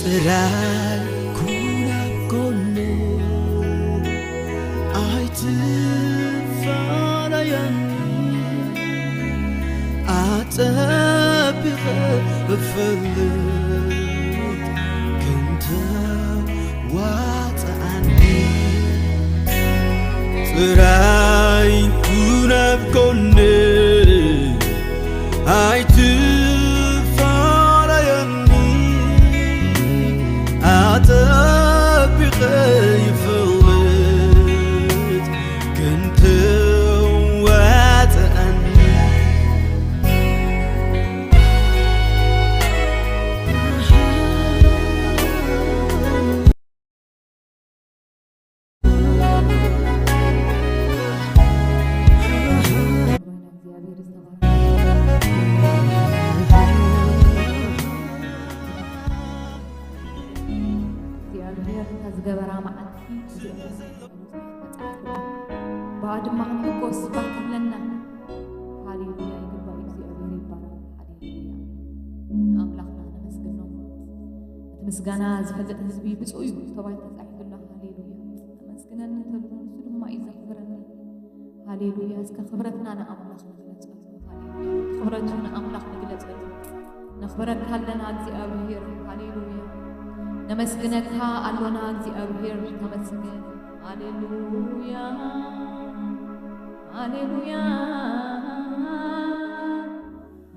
ጥራይ ኩን ኣብ ጎነይ ኣይትፋለየኒ ኣጸቢቐ እፈልጥ ክንተ ዋጽኣኒ ጥራይ ኩን ኣብ ጎነይ ኣይትፋለየኒ ኣጸቢቐ ይፈልጥ ክንተ ዋጽኣኒ እግዚኣብሔር እታ ዝገበራ መዓልቲ ብኣ ድማ ክንሕጎስ ባህ ክብለና። ሃሌሉያ ይግባእ እግዚኣብሔር ይባረክ። ሃሌሉያ ንኣምላኽና ነመስግኖ። እቲ ምስጋና ዝፈልጥ ህዝቢ ብፁዕ እዩ ተባሂሉ ተጻሒፉ ኣሎ። ሃሌሉያ ነመስግነኒ እንተሎ ንሱ ድማ እዩ ዘኽብረኒ። ሃሌሉያ እስከ ክብረትና ንኣምላኽ ንግለጸሉ። ሃሌሉያ ክብረቱ ንኣምላኽ ንግለጸሉ። ነኽብረካ ኣለና እግዚኣብሔር። ሃሌሉያ ነመስግነካ ኣሎና እግዚኣብሔር ተመስገን። ሃሌሉያ ሃሌሉያ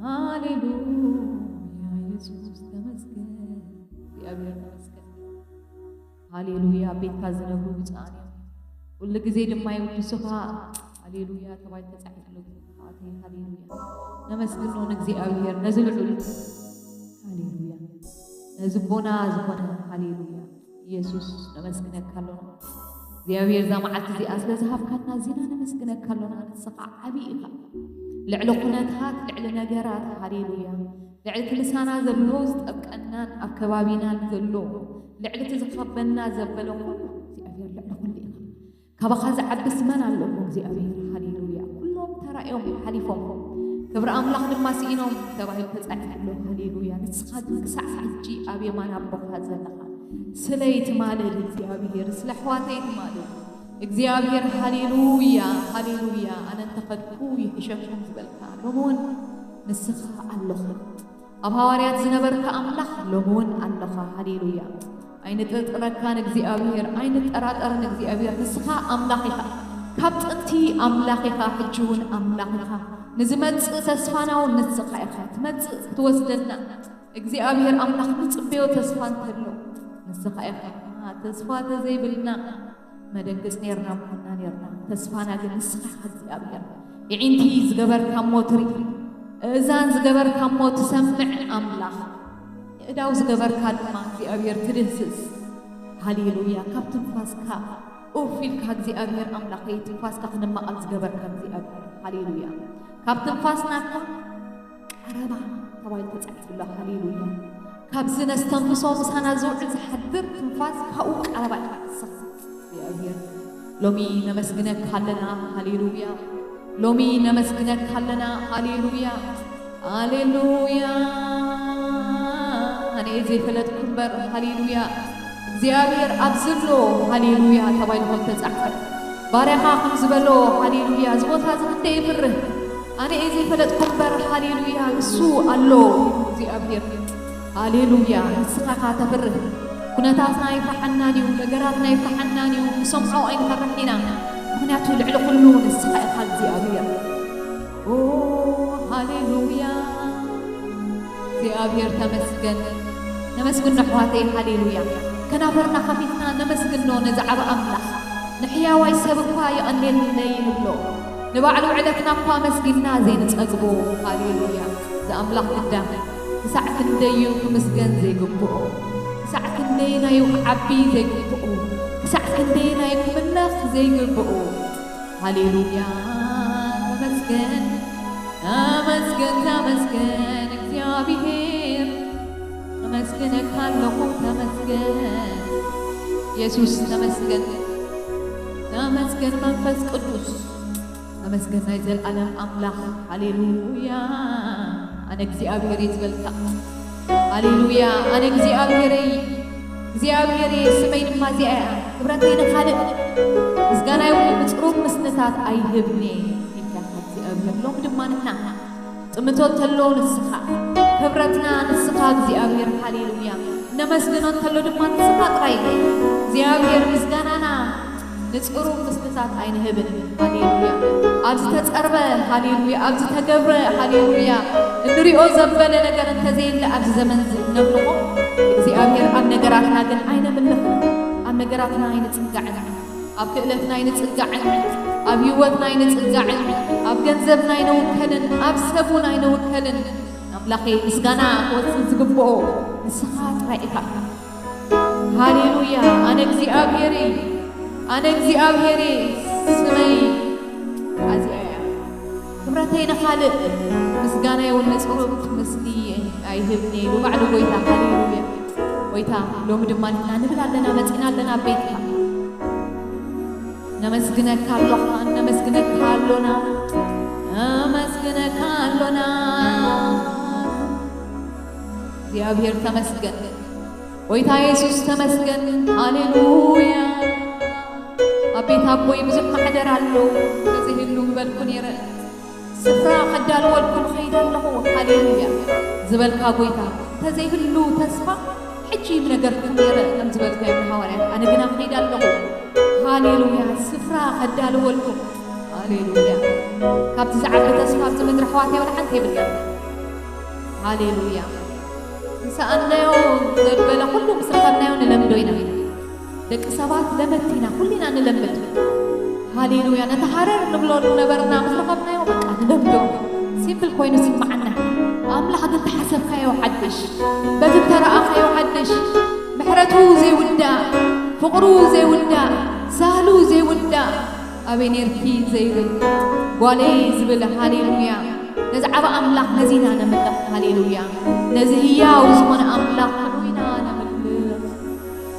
ሃሌሉያ የሱስ ተመስገን። እግዚኣብሔር ተመስገን። ሃሌሉያ ኣብ ቤትካ ዝነብሩ ብፁዓን እዮም። ኩሉ ግዜ ድማ ይውድሱኻ። ሃሌሉያ ተባሂሉ ተጻሒፉ ኣሎ። ኣተይ ሃሌሉያ ነመስግኖ ንእግዚኣብሔር ነዚ ልዑል ሃሌሉያ ነዚ ቦና ዝኾነ ሃሌሉያ ኢየሱስ ነመስግነካ ኣሎና እግዚኣብሔር እዛ መዓልቲ እዚኣ ስለ ዝሃብካና እዚና ነመስግነካ ኣሎና ንስኻ ዓብዪ ኢኻ ልዕሊ ኩነታት ልዕሊ ነገራት ሃሌሉያ ልዕሊ እቲ ምሳና ዘሎ ዝጠብቀናን ኣብ ከባቢናን ዘሎ ልዕሊ እቲ ዝኸበና ዘበለ ኩሉ እግዚኣብሔር ልዕሊ ኩሉ ኢኻ ካባኻ ዝዓብስ መን ኣሎ እግዚኣብሔር ሃሌሉያ ኩሎም ተራእዮም ሓሊፎም ክብሪ ኣምላኽ ድማ ስኢኖም ተባሂሉ ተጻሒፉ ኣሎ ሃሌሉያ ንስኻ ግን ክሳዕ ሕጂ ኣብ የማን ኣቦኻ ዘለኻ ስለይ ትማልድ እግዚኣብሔር ስለ ኣሕዋተይ ትማልድ እግዚኣብሔር ሃሌሉያ ሃሌሉያ ኣነ እንተኸድኩ ይሕሸኩም ዝበልካ ሎሚ እውን ንስኻ ኣለኹ ኣብ ሃዋርያት ዝነበርካ ኣምላኽ ሎሚ እውን ኣለኻ ሃሌሉያ ኣይንጥርጥረካን እግዚኣብሔር ኣይንጠራጠርን እግዚኣብሔር ንስኻ ኣምላኽ ኢኻ ካብ ጥንቲ ኣምላኽ ኢኻ ሕጂ እውን ኣምላኽ ኢኻ ንዝመጽእ ተስፋና እውን ንስኻ ኢኻ ትመጽእ ክትወስደና እግዚኣብሔር ኣምላኽ ንጽበዮ ተስፋ እንተሎ ንስኻ ኢኻ ተስፋ ተዘይብልና መደንግጽ ኔርና ምኾንና ኔርና ተስፋና ግን ንስኻ ኢኻ እግዚኣብሔር የዒንቲ ዝገበርካ እሞ ትርኢ እእዛን ዝገበርካ እሞ ትሰምዕ ኣምላኽ የእዳው ዝገበርካ ድማ እግዚኣብሔር ትድህስስ ሃሌሉያ ካብ ትንፋስካ ኡፍ ኢልካ እግዚኣብሔር ኣምላኸይ ትንፋስካ ክንማቐል ዝገበርካ እግዚኣብሔር ሃሌሉያ ካብ ትንፋስና እኳ ቀረባ ተባሂሉ ተጻሒፉ ኣሎ ሃሌሉያ ካብዚ ነስተንፍሶ ምሳና ዝውዕል ዝሓድር ትንፋስ ካብኡ ቀረባ ኢኻ ንስኻ እግዚኣብሔር ሎሚ ነመስግነካ ኣለና ሃሌሉያ ሎሚ ነመስግነካ ኣለና ሃሌሉያ ሃሌሉያ ኣነ ዘይፈለጥኩ እምበር ሃሌሉያ እግዚኣብሔር ኣብዚ ኣሎ ሃሌሉያ ተባሂሉ ከም ተጻሕፈ ባርያኻ ከም ዝበሎ ሃሌሉያ እዚ ቦታ እዚ ክንደይ ይፍርህ ኣነ እየ ዘይፈለጥኩ እምበር ሃሌሉያ እሱ ኣሎ እግዚኣብሔር ሃሌሉያ ንስኻ ኢኻ ተፍርህ ኩነታትና ይፍርሓናን እዩ ነገራትና ይፍርሓናን እዩ ንሰምዖ ኣይንፈርሕ ኢና ምኽንያቱ ልዕሊ ኩሉ ንስኻ ኢኻ እግዚኣብሔር ኦ ሃሌሉያ እግዚኣብሔር ተመስገን ነመስግኖ ኣሕዋተይ ሃሌሉያ ከናፈርና ከፊትና ነመስግኖ ነዚ ዓቢ ኣምላኽ ንሕያዋይ ሰብ እኳ የቐንየለይ ንብሎ ንባዕሉ ዕለትና እኳ ኣመስጊንና ዘይንጸግቦ ሃሌሉያ እዚ ኣምላኽ ግዳ ክሳዕ ክንደዩ ክምስገን ዘይግብኦ ክሳዕ ክንደይ ናዩ ክዓቢ ዘይግብኦ ክሳዕ ክንደይ ናዩ ክምለኽ ዘይግብኦ ሃሌሉያ ተመስገን ተመስገን ተመስገን እግዚኣብሔር ኣመስግነካ ኣለኹ ተመስገን የሱስ ተመስገን ተመስገን መንፈስ ቅዱስ ተመስገን ናይ ዘልኣለም ኣምላኽ ሃሌሉያ ኣነ እግዚኣብሔር እየ ዝበልካ ሃሌሉያ። ኣነ እግዚኣብሔረይ፣ እግዚኣብሔረይ ስመይ ድማ እዚኣ እያ። ክብረተይ ንኻልእ፣ ምስጋናይ እውን ንጽሩብ ምስልታት ኣይህብን እየ ኢልካ እግዚኣብሔር። ሎሚ ድማ ንሕና ጥምቶ እንተሎ ንስኻ፣ ክብረትና ንስኻ እግዚኣብሔር። ሃሌሉያ። ነመስግኖ እንተሎ ድማ ንስኻ ጥራይ እግዚኣብሔር። ምስጋናና ንጽሩብ ምስልታት ኣይንህብን። ሃሌሉያ። ኣብ ዝተጸርበ፣ ሃሌሉያ፣ ኣብ ዝተገብረ፣ ሃሌሉያ፣ እንሪኦ ዘበለ ነገር እንተዘየለ ኣብዚ ዘመን እዚ እነምልኾ እግዚኣብሔር፣ ኣብ ነገራትና ግን ኣይነምልኽን። ኣብ ነገራትና ኣይንጽጋዕን። ኣብ ክእለትና ኣይንጽጋዕን። ኣብ ህይወትና ኣይንጽጋዕን። ኣብ ገንዘብና ኣይንውከልን። ኣብ ሰብ እውን ኣይንውከልን። ኣምላኸይ፣ ምስጋና ክወጽእ ዝግብኦ ንስኻ ጥራይ ኢኻ። ሃሌሉያ። ኣነ እግዚኣብሔር እየ፣ ኣነ እግዚኣብሔር እየ፣ ስመይ ኣዚኣ እያ። ክብረተይ ንኻልእ፣ ምስጋናይ እውን ንጽሩብ ምስሊ ኣይህብን እየ ኢሉ ባዕሉ ጎይታ። ሃሌሉያ። ጎይታ፣ ሎሚ ድማ ንሕና ንብል ኣለና፣ መጺና ኣለና ኣብ ቤትካ። ነመስግነካ ኣለኻ፣ ነመስግነካ ኣሎና፣ ነመስግነካ ኣሎና። እግዚኣብሔር ተመስገን። ጎይታ የሱስ ተመስገን። ሃሌሉያ። ኣብ ቤት ኣቦይ ብዙሕ ማሕደር ኣሎ፣ እንተዘይህሉ ምበልኩ ነይረ። ስፍራ ከዳልወልኩም ኸይደ ኣለኹ። ሃሌሉያ ዝበልካ ጎይታ፣ እንተዘይህሉ ተስፋ ሕጂ ምነገርኩም ነይረ፣ ከም ዝበልካዮም ንሃዋርያት፣ ኣነ ግና ኸይደ ኣለኹ። ሃሌሉያ። ስፍራ ከዳልወልኩም። ሃሌሉያ። ካብቲ ዝዓቢ ተስፋ ኣብዚ ምድሪ ኣሕዋተይ ወላ ሓንቲ የብልናን። ሃሌሉያ። ዝሰኣንናዮ ዘበለ ኩሉ ምስ ረኸብናዮ ንለምዶ ኢና። ደቂ ሰባት ለመድቲ ኢና፣ ኩሉ ኢና ንለምድ። ሃሌሉያ። ነቲ ሃረር ንብሎ ዝነበርና ምስ ረኸብናዮ በቃ ንለምዶ። ሲምፕል ኮይኑ ይስምዓና። ኣምላኽ ግን ተሓሰብካዮ ሓድሽ፣ በቲ እተረኣኻዮ ሓድሽ፣ ምሕረቱ ዘይውዳእ፣ ፍቕሩ ዘይውዳእ፣ ሳህሉ ዘይውዳእ፣ ኣበይ ኔርኪ ዘይብል፣ ጓለይ ዝብል። ሃሌሉያ። ነዚ ዓቢ ኣምላኽ ነዚ ኢና ነምልኽ። ሃሌሉያ። ነዚ ህያው ዝኾነ ኣምላኽ ንዑ ኢና ነምልኽ።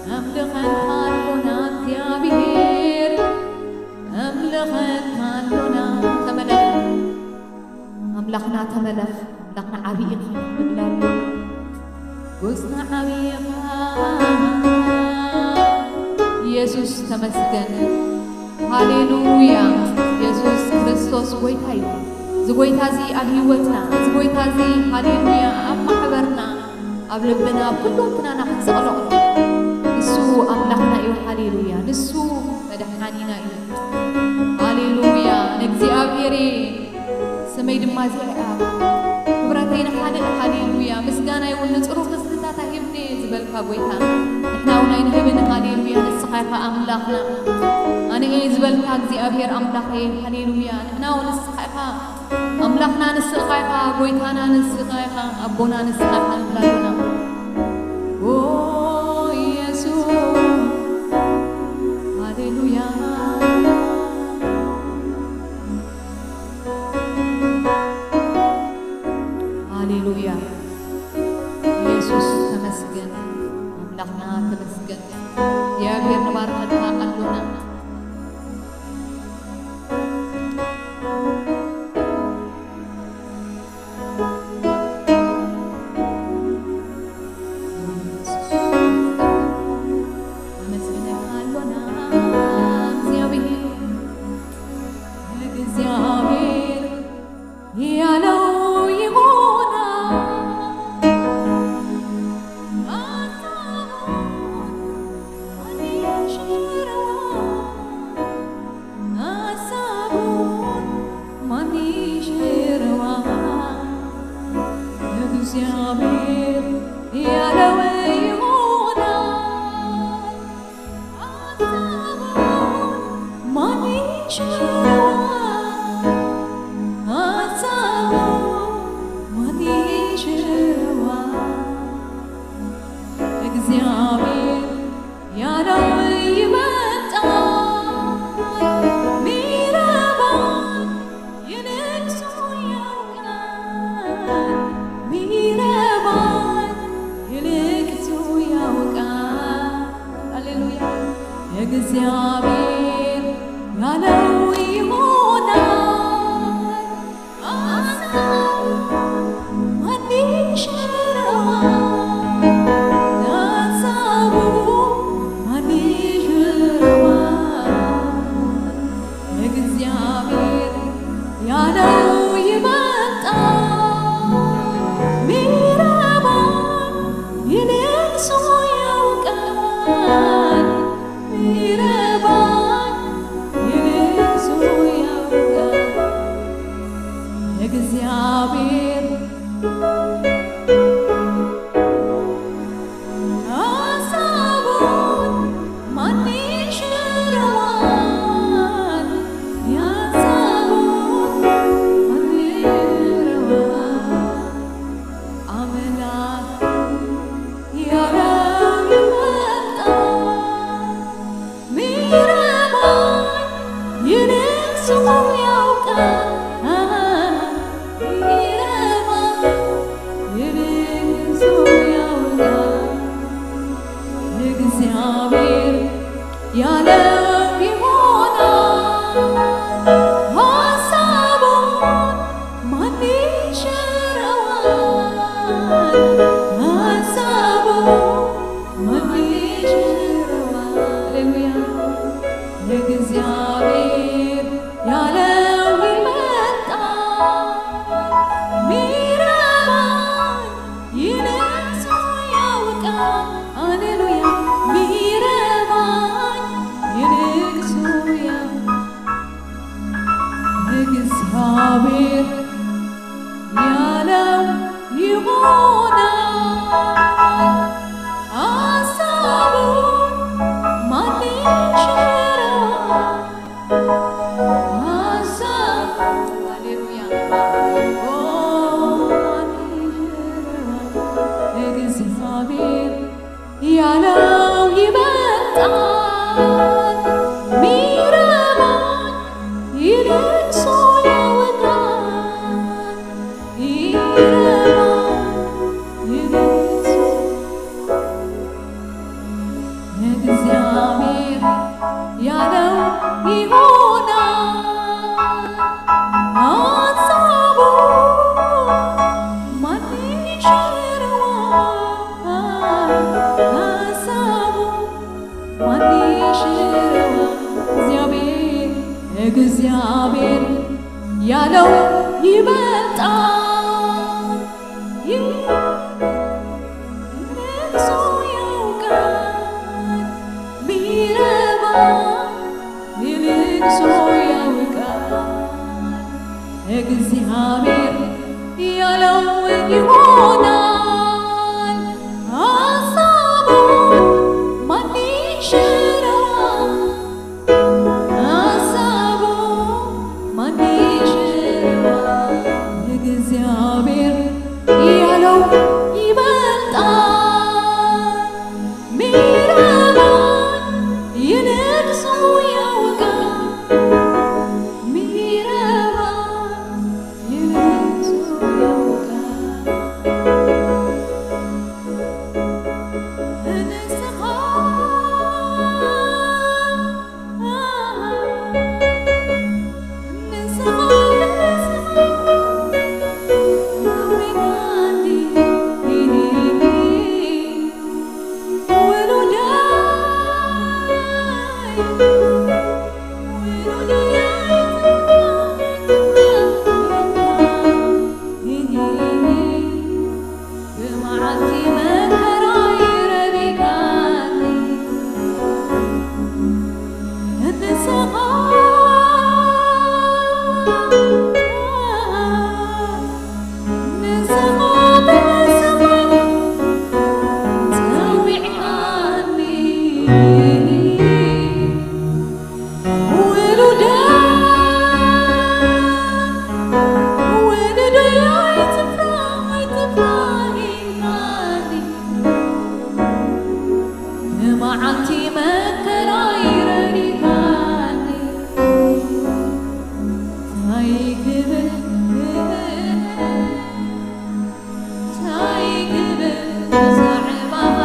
ነምልኸካ ኣሎና እግዚኣብሔር፣ ነምልኸካ ኣሎና። ተመለኽ ኣምላኽና፣ ተመለኽ ኣምላኽና፣ ዓቢ ኢኻ ንብል ኣሎና። ጎስና ዓቢ ኢኻ። የሱስ ተመስገን። ሃሌሉያ። የሱስ ክርስቶስ ጎይታ እዩ። እዚ ጎይታ እዚ ኣብ ህይወትና፣ እዚ ጎይታ እዚ፣ ሃሌሉያ፣ ኣብ ማሕበርና፣ ኣብ ልብና፣ ኣብ ኩሉ እንትናና ክንሰቕሎ፣ ንሱ ኣምላኽና እዩ። ሃሌሉያ። ንሱ መድሓኒና እዩ። ሃሌሉያ። ንእግዚኣብሔር እየ፣ ስመይ ድማ እዚኣ እያ። ክብረተይ ንኻልእ፣ ሃሌሉያ፣ ምስጋናይ እውን ንጽሩብ ምስልታት ኣይህብን እየ ዝበልካ ጎይታ፣ ንሕና እውን ኣይንህብን። ሃሌሉያ። ንስኻ ኢኻ ኣምላኽና። ኣነ እየ ዝበልካ እግዚኣብሔር ኣምላኸይ፣ ሃሌሉያ። ንሕና እውን ንስኻ ኢኻ ኣምላኽና፣ ንስኻ ኢኻ ጎይታና፣ ንስኻ ኢኻ ኣቦና፣ ንስኻ ኢኻ ንብል ኣለና። ኦ የሱስ፣ ሃሌሉያ፣ ሃሌሉያ። የሱስ ተመስገን፣ ኣምላኽና ተመስገን። እግዚኣብሔር ንባርከካ ኣሎና። ነመስግነካ ኣሎና እግዚኣብሔር፣ እግዚኣብሔር ያለው ይሆናል። ሐሳቡን ማን ይሽረዋል? ሐሳቡን ማን ይሽረዋል? እግዚአብሔር ያለው ይሆናል። ሐሳቡን ማን ይሽረዋል? ሐሳቡን ማን ይሽረዋል? እግዚአብሔር ያለው ይበልጣል። ሚረባን ይልቅ እሱ ያውቃል። ሚረባን ይልቅ እሱ ያውቃል። ሃሌሉያ። እግዚአብሔር ያለው ይሆናል። ሐሳቡን ማን ይሽረዋል? ሓሳቡን ማን ይሽረዋል? ሓሳቡን ማን ይሽረዋል? ኣምላኽ ያለው ይበልጣል። ሚረባን ይልቅ ሰው ያውቃል። ሚረባን ይልቅ ሰው ያውቃል። እግዚአብሔር ያለው ይሆናል። ሐሳቡን ማን ይሽረዋል? ሐሳቡን ማን ይሽረዋል? ሃሌሉያ። እግዚአብሔር ያለው ይመጣል። ሚረባን ይልቅ ሰው ያውቃል። ሃሌሉያ። ሚረባን ይልቅ ሰው ያውቃል። እግዚአብሔር ያለው ይሆናል። ሐሳቡን ማን ይሽረዋል? ሐሳብ፣ ሃሌሉያ። ኦ፣ ማን ይሽረዋል? እግዚአብሔር ያለው ይበልጣል። ሚረባን ይልቅ ሰው ያውቃል። ይረባን ይልቅ ሰው እግዚአብሔር ያለው ይሆናል። ሐሳቡ ማን ይሽረዋል? ሐሳቡ ማን ይሽረዋል? እግዚአብሔር፣ እግዚአብሔር ያለው ይበልጣል። ይልቅ ሰው ያውቃል። ሚረባ ይልቅ ሰው ያውቃል። እግዚአብሔር ያለው ይሆናል። ሐሳቡን ማን ይሽረዋል? ሐሳቡ ማን ይሽረዋል? እግዚአብሔር ያለው ይበልጣል። ሚረባን ይልቅ ሰው ያውቃል። ሚረባን ይልቅ ሰው ያውቃል። ንስኻ ብመዓልቲ መከራይ ረዲካኒ፣ ንስኻ፣ ንስኻ ብስመይ ጸዊዕካኒ። ውሉደ፣ ውሉደ ኣይትፍራ፣ ኣይትፍራ ኢልካኒ። ንመዓልቲ መከራይ ረዲካኒ። እንታይ ክብል፣ እንታይ ክብል ብዛዕባኻ?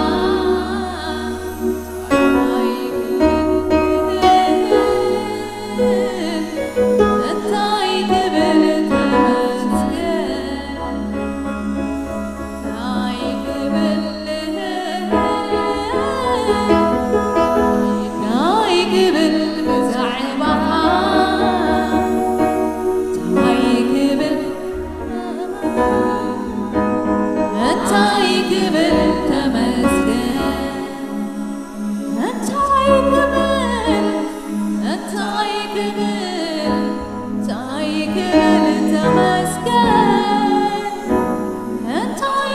እንታይ ክብል ተመስገን? እንታይ ክብል፣ እንታይ ክብል ብዛዕባኻ? እንታይ ክብል፣ እንታይ ክብል ተመስገን? እንታይ ክብል፣ እንታይ ክብል፣ እንታይ ክብል ተመስገን? እንታይ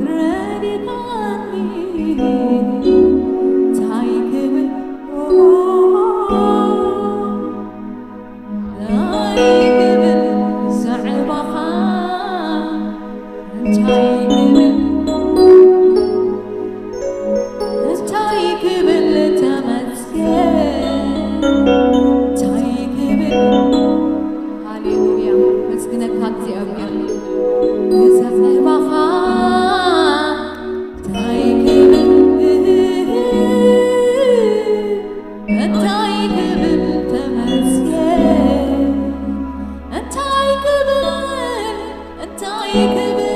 ረዲኻኒ እንታይ ክብል እንታይ ክብል ብዛዕባኻ እንታይ ክብል እንታይ ክብል ተመስገን እንታይ ክብል ሃሌሉያ መስግነካ እግዚኣብሔር ብዛዕባኻ እንታይ ክብል እንታይ ክብል ተመስገን እንታይ ክብል እንታይ ክብል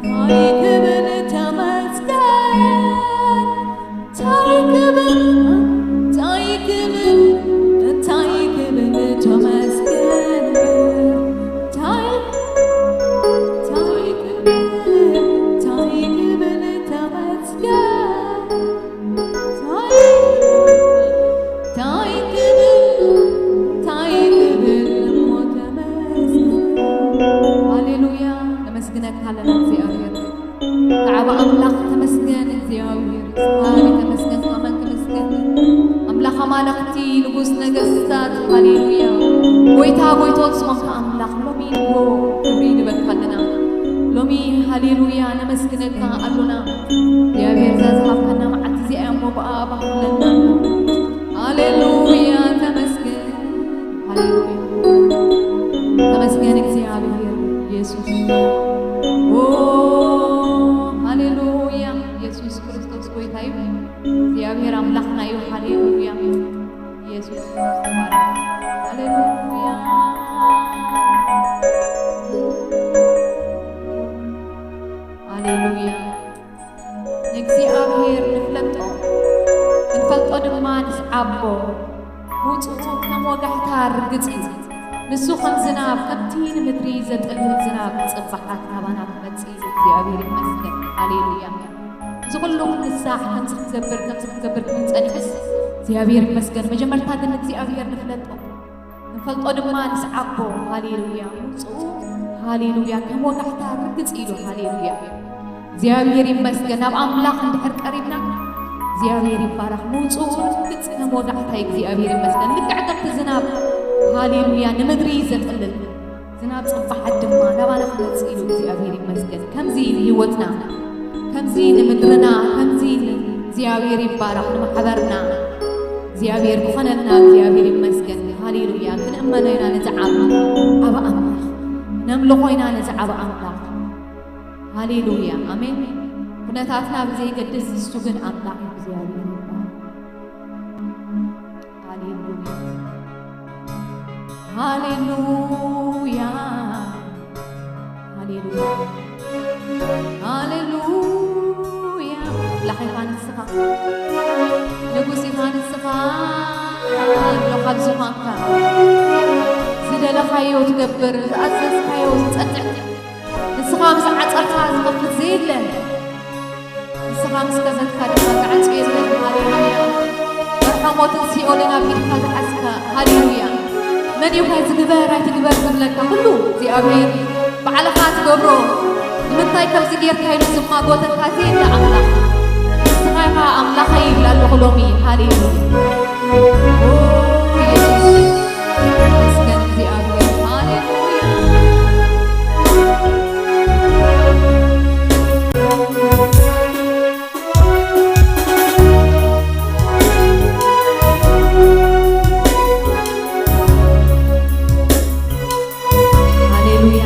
እንታይ ክብል ተመስገን እንታይ ክብል እንታይ ክብል እንታይ ክብል ተመስገን እንታይ እንታይ ክብል እንታይ ክብል ተመስገን ሃሌሉያ ነመስግነካ ኣለና እግዚኣብሔር ተዓባ ኣምላኽ ተመስገን እግዚኣብሔር ስብሃሪ ተመስገን ካመን ተመስገን ኣምላኽ ኣማልኽቲ ንጉስ ነገስታት ሃሌሉያ ጎይታ ጎይቶት ዝኾንካ ኣምላኽ ሎሚ ንጎ ክብሪ ንበካ ኣለና ሎሚ ሃሌሉያ ነመስግነካ ኣሎና እግዚኣብሔር እዛ ዝሃብካና መዓልቲ እዚኣ እሞ ብኣ ባህለና ሃሌሉያ ተመስገን ሃሌሉያ ተመስገን እግዚኣብሔር ኢየሱስ ሃሌሉያ ኢየሱስ ክርስቶስ ጎይታ እዩ እግዚኣብሔር ኣምላኽና እዩ ሃሌሉያ ኢየሱስ ሃሌሉያ ሃሌሉያ ንእግዚኣብሔር ንፍለጦ ክንፈልጦ ድማ ንስዓቦ ምውፅኡ ከም ወጋሕታ ርግፅ እዩ ንሱ ከም ዝናብ ከምቲ ንምድሪ ዘጥልል ዝናብ ፅባሓት ናባና ክመፅእ እዩ እግዚኣብሔር ይመስገን ሃሌሉያ እዚ ኩሉ ክንሳዕ ከምዚ ክንገብር ከምዚ ክንገብር ክንፀንሕስ እግዚኣብሔር ይመስገን መጀመርታ ግን እግዚኣብሔር ንፍለጦ ንፈልጦ ድማ ንስዓቦ ሃሌሉያ ምውፅኡ ሃሌሉያ ከም ወጋሕታ ርግፅ ኢሉ ሃሌሉያ እግዚኣብሔር ይመስገን ናብ ኣምላኽ እንድሕር ቀሪብና እግዚኣብሔር ይባረኽ ምውፅኡ ርግፅ ከም ወጋሕታ እግዚኣብሔር ይመስገን ልክዕ ከምቲ ዝናብ ሃሌሉያ ንምድሪ ዘጥልል ዝናብ ፅባሓት ድማ ናባና ክመፅእ ኢሉ እግዚኣብሔር ይመስገን ከምዚ ንህይወትና ከምዚ ንምድርና ከምዚ እግዚኣብሔር ይባረኽ ንማሕበርና እግዚኣብሔር ዝኾነልና እግዚኣብሔር ይመስገን ሃሌሉያ ክንእመኖ ኢና ነዚ ዓብ ዓብ ኣምላኽ ነምልኾ ኢና ነዚ ዓብ ኣምላኽ ሃሌሉያ ኣሜን ኩነታትና ብዘይገድስ ንሱ ግን ኣምላኽ እግዚኣብሔር ይባረኽ ሃሌሉያ ሃሌሉያ ሃሌሉያ ሃሌሉያ ኣምላኽ ኢኻ ንስኻ ንጉስ ኢኻ ንስኻ ኣሎ ካብ ዝኾንካ ዝደለኻዮ ትገብር ዝኣዘዝካዮ ዝፀጥዕ ንስኻ ምስ ዓፀኻ ዝኸፍት ዘየለ ንስኻ ምስ ከፈትካ ድማ ዝዓጹ የለን። ሃሌሉያ። መርሖ ሞትን ሲኦልን ኣብ ኢድካ ዝሓዝካ። ሃሌሉያ። መን እዩ ከ እዚ ግበር ኣይትግበር ዝብለካ? ኩሉ እግዚኣብሔር ባዕልኻ ትገብሮ። ንምንታይ ከምዚ ጌርካ ኢሉ ዝማጎተካ ዘየለ ኣምላኽ። ንስኻ ኢኻ ኣምላኸይ ይብል ኣለኹ ሎሚ። ሃሌሉያ። ኦ፣ ኢየሱስ። ተመስገን እግዚኣብሔር። ሃሌሉያ። ሃሌሉያ።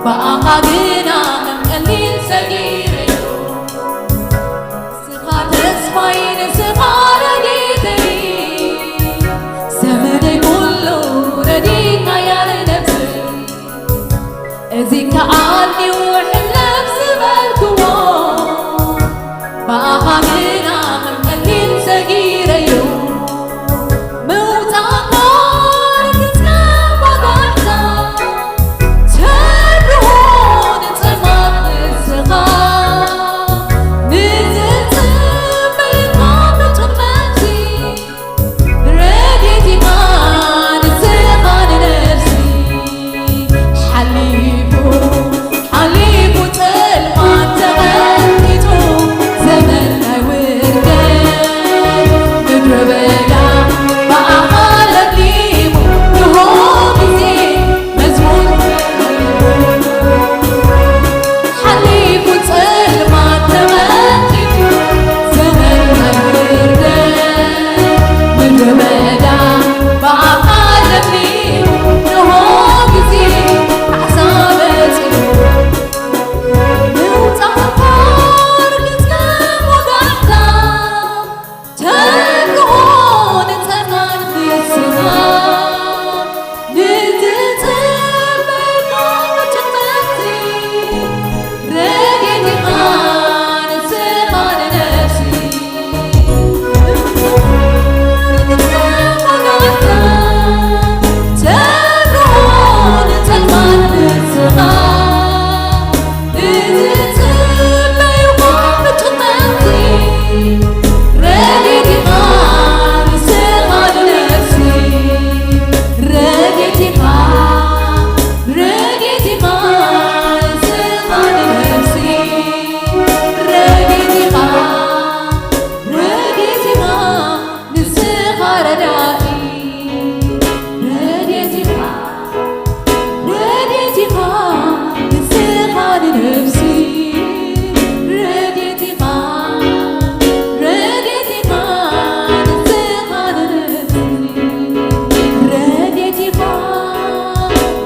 ብኣኻ ግና ከም ቀሊል ሰጊረዮ። ንስኻ ተስፋይ፣ ንስኻ ረድኤተይ፣ ዘመነይ ኩሉ ረዲእካያ ንነብሰይ። እዚ ከኣልኒ ውሕለፍ ዝበልክዎ፣ ብኣኻ ግና ከም ቀሊል ሰጊረዮ። ምውጻእ እኳ ርግጽ መጓሕታ፣ ተርሆ ንጸማት ንስኻ፣ ንዝጽበይካ ምጡቕ ነፍሲ። ረድኤትኻ ንስኻ ንነፍሲ። ሓሊፉ፣ ሓሊፉ ጸልማት ተቐንጢጡ፣ ዘመን ናይ ውርደት ምድረ በዳ ብኣኻ ለምሊሙ፣ ንሆ ግዜ መዝሙር ሓሊፉ ጸልማት ተቐንጢጡ፣ ዘመን ናይ ውርደት ምድረ በዳ ብኣኻ ለምሊሙ፣ ንሆ ግዜ ካሕሳ በጺሑ። ምውጻእካ ርግጽ ወጋሕታ፣ ተርሆ ንጸማት ንስኻ፣ ንዝጽበየካ ምጭንቀቲ፣ ረድኤትኻ ንስኻ ንነፍሲ። ተርሆ ንጸማት ንስኻ፣ ረድኤትኻ ንስኻ ንነፍሲ፣ ረድኤትኻ፣ ረድኤትኻ ንስኻ ንነፍሲ፣ ረድኤትኻ፣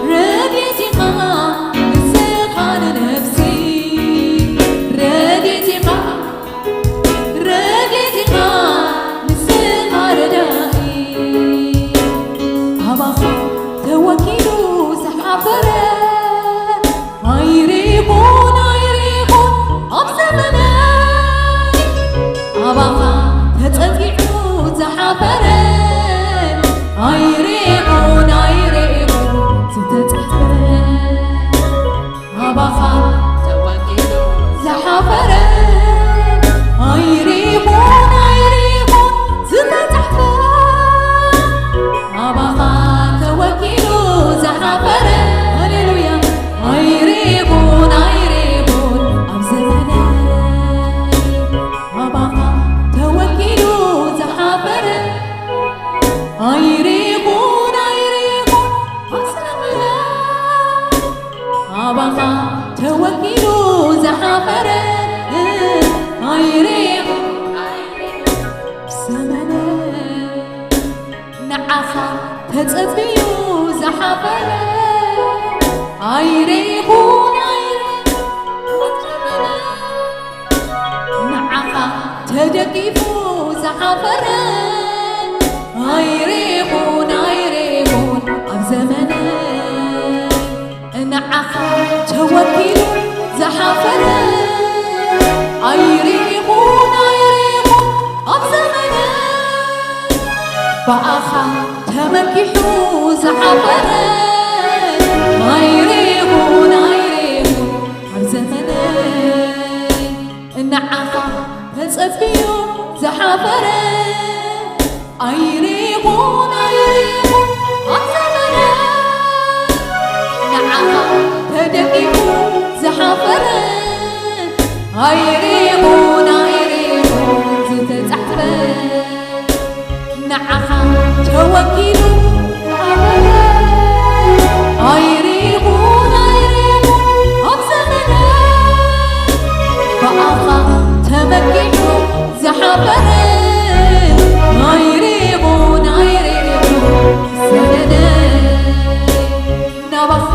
ረድኤትኻ ንስኻ ንነፍሲ፣ ረድኤትኻ ረድኤትኻ ንስኻ ረዳኢ። ኣባኻ ተወኪሉ ዝሓፈረ ኣይሪኹን፣ ኣይሪኹን ኣብ ዘመነ። ኣባኻ ተጸጊዑ ዝሓፈረ ኣይሪኹን፣ ኣይሪኹን ዝተጻሕፈ። ኣባኻ ተወኪሉ ዝሓፈረ ኣይሪኹን፣ ኣይሪኹን ዝተጻሕፈ። ኣባኻ ተወኪሉ ዝሓፈረ፣ ሃሌሉያ፣ ኣይሪኹን፣ ኣይሪኹን ኣብ ዘመነይ። ኣባኻ ተወኪሉ ዝሓፈረ ኣይሪኹን፣ ኣይሪኹን ኣብ ዘመነይ። ኣባኻ ተወኪሉ ዝሓፈረ ኣይሪኹን ዘመነ። ንዓኻ ተጸብዩ ዝሓፈረ ኣይሪኹን፣ ኣይሪኹን ዘመነ። ንዓኻ ተደጊፉ ዝሓፈረ ኣይሪኹን፣ ኣይሪኹን ኣብ ዘመነ። ንዓኻ ተወኪሉ ዝሓፈረ ኣይሪኹን፣ ኣይሪኹን ኣብ ዘመነ። ብኣኻ ተመኪሑ ዝሓፈረ ኣይሪኹን፣ ኣይሪኹን ኣብ ዘመነ። ንዓኻ ተጸብዩ ዝሓፈረ ኣይሪኹን፣ ኣይሪኹን ኣብ ዘመነ። ንዓኻ ተደጊፉ ዝሓፈረ ኣይሪኹን፣ ኣይሪኹን ዝተጻሕፈ። ንዓኻ ተወኪሉ ዝሓፈረ ኣይሪኹን፣ ኣይሪኹን ኣብ ዘመነ። ብኣኻ ተመኪሑ ዝሓፈረ ኣይሪኹን፣ ኣይሪኹን ዘመነ። ናባኻ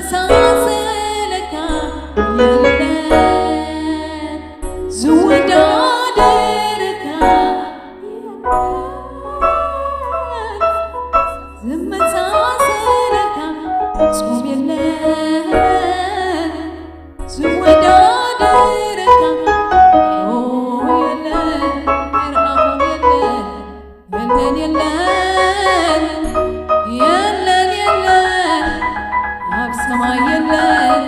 ዝመሳሰለካ የለን፣ ዝወዳደረካ የለን፣ ዝመሳሰለካ ፍጹም የለን፣ ዝወዳደረካ ኦ የለን፣ የረኣኹም የለን። የለን የለን የለን የለን፣ ኣብ ሰማይ የለን፣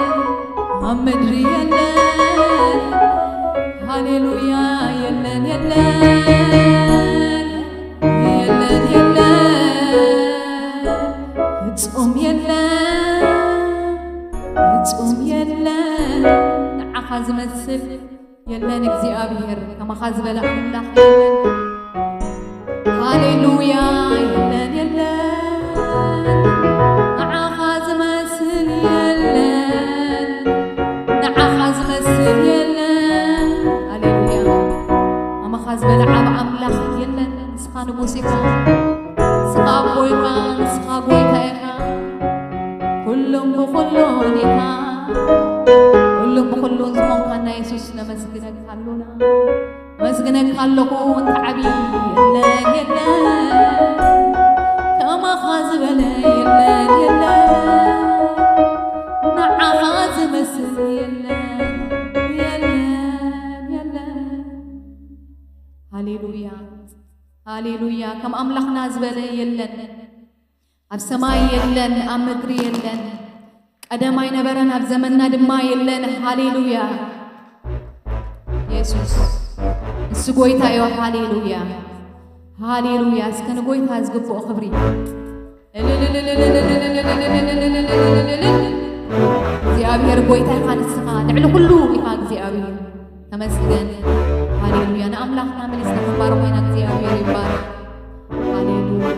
ኣብ ምድሪ የለን። ሃሌሉያ። የለን የለን የለን የለን፣ ፍጹም የለን፣ ፍጹም የለን፣ ንዓኻ ዝመስል የለን እግዚኣብሔር፣ ከማኻ ዝበለ ኣምላኽ የለን። ሃሌሉያ። የለን የለን፣ ንዓኻ ዝመስል የለን፣ ንዓኻ ዝመስል የለን። ሃሌሉያ። ከማኻ ዝበለ ዓብ ኣምላኽ የለን። ንስኻ ንጉስ ኢኻ፣ ንስኻ ኣቦ ኢኻ፣ ንስኻ ጎይታ ኢኻ። ኩሉን ብኹሉን ኢኻ፣ ኩሉን ብኹሉን ዝኾንካና የሱስ ነመስግነካ ኣሎና። መስግነካ ኣለኹ፣ እንተ ዓቢ የለን የለን፣ ከማኻ ዝበለ የለን የለን፣ ንዓኻ ዝመስል የለን የለን የለን። ሃሌሉያ። ሃሌሉያ። ከም ኣምላኽና ዝበለ የለን። ኣብ ሰማይ የለን፣ ኣብ ምድሪ የለን። ቀደም ኣይነበረን፣ ኣብ ዘመንና ድማ የለን። ሃሌሉያ። የሱስ ንሱ ጎይታ እዩ። ሃሌሉያ። ሃሌሉያ። እስከ ንጎይታ ዝግብኦ ክብሪ። እግዚኣብሔር ጎይታ ኢኻ ንስኻ፣ ልዕሊ ኩሉ ኢኻ እግዚኣብሔር። ተመስገን። ሃሌሉያ። ንኣምላኽና መሊስና ክንባርኾ ኢና። እግዚኣብሔር ይባረክ። ሃሌሉያ።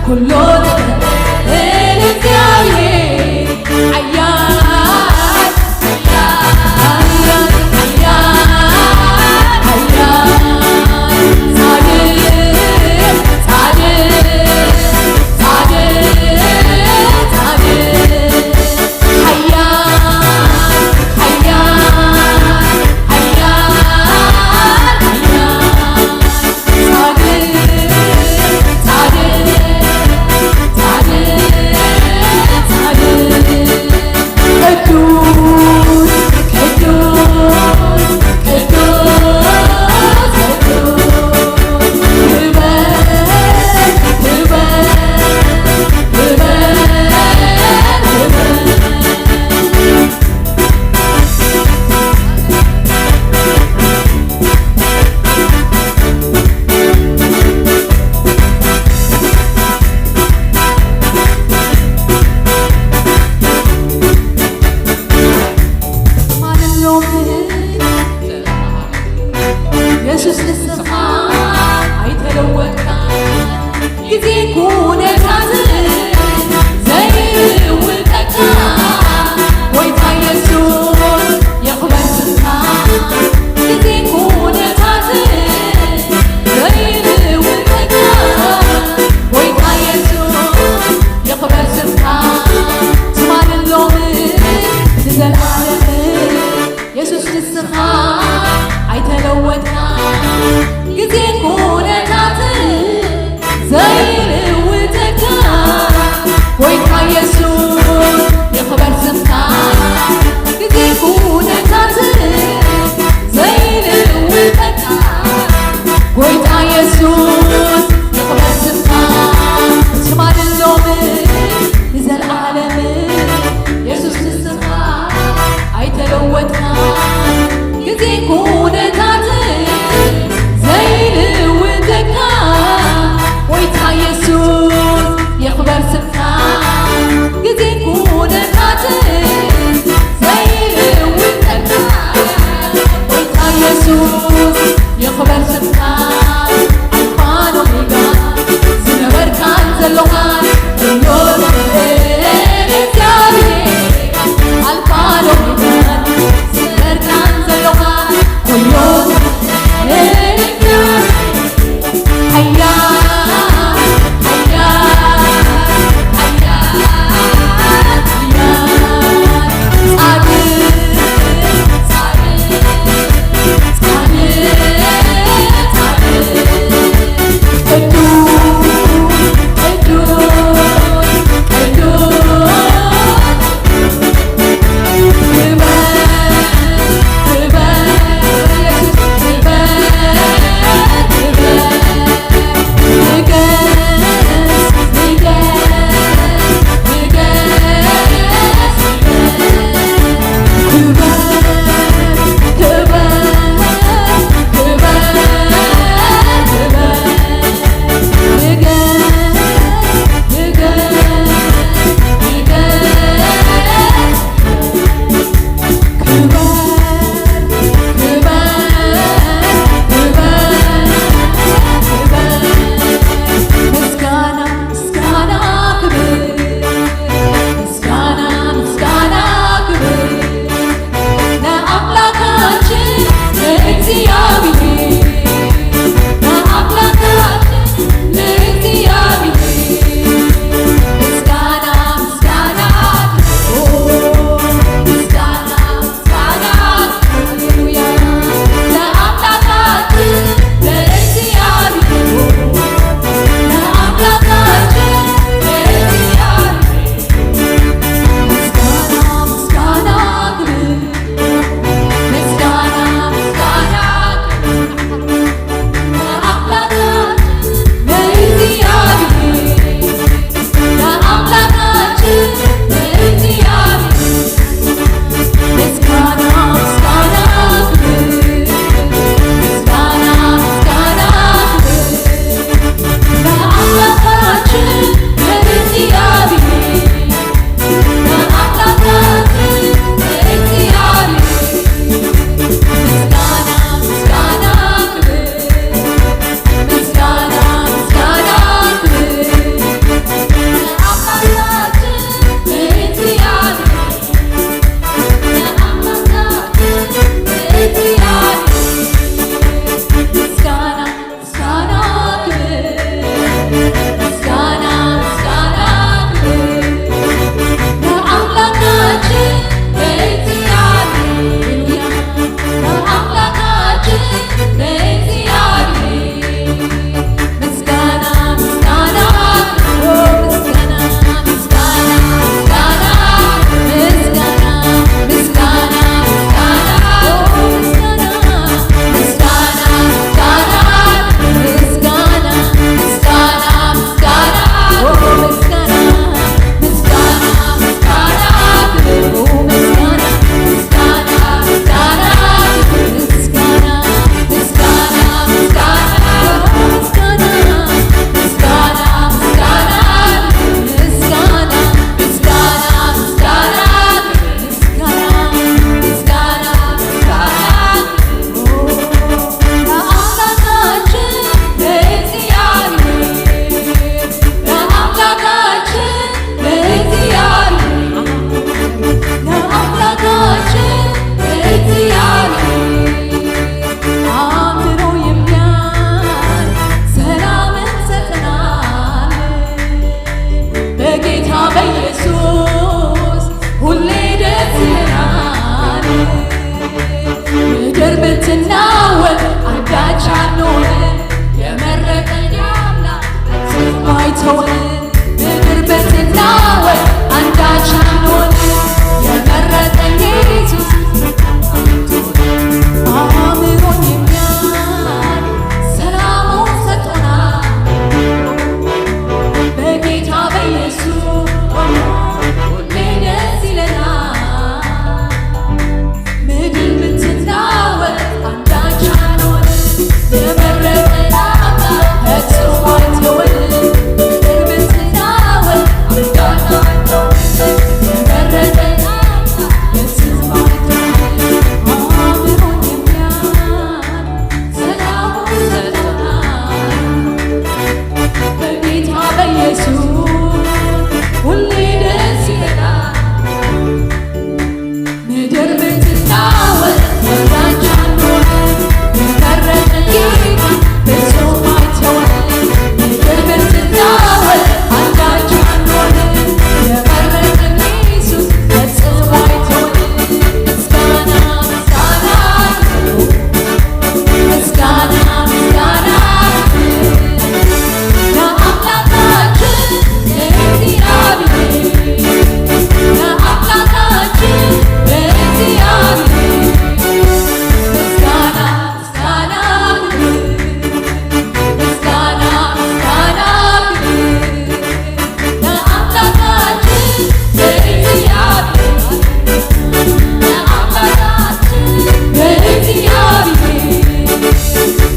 ኩሉ ንእግዚኣብሔር ሓያል፣ ሓያል፣ ሓያል፣ ሓያል፣ ጻድቅ፣ ጻድቅ፣ ጻድቅ፣ ጻድቅ፣ ሓያል፣ ሓያል፣ ሓያል፣ ሓያል። የሱስ ንስኻ ኣይተለወጥካ፣ ግዜ ኩነታት ዘይልውጠካ፣ ጎይታ የሱስ ይኽበር ስምካ። ግዜ ኩነታት ዘይልውጠካ፣ ጎይታ የሱስ ይኽበር ስምካ። ትማልን ሎምን ንዘለኣለምን የሱስ ንስኻ ኣይተለወጥካ፣ ግዜ ኩነታት ዘይልውጠካ፣ በኢየሱስ ሁሌ ደስ ይለናል። ምድር ብትናወጥ አንዳች አንሆንም። የመረጠን አምላክ ፈጽሞ አይተወንም። ምድር ብትናወጥ አንዳች አንሆንም። የመረጠን ኢየሱስ አእምሮን የሚያል ሰላሙን ሰጥቶናል። በጌታ በኢየሱስ ሁሌ ደስ ይለናል። ምድር ብትናወጥ አንዳች አንሆንም። የመረጠን አምላክ ፈጽሞ አይተወንም። ምድር ብትናወጥ አንዳች አንሆንም። የመረጠን አምላክ ፈጽሞ አይተወንም። አእምሮን የሚያል ሰላሙን ሰጥቶናል። በጌታ በኢየሱስ ሁሌ ደስ ይለናል። ምድር ብትናወጥ አንዳች አንሆንም። የመረጠን ጌታ ፍጹም አይተወንም። ምድር ብትናወጥ አንዳች አንሆንም። የመረጠን ኢየሱስ ፈጽሞ አይተወንም። ምስጋና፣ ምስጋና፣ ምስጋና፣ ምስጋና ለአምላካችን ለእግዚአብሔር፣ ለአምላካችን ለእግዚአብሔር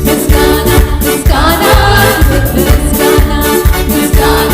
ምስጋና፣ ምስጋና፣ ምስጋና፣ ምስጋና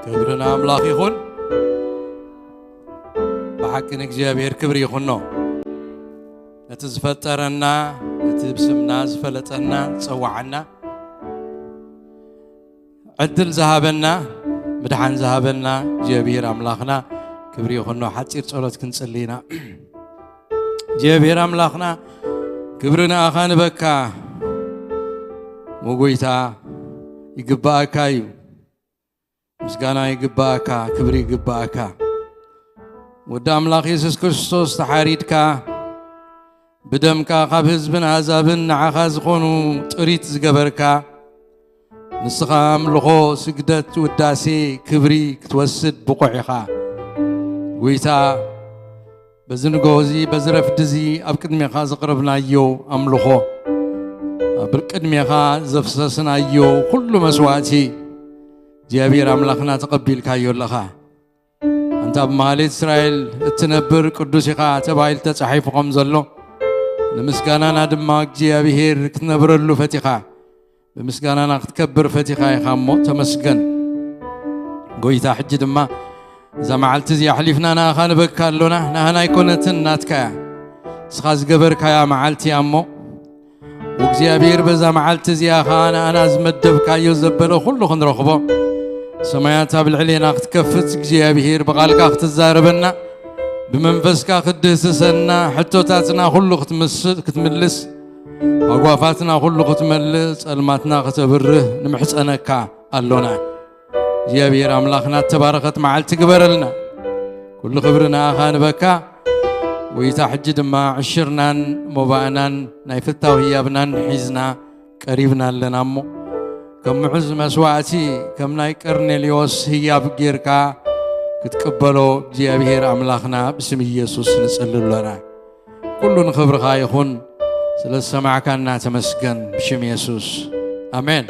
ክብሪ ንኣምላኽ ይኹን። ብሓቂ ንእግዚኣብሔር ክብሪ ይኹኖ። ነቲ ዝፈጠረና፣ ነቲ ብስምና ዝፈለጠና፣ ዝጸዋዓና፣ ዕድል ዝሃበና፣ ምድሓን ዝሃበና እግዚኣብሔር ኣምላኽና ክብሪ ይኹኖ። ሓጺር ጸሎት ክንጽሊ ኢና። እግዚኣብሔር ኣምላኽና፣ ክብሪ ንኣኻ ንበካ። ሞጎይታ ይግባኣካ እዩ። ምስጋና ይግባኣካ፣ ክብሪ ይግባኣካ። ወዲ ኣምላኽ የሱስ ክርስቶስ ተሓሪድካ፣ ብደምካ ካብ ህዝብን ኣህዛብን ንዓኻ ዝኾኑ ጥሪት ዝገበርካ፣ ንስኻ ኣምልኾ፣ ስግደት፣ ውዳሴ፣ ክብሪ ክትወስድ ብቑዕ ኢኻ። ጎይታ፣ በዚ ንግሆ እዚ፣ በዚ ረፍዲ እዚ ኣብ ቅድሜኻ ዘቕረብናዮ ኣምልኾ፣ ኣብ ቅድሜኻ ዘፍሰስናዮ ኩሉ መስዋእቲ፣ እግዚኣብሔር ኣምላኽና ተቐቢልካዮ ኣለኻ። ኣንታ ኣብ መሃሌት እስራኤል እትነብር ቅዱስ ኢኻ ተባሂሉ ተጻሒፉ ከም ዘሎ፣ ንምስጋናና ድማ እግዚኣብሔር ክትነብረሉ ፈቲኻ፣ ብምስጋናና ክትከብር ፈቲኻ ኢኻ እሞ ተመስገን። ጎይታ፣ ሕጂ ድማ እዛ መዓልቲ እዚኣ ኣሕሊፍና ንኣኻ ንበካ ኣሎና። ንኣና ኣይኮነትን፣ ናትካ እያ። ንስኻ ዝገበርካያ መዓልቲ እያ እሞ፣ እግዚኣብሔር በዛ መዓልቲ እዚኣ ኸዓ ንኣና ዝመደብካዮ ዘበለ ኩሉ ክንረኽቦ፣ ሰማያት ኣብ ልዕሌና ክትከፍት፣ እግዚኣብሔር ብቓልካ ክትዛረበና፣ ብመንፈስካ ክትድህስሰና፣ ሕቶታትና ኩሉ ክትምስ-፣ ክትምልስ፣ ኣጓፋትና ኩሉ ክትመልእ፣ ጸልማትና ከተብርህ ንምሕጸነካ ኣሎና። እግዚኣብሔር ኣምላኽና እተባረኸት መዓልቲ ግበረልና። ኩሉ ክብሪ ንኣኻ ንበካ። ጎይታ፣ ሕጂ ድማ ዕሽርናን ሞባእናን ናይ ፍታው ህያብናን ሒዝና ቀሪብና ኣለና እሞ፣ ከም ምዑዝ መስዋእቲ፣ ከም ናይ ቀርኔልዮስ ህያብ ጌርካ ክትቅበሎ እግዚኣብሔር ኣምላኽና ብስም ኢየሱስ ንጽሊ ኣሎና። ኩሉ ንኽብርኻ ይኹን። ስለ ዝሰማዕካና ተመስገን፣ ብሽም የሱስ፣ ኣሜን።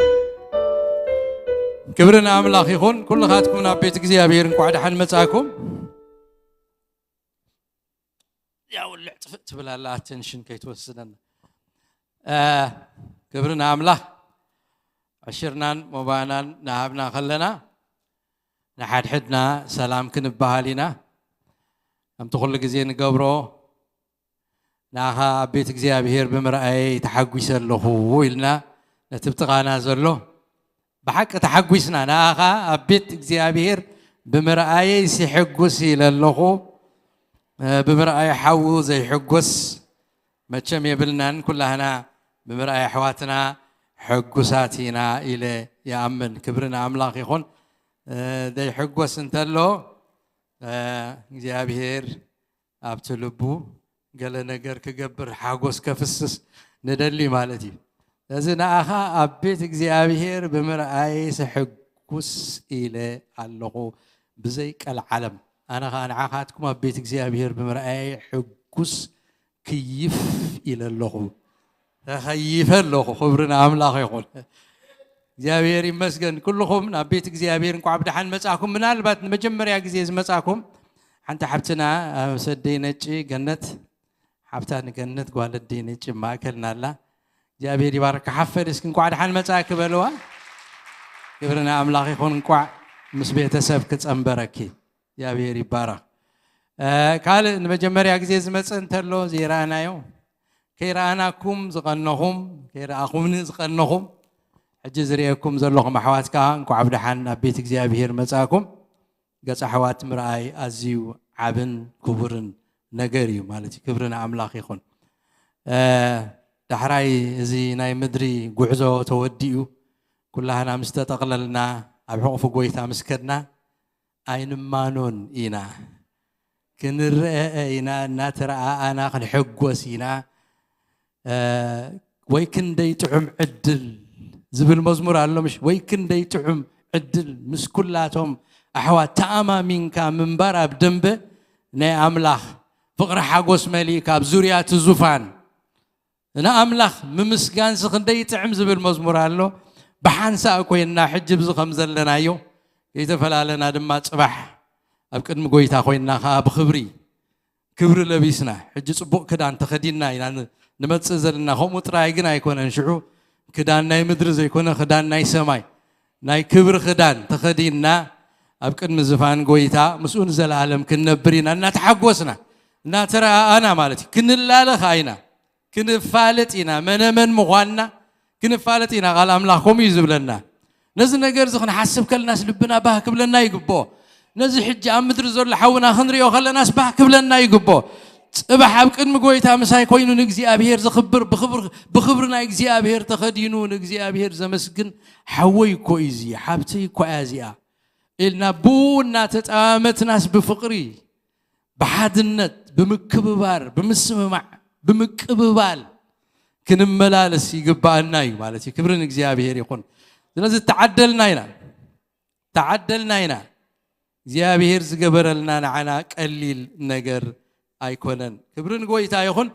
ክብሪ ንኣምላኽ ይኹን። ኩልኻትኩም ናብ ቤት እግዚኣብሔር እንኳዕ ደሓን መጻእኩም። ያው ልዕ ጥፍእ ትብል ኣላ፣ ኣቴንሽን ከይትወስደና። እ፣ ክብሪ ንኣምላኽ። ዕሽርናን ሞባናን ንሃብና ከለና፣ ንሓድሕድና ሰላም ክንበሃል ኢና። ከምቲ ኩሉ ግዜ ንገብሮ፣ ንኣኻ ኣብ ቤት እግዚኣብሔር ብምርኣየይ ተሓጒሰ ኣለኹ ኢልና፣ ነቲ ብጥቓና ዘሎ ብሓቂ ተሓጒስና፣ ንኣኻ ኣብ ቤት እግዚኣብሔር ብምርኣየይ ሲሕጉስ ኢለ ኣለኹ። እ፣ ብምርኣይ ሓዉ ዘይሕጎስ መቸም የብልናን። ኩላህና ብምርኣይ ኣሕዋትና ሕጉሳት ኢና ኢለ ይኣምን። ክብሪ ንኣምላኽ ይኹን። እ፣ ዘይሕጎስ እንተሎ፣ እ፣ እግዚኣብሔር ኣብቲ ልቡ ገለ ነገር ክገብር፣ ሓጎስ ከፍስስ ንደሊ ማለት እዩ። ስለዚ ንኣኻ ኣብ ቤት እግዚኣብሔር ብምርኣየይ ሕጉስ ኢለ ኣለኹ ብዘይ ቀልዓለም። ኣነ ኸዓ ንዓኻትኩም ኣብ ቤት እግዚኣብሔር ብምርኣየይ ሕጉስ ክይፍ ኢለ ኣለኹ። ተኸይፈ ኣለኹ። ክብሪ ንኣምላኽ ይኹን። እግዚኣብሔር ይመስገን። ኩልኹም ናብ ቤት እግዚኣብሔር እንኳዕ ብደሓን መጻእኩም። ምናልባት ንመጀመርያ ግዜ ዝመጻእኩም፣ ሓንቲ ሓብትና ኣብ ሰደይ ነጭ ገነት፣ ሓብታ ንገነት ጓል ኣደይ ነጭ ማእከልና ኣላ። እግዚኣብሔር ይባርካ። ሓፈል እስኪ እንኳዕ ደሓን መጻእኪ በልዋ። ክብሪ ንኣምላኽ ይኹን። እንኳዕ ምስ ቤተሰብ ክጸንበረኪ። እግዚኣብሔር ይባረኽ። እ፣ ካልእ ንመጀመርያ ግዜ ዝመጽእ እንተሎ ዘይረኣናዮ፣ ከይረኣናኩም ዝቐነኹም፣ ከይረኣኹምኒ ዝቐነኹም፣ ሕጂ ዝርእየኩም ዘለኹም ኣሕዋት ከኣ እንኳዕ ብደሓን ናብ ቤት እግዚኣብሔር መጻእኩም። ገጽ ኣሕዋት ምርኣይ ኣዝዩ ዓብን ክቡርን ነገር እዩ ማለት እዩ። ክብሪ ንኣምላኽ ይኹን። እ፣ ዳሕራይ እዚ ናይ ምድሪ ጉዕዞ ተወዲኡ፣ ኩላህና ምስ ተጠቕለልና፣ ኣብ ሕቑፊ ጎይታ ምስ ከድና፣ ኣይንማኖን ኢና። ክንረአ ኢና፣ እናተረኣኣና ክንሕጎስ ኢና። እ፣ ወይ ክንደይ ጥዑም ዕድል ዝብል መዝሙር ኣሎ፣ ምሽ? ወይ ክንደይ ጥዑም ዕድል ምስ ኩላቶም ኣሕዋት ተኣማሚንካ ምንባር ኣብ ደንበ ናይ ኣምላኽ ፍቕሪ ሓጎስ መሊእካ ኣብ ዙርያ እቲ ዙፋን። ንኣምላኽ ምምስጋንሲ ክንደይ ይጥዕም ዝብል መዝሙር ኣሎ። ብሓንሳእ ኮይንና ሕጂ ብዚ ከም ዘለናዮ ከይተፈላለና ድማ ጽባሕ ኣብ ቅድሚ ጎይታ ኮይንና ከኣ ብኽብሪ፣ ክብሪ ለቢስና፣ ሕጂ ጽቡቕ ክዳን ተኸዲንና ኢና ን-፣ ንመጽእ ዘለና። ከምኡ ጥራይ ግን ኣይኮነን። ሽዑ ክዳን ናይ ምድሪ ዘይኮነ፣ ክዳን ናይ ሰማይ፣ ናይ ክብሪ ክዳን ተኸዲንና ኣብ ቅድሚ ዝፋን ጎይታ ምስኡ ንዘለኣለም ክንነብር ኢና። እናተሓጎስና፣ እናተረኣኣና ማለት እዩ። ክንላለኽ ኣይና። ክንፋለጥ ኢና፣ መነመን ምዃንና ክንፋለጥ ኢና። ቃል ኣምላኽ ከምኡ እዩ ዝብለና። ነዚ ነገር እዚ ክንሓስብ ከለናስ ልብና ባህ ክብለና ይግብኦ። ነዚ ሕጂ ኣብ ምድሪ ዘሎ ሓውና ክንሪኦ ከለናስ ባህ ክብለና ይግቦ። ጽባሕ ኣብ ቅድሚ ጎይታ ምሳይ ኮይኑ ንእግዚኣብሔር ዝኽብር፣ ብኽብር፣ ብኽብሪ ናይ እግዚኣብሔር ተኸዲኑ ንእግዚኣብሔር ዘመስግን ሓወይ እኮ እዩ እዚ፣ ሓብተይ እኮ እያ እዚኣ ኢልና ብኡ እናተጠማመትናስ ብፍቕሪ፣ ብሓድነት፣ ብምክብባር፣ ብምስምማዕ፣ ብምቅብባል ክንመላለስ ይግባኣና እዩ ማለት እዩ። ክብሪ ንእግዚኣብሔር ይኹን። ስለዚ ተዓደልና ኢና፣ ተዓደልና ኢና። እግዚኣብሔር ዝገበረልና ንዓና ቀሊል ነገር ኣይኮነን። ክብሪ ንጎይታ ይኹን።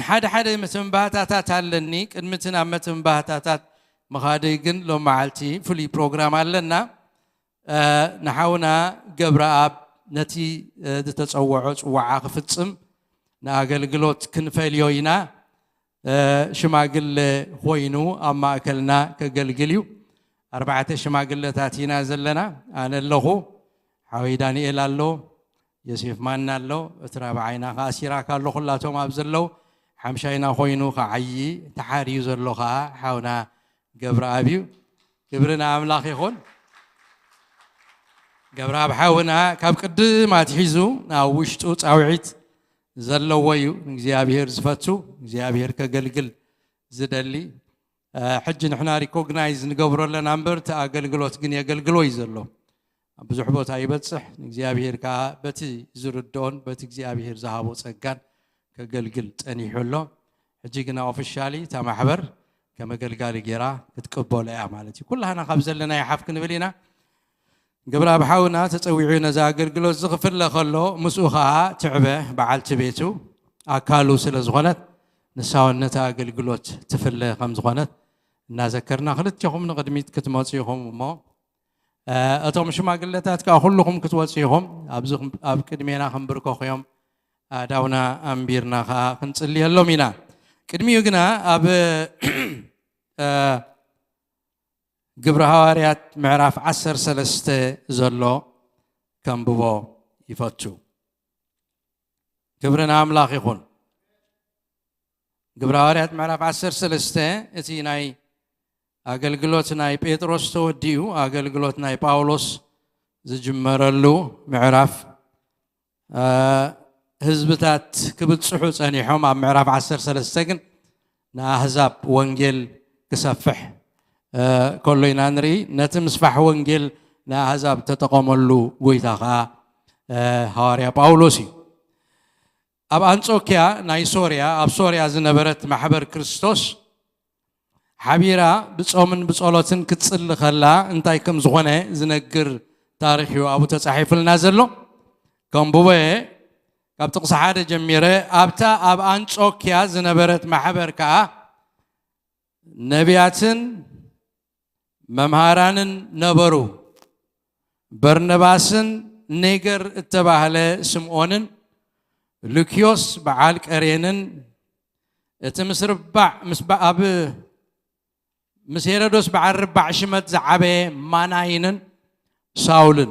ሓደ ሓደ መተንባህታታት ኣለኒ። ቅድሚ እቲ ናብ መተንባህታታት ምኻደይ ግን ሎም መዓልቲ ፍሉይ ፕሮግራም ኣለና። እ፣ ንሓውና ገብረኣብ ነቲ፣ እ፣ ዝተጸውዖ ጽዋዓ ክፍጽም ንኣገልግሎት ክንፈልዮ ኢና። እ፣ ሽማግለ ኮይኑ ኣብ ማእከልና ከገልግል እዩ። ኣርባዕተ ሽማግለታት ኢና ዘለና። ኣነ ኣለኹ፣ ሓወይ ዳንኤል ኣሎ፣ ዮሴፍ ማና ኣሎ፣ እቲ ራብዓይና ከኣ ሲራክ ኣሎ። ኩላቶም ኣብ ዘለዉ ሓምሻይና ኮይኑ ክዓዪ ተሓርዩ ዘሎ ከኣ ሓውና ገብረኣብ እዩ። ክብሪ ንኣምላኽ ይኹን። ገብረኣብ ሓውና ካብ ቅድም ኣትሒዙ ኣብ ውሽጡ ጻውዒት ዘለዎ እዩ። ንእግዚኣብሔር ዝፈቱ፣ እግዚኣብሔር ከገልግል ዝደሊ፣ እ፣ ሕጂ ንሕና ሪኮግናይዝ ንገብሮ ኣለና እምበር፣ እቲ ኣገልግሎት ግን የገልግሎ እዩ ዘሎ። ኣብ ብዙሕ ቦታ ይበጽሕ፣ ንእግዚኣብሔር ከኣ በቲ ዝርድኦን በቲ እግዚኣብሔር ዝሃቦ ጸጋን ከገልግል ጸኒሑ ኣሎ። ሕጂ ግና ኦፊሻሊ እታ ማሕበር ከም ኣገልጋሊ ጌራ ክትቅበሎ እያ ማለት እዩ። ኩላህና ካብ ዘለና ይሓፍ ክንብል ኢና። ገብረኣብ ሓውና ተጸዊዑ ነዚ ኣገልግሎት እዚ ክፍለ ከሎ፣ ምስኡ ኸኣ ትዕበ በዓልቲ ቤቱ ኣካሉ ስለ ዝኾነት፣ ንሳ እውን ነቲ ኣገልግሎት ትፍለ ከም ዝኾነት እናዘከርና፣ ክልቴኹም ንቕድሚት ክትመጹ ኢኹም እሞ፣ እ፣ እቶም ሽማግለታት ከኣ ኩልኹም ክትወጹ ኢኹም። ኣብዚ ኣብ ቅድሜና ክንብርከኹ እዮም። ኣእዳውና ኣንቢርና ከኣ ክንጽልየሎም ኢና። ቅድሚኡ ግና ኣብ፣ እ፣ ግብሪ ሃዋርያት ምዕራፍ ዓሰርተ ሰለስተ ዘሎ ከንብቦ ይፈቱ። ክብሪ ንኣምላኽ ይኹን። ግብሪ ሃዋርያት ምዕራፍ ዓሰርተ ሰለስተ፣ እቲ ናይ ኣገልግሎት ናይ ጴጥሮስ ተወዲኡ፣ ኣገልግሎት ናይ ጳውሎስ ዝጅመረሉ ምዕራፍ፣ እ፣ ህዝብታት ክብጽሑ ጸኒሖም። ኣብ ምዕራፍ ዓሰርተ ሰለስተ ግን ንኣህዛብ ወንጌል ክሰፍሕ፣ እ፣ ከሎ ኢና ንርኢ። ነቲ ምስፋሕ ወንጌል ንኣህዛብ ተጠቐመሉ ጎይታ ኸኣ፣ እ፣ ሃዋርያ ጳውሎስ እዩ። ኣብ ኣንጾክያ ናይ ሶርያ፣ ኣብ ሶርያ ዝነበረት ማሕበር ክርስቶስ ሓቢራ ብጾምን ብጸሎትን ክትጽሊ ከላ እንታይ ከም ዝኾነ ዝነግር ታሪኽ እዩ ኣብኡ ተጻሒፉልና ዘሎ። ከንብቦ እየ። ካብ ጥቕሲ ሓደ ጀሚረ፣ ኣብታ ኣብ ኣንጾክያ ዝነበረት ማሕበር ከኣ ነቢያትን መምሃራንን ነበሩ። በርነባስን ኔገር እተባህለ ስምዖንን ሉክዮስ በዓል ቀሬንን እቲ ምስ ርባዕ፣ ምስ በ-፣ ኣብ፣ ምስ ሄሮዶስ በዓል ርባዕ ሽመት ዝዓበየ ማናይንን ሳውልን።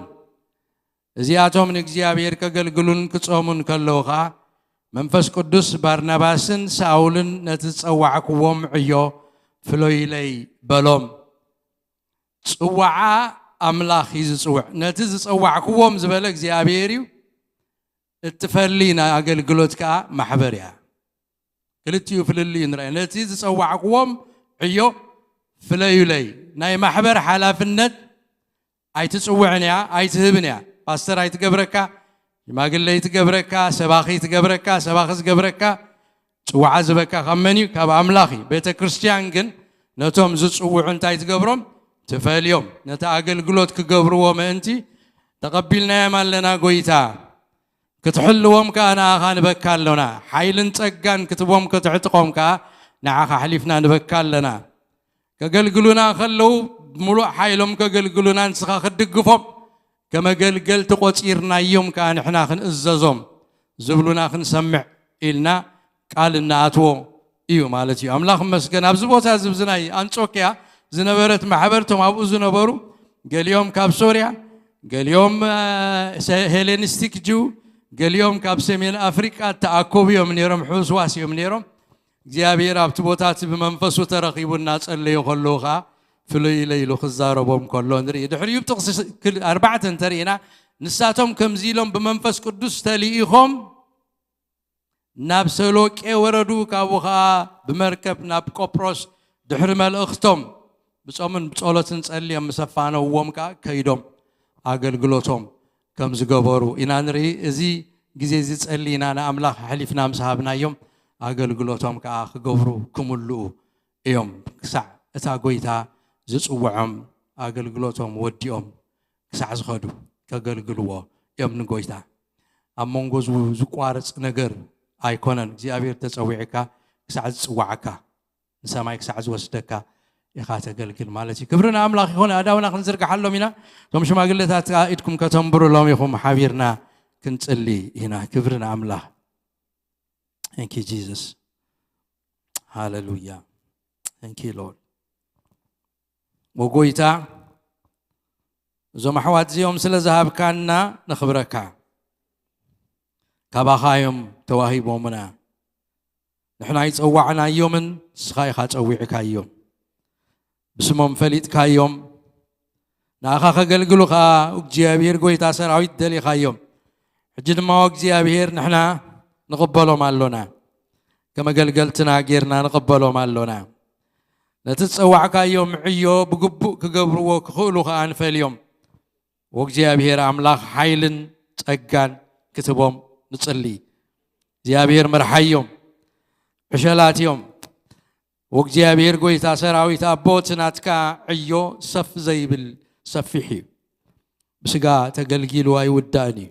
እዚኣቶም ንእግዚኣብሔር ከገልግሉን ክጾሙን ከለዉ ኸኣ፣ መንፈስ ቅዱስ ባርናባስን ሳውልን ነቲ ዝጸዋዕክዎም ዕዮ ፍለዩለይ በሎም። ጽዋዓ ኣምላኽ እዩ ዝጽውዕ። ነቲ ዝጸዋዕክዎም ዝበለ እግዚኣብሔር እዩ። እትፈሊ ናይ ኣገልግሎት ከኣ ማሕበር እያ። ክልቲኡ ፍልልዩ ንርአ። ነቲ ዝጸዋዕክዎም ዕዮ ፍለዩለይ። ናይ ማሕበር ሓላፍነት ኣይትጽውዕን እያ፣ ኣይትህብን እያ። ፓስተር ኣይትገብረካ፣ ሽማግለ ኣይትገብረካ፣ ሰባኺ ኣይትገብረካ፣ ሰባኺ ዝገብረካ፣ ጽዋዓ ዝበካ ካብ መን እዩ? ካብ ኣምላኽ እዩ። ቤተ ክርስቲያን ግን ነቶም ዝጽውዑ እንታይ ትገብሮም? ትፈልዮም። ነቲ ኣገልግሎት ክገብርዎ ምእንቲ ተቐቢልናዮም ኣለና ጎይታ። ክትሕልዎም ከኣ ንኣኻ ንበካ ኣሎና። ሓይልን ጸጋን ክትቦም ከተዕጥቖም ከኣ ንዓኻ ኣሕሊፍና ንበካ ኣለና። ከገልግሉና ከለዉ ብምሉእ ሓይሎም ከገልግሉና ንስኻ ክትድግፎም፣ ከም ኣገልገልቲ ቆጺርናዮም ከኣ ንሕና ክንእዘዞም ዝብሉና ክንሰምዕ ኢልና ቃል እናኣትዎ እዩ ማለት እዩ። ኣምላኽ ይመስገን። ኣብዚ ቦታ እዚ፣ ኣብዚ ናይ ኣንጾክያ ዝነበረት ማሕበር፣ እቶም ኣብኡ ዝነበሩ፣ ገሊኦም ካብ ሶርያ፣ ገሊኦም፣ እ፣ ሰ-፣ ሄሌኒስቲክ ጅው፣ ገሊኦም ካብ ሰሜን ኣፍሪቃ ተኣከቡ እዮም ነይሮም፣ ሕውስዋስ እዮም ነይሮም። እግዚኣብሔር ኣብቲ ቦታ እቲ ብመንፈሱ ተረኺቡ እናጸለዩ ከለዉ ኸኣ፣ ፍልይ ኢለ ኢሉ ክዛረቦም ከሎ ንርኢ። ድሕሪኡ ጥቕሲ ስ-፣ ክል-፣ ኣርባዕተ እንተርኢና፣ ንሳቶም ከምዚ ኢሎም ብመንፈስ ቅዱስ ተልኢኾም ናብ ሰሎቄ ወረዱ። ካብኡ ኸዓ ብመርከብ ናብ ቆጵሮስ ድሕሪ መልእኽቶም ብጾምን ብጸሎትን ጸልዮም ምስ ኣፋነውዎም ከኣ ከይዶም ኣገልግሎቶም ከም ዝገበሩ ኢና ንርኢ። እዚ ግዜ እዚ ጸሊና ንኣምላኽ ኣሕሊፍና ምስ ሃብናዮም ኣገልግሎቶም ከኣ ክገብሩ ክምልኡ እዮም። ክሳዕ እታ ጐይታ ዝጽውዖም ኣገልግሎቶም ወዲኦም ክሳዕ ዝኸዱ ከገልግልዎ እዮም ንጎይታ። ኣብ መንጎ ዝቋርጽ ነገር ኣይኮነን እግዚኣብሔር ተጸዊዕካ ክሳዕ ዝጽዋዓካ ንሰማይ ክሳዕ ዝወስደካ ኢኻ ተገልግል ማለት እዩ። ክብሪ ንኣምላኽ ይኹን። ኣእዳውና ክንዝርግሓሎም ኢና። እቶም ሽማግለታት ከዓ ኢድኩም ከተንብሩሎም ኢኹም። ሓቢርና ክንጽሊ ኢና። ክብሪ ንኣምላኽ። Thank you Jesus. ሃሌሉያ። Thank you Lord. ወጎይታ እዞም ኣሕዋት እዚኦም ስለ ዝሃብካና ነኽብረካ። ካባኻ እዮም ተዋሂቦምና። ንሕና ኣይጸዋዕናዮምን፣ ንስኻ ኢኻ ጸዊዕካዮም። ብስሞም ፈሊጥካዮም። ንኣኻ ከገልግሉ ኸኣ እግዚኣብሔር ጐይታ ሰራዊት ደሊኻዮም። ሕጂ ድማ እግዚኣብሔር ንሕና ንቕበሎም ኣሎና። ከም ኣገልገልትና ጌርና ንቕበሎም ኣሎና። ነቲ ዝጸዋዕካዮም ዕዮ ብግቡእ ክገብርዎ ክኽእሉ ኸኣ ንፈልዮም። ወእግዚኣብሔር ኣምላኽ ሓይልን ጸጋን ክትቦም ንጽሊ። እግዚኣብሔር ምርሓዮም። ዕሸላት እዮም። ወእግዚኣብሔር ጐይታ ሰራዊት ኣቦ እቲ ናትካ ዕዮ ሰፍ ዘይብል ሰፊሕ እዩ። ብስጋ ተገልጊሉ ኣይውዳእን እዩ።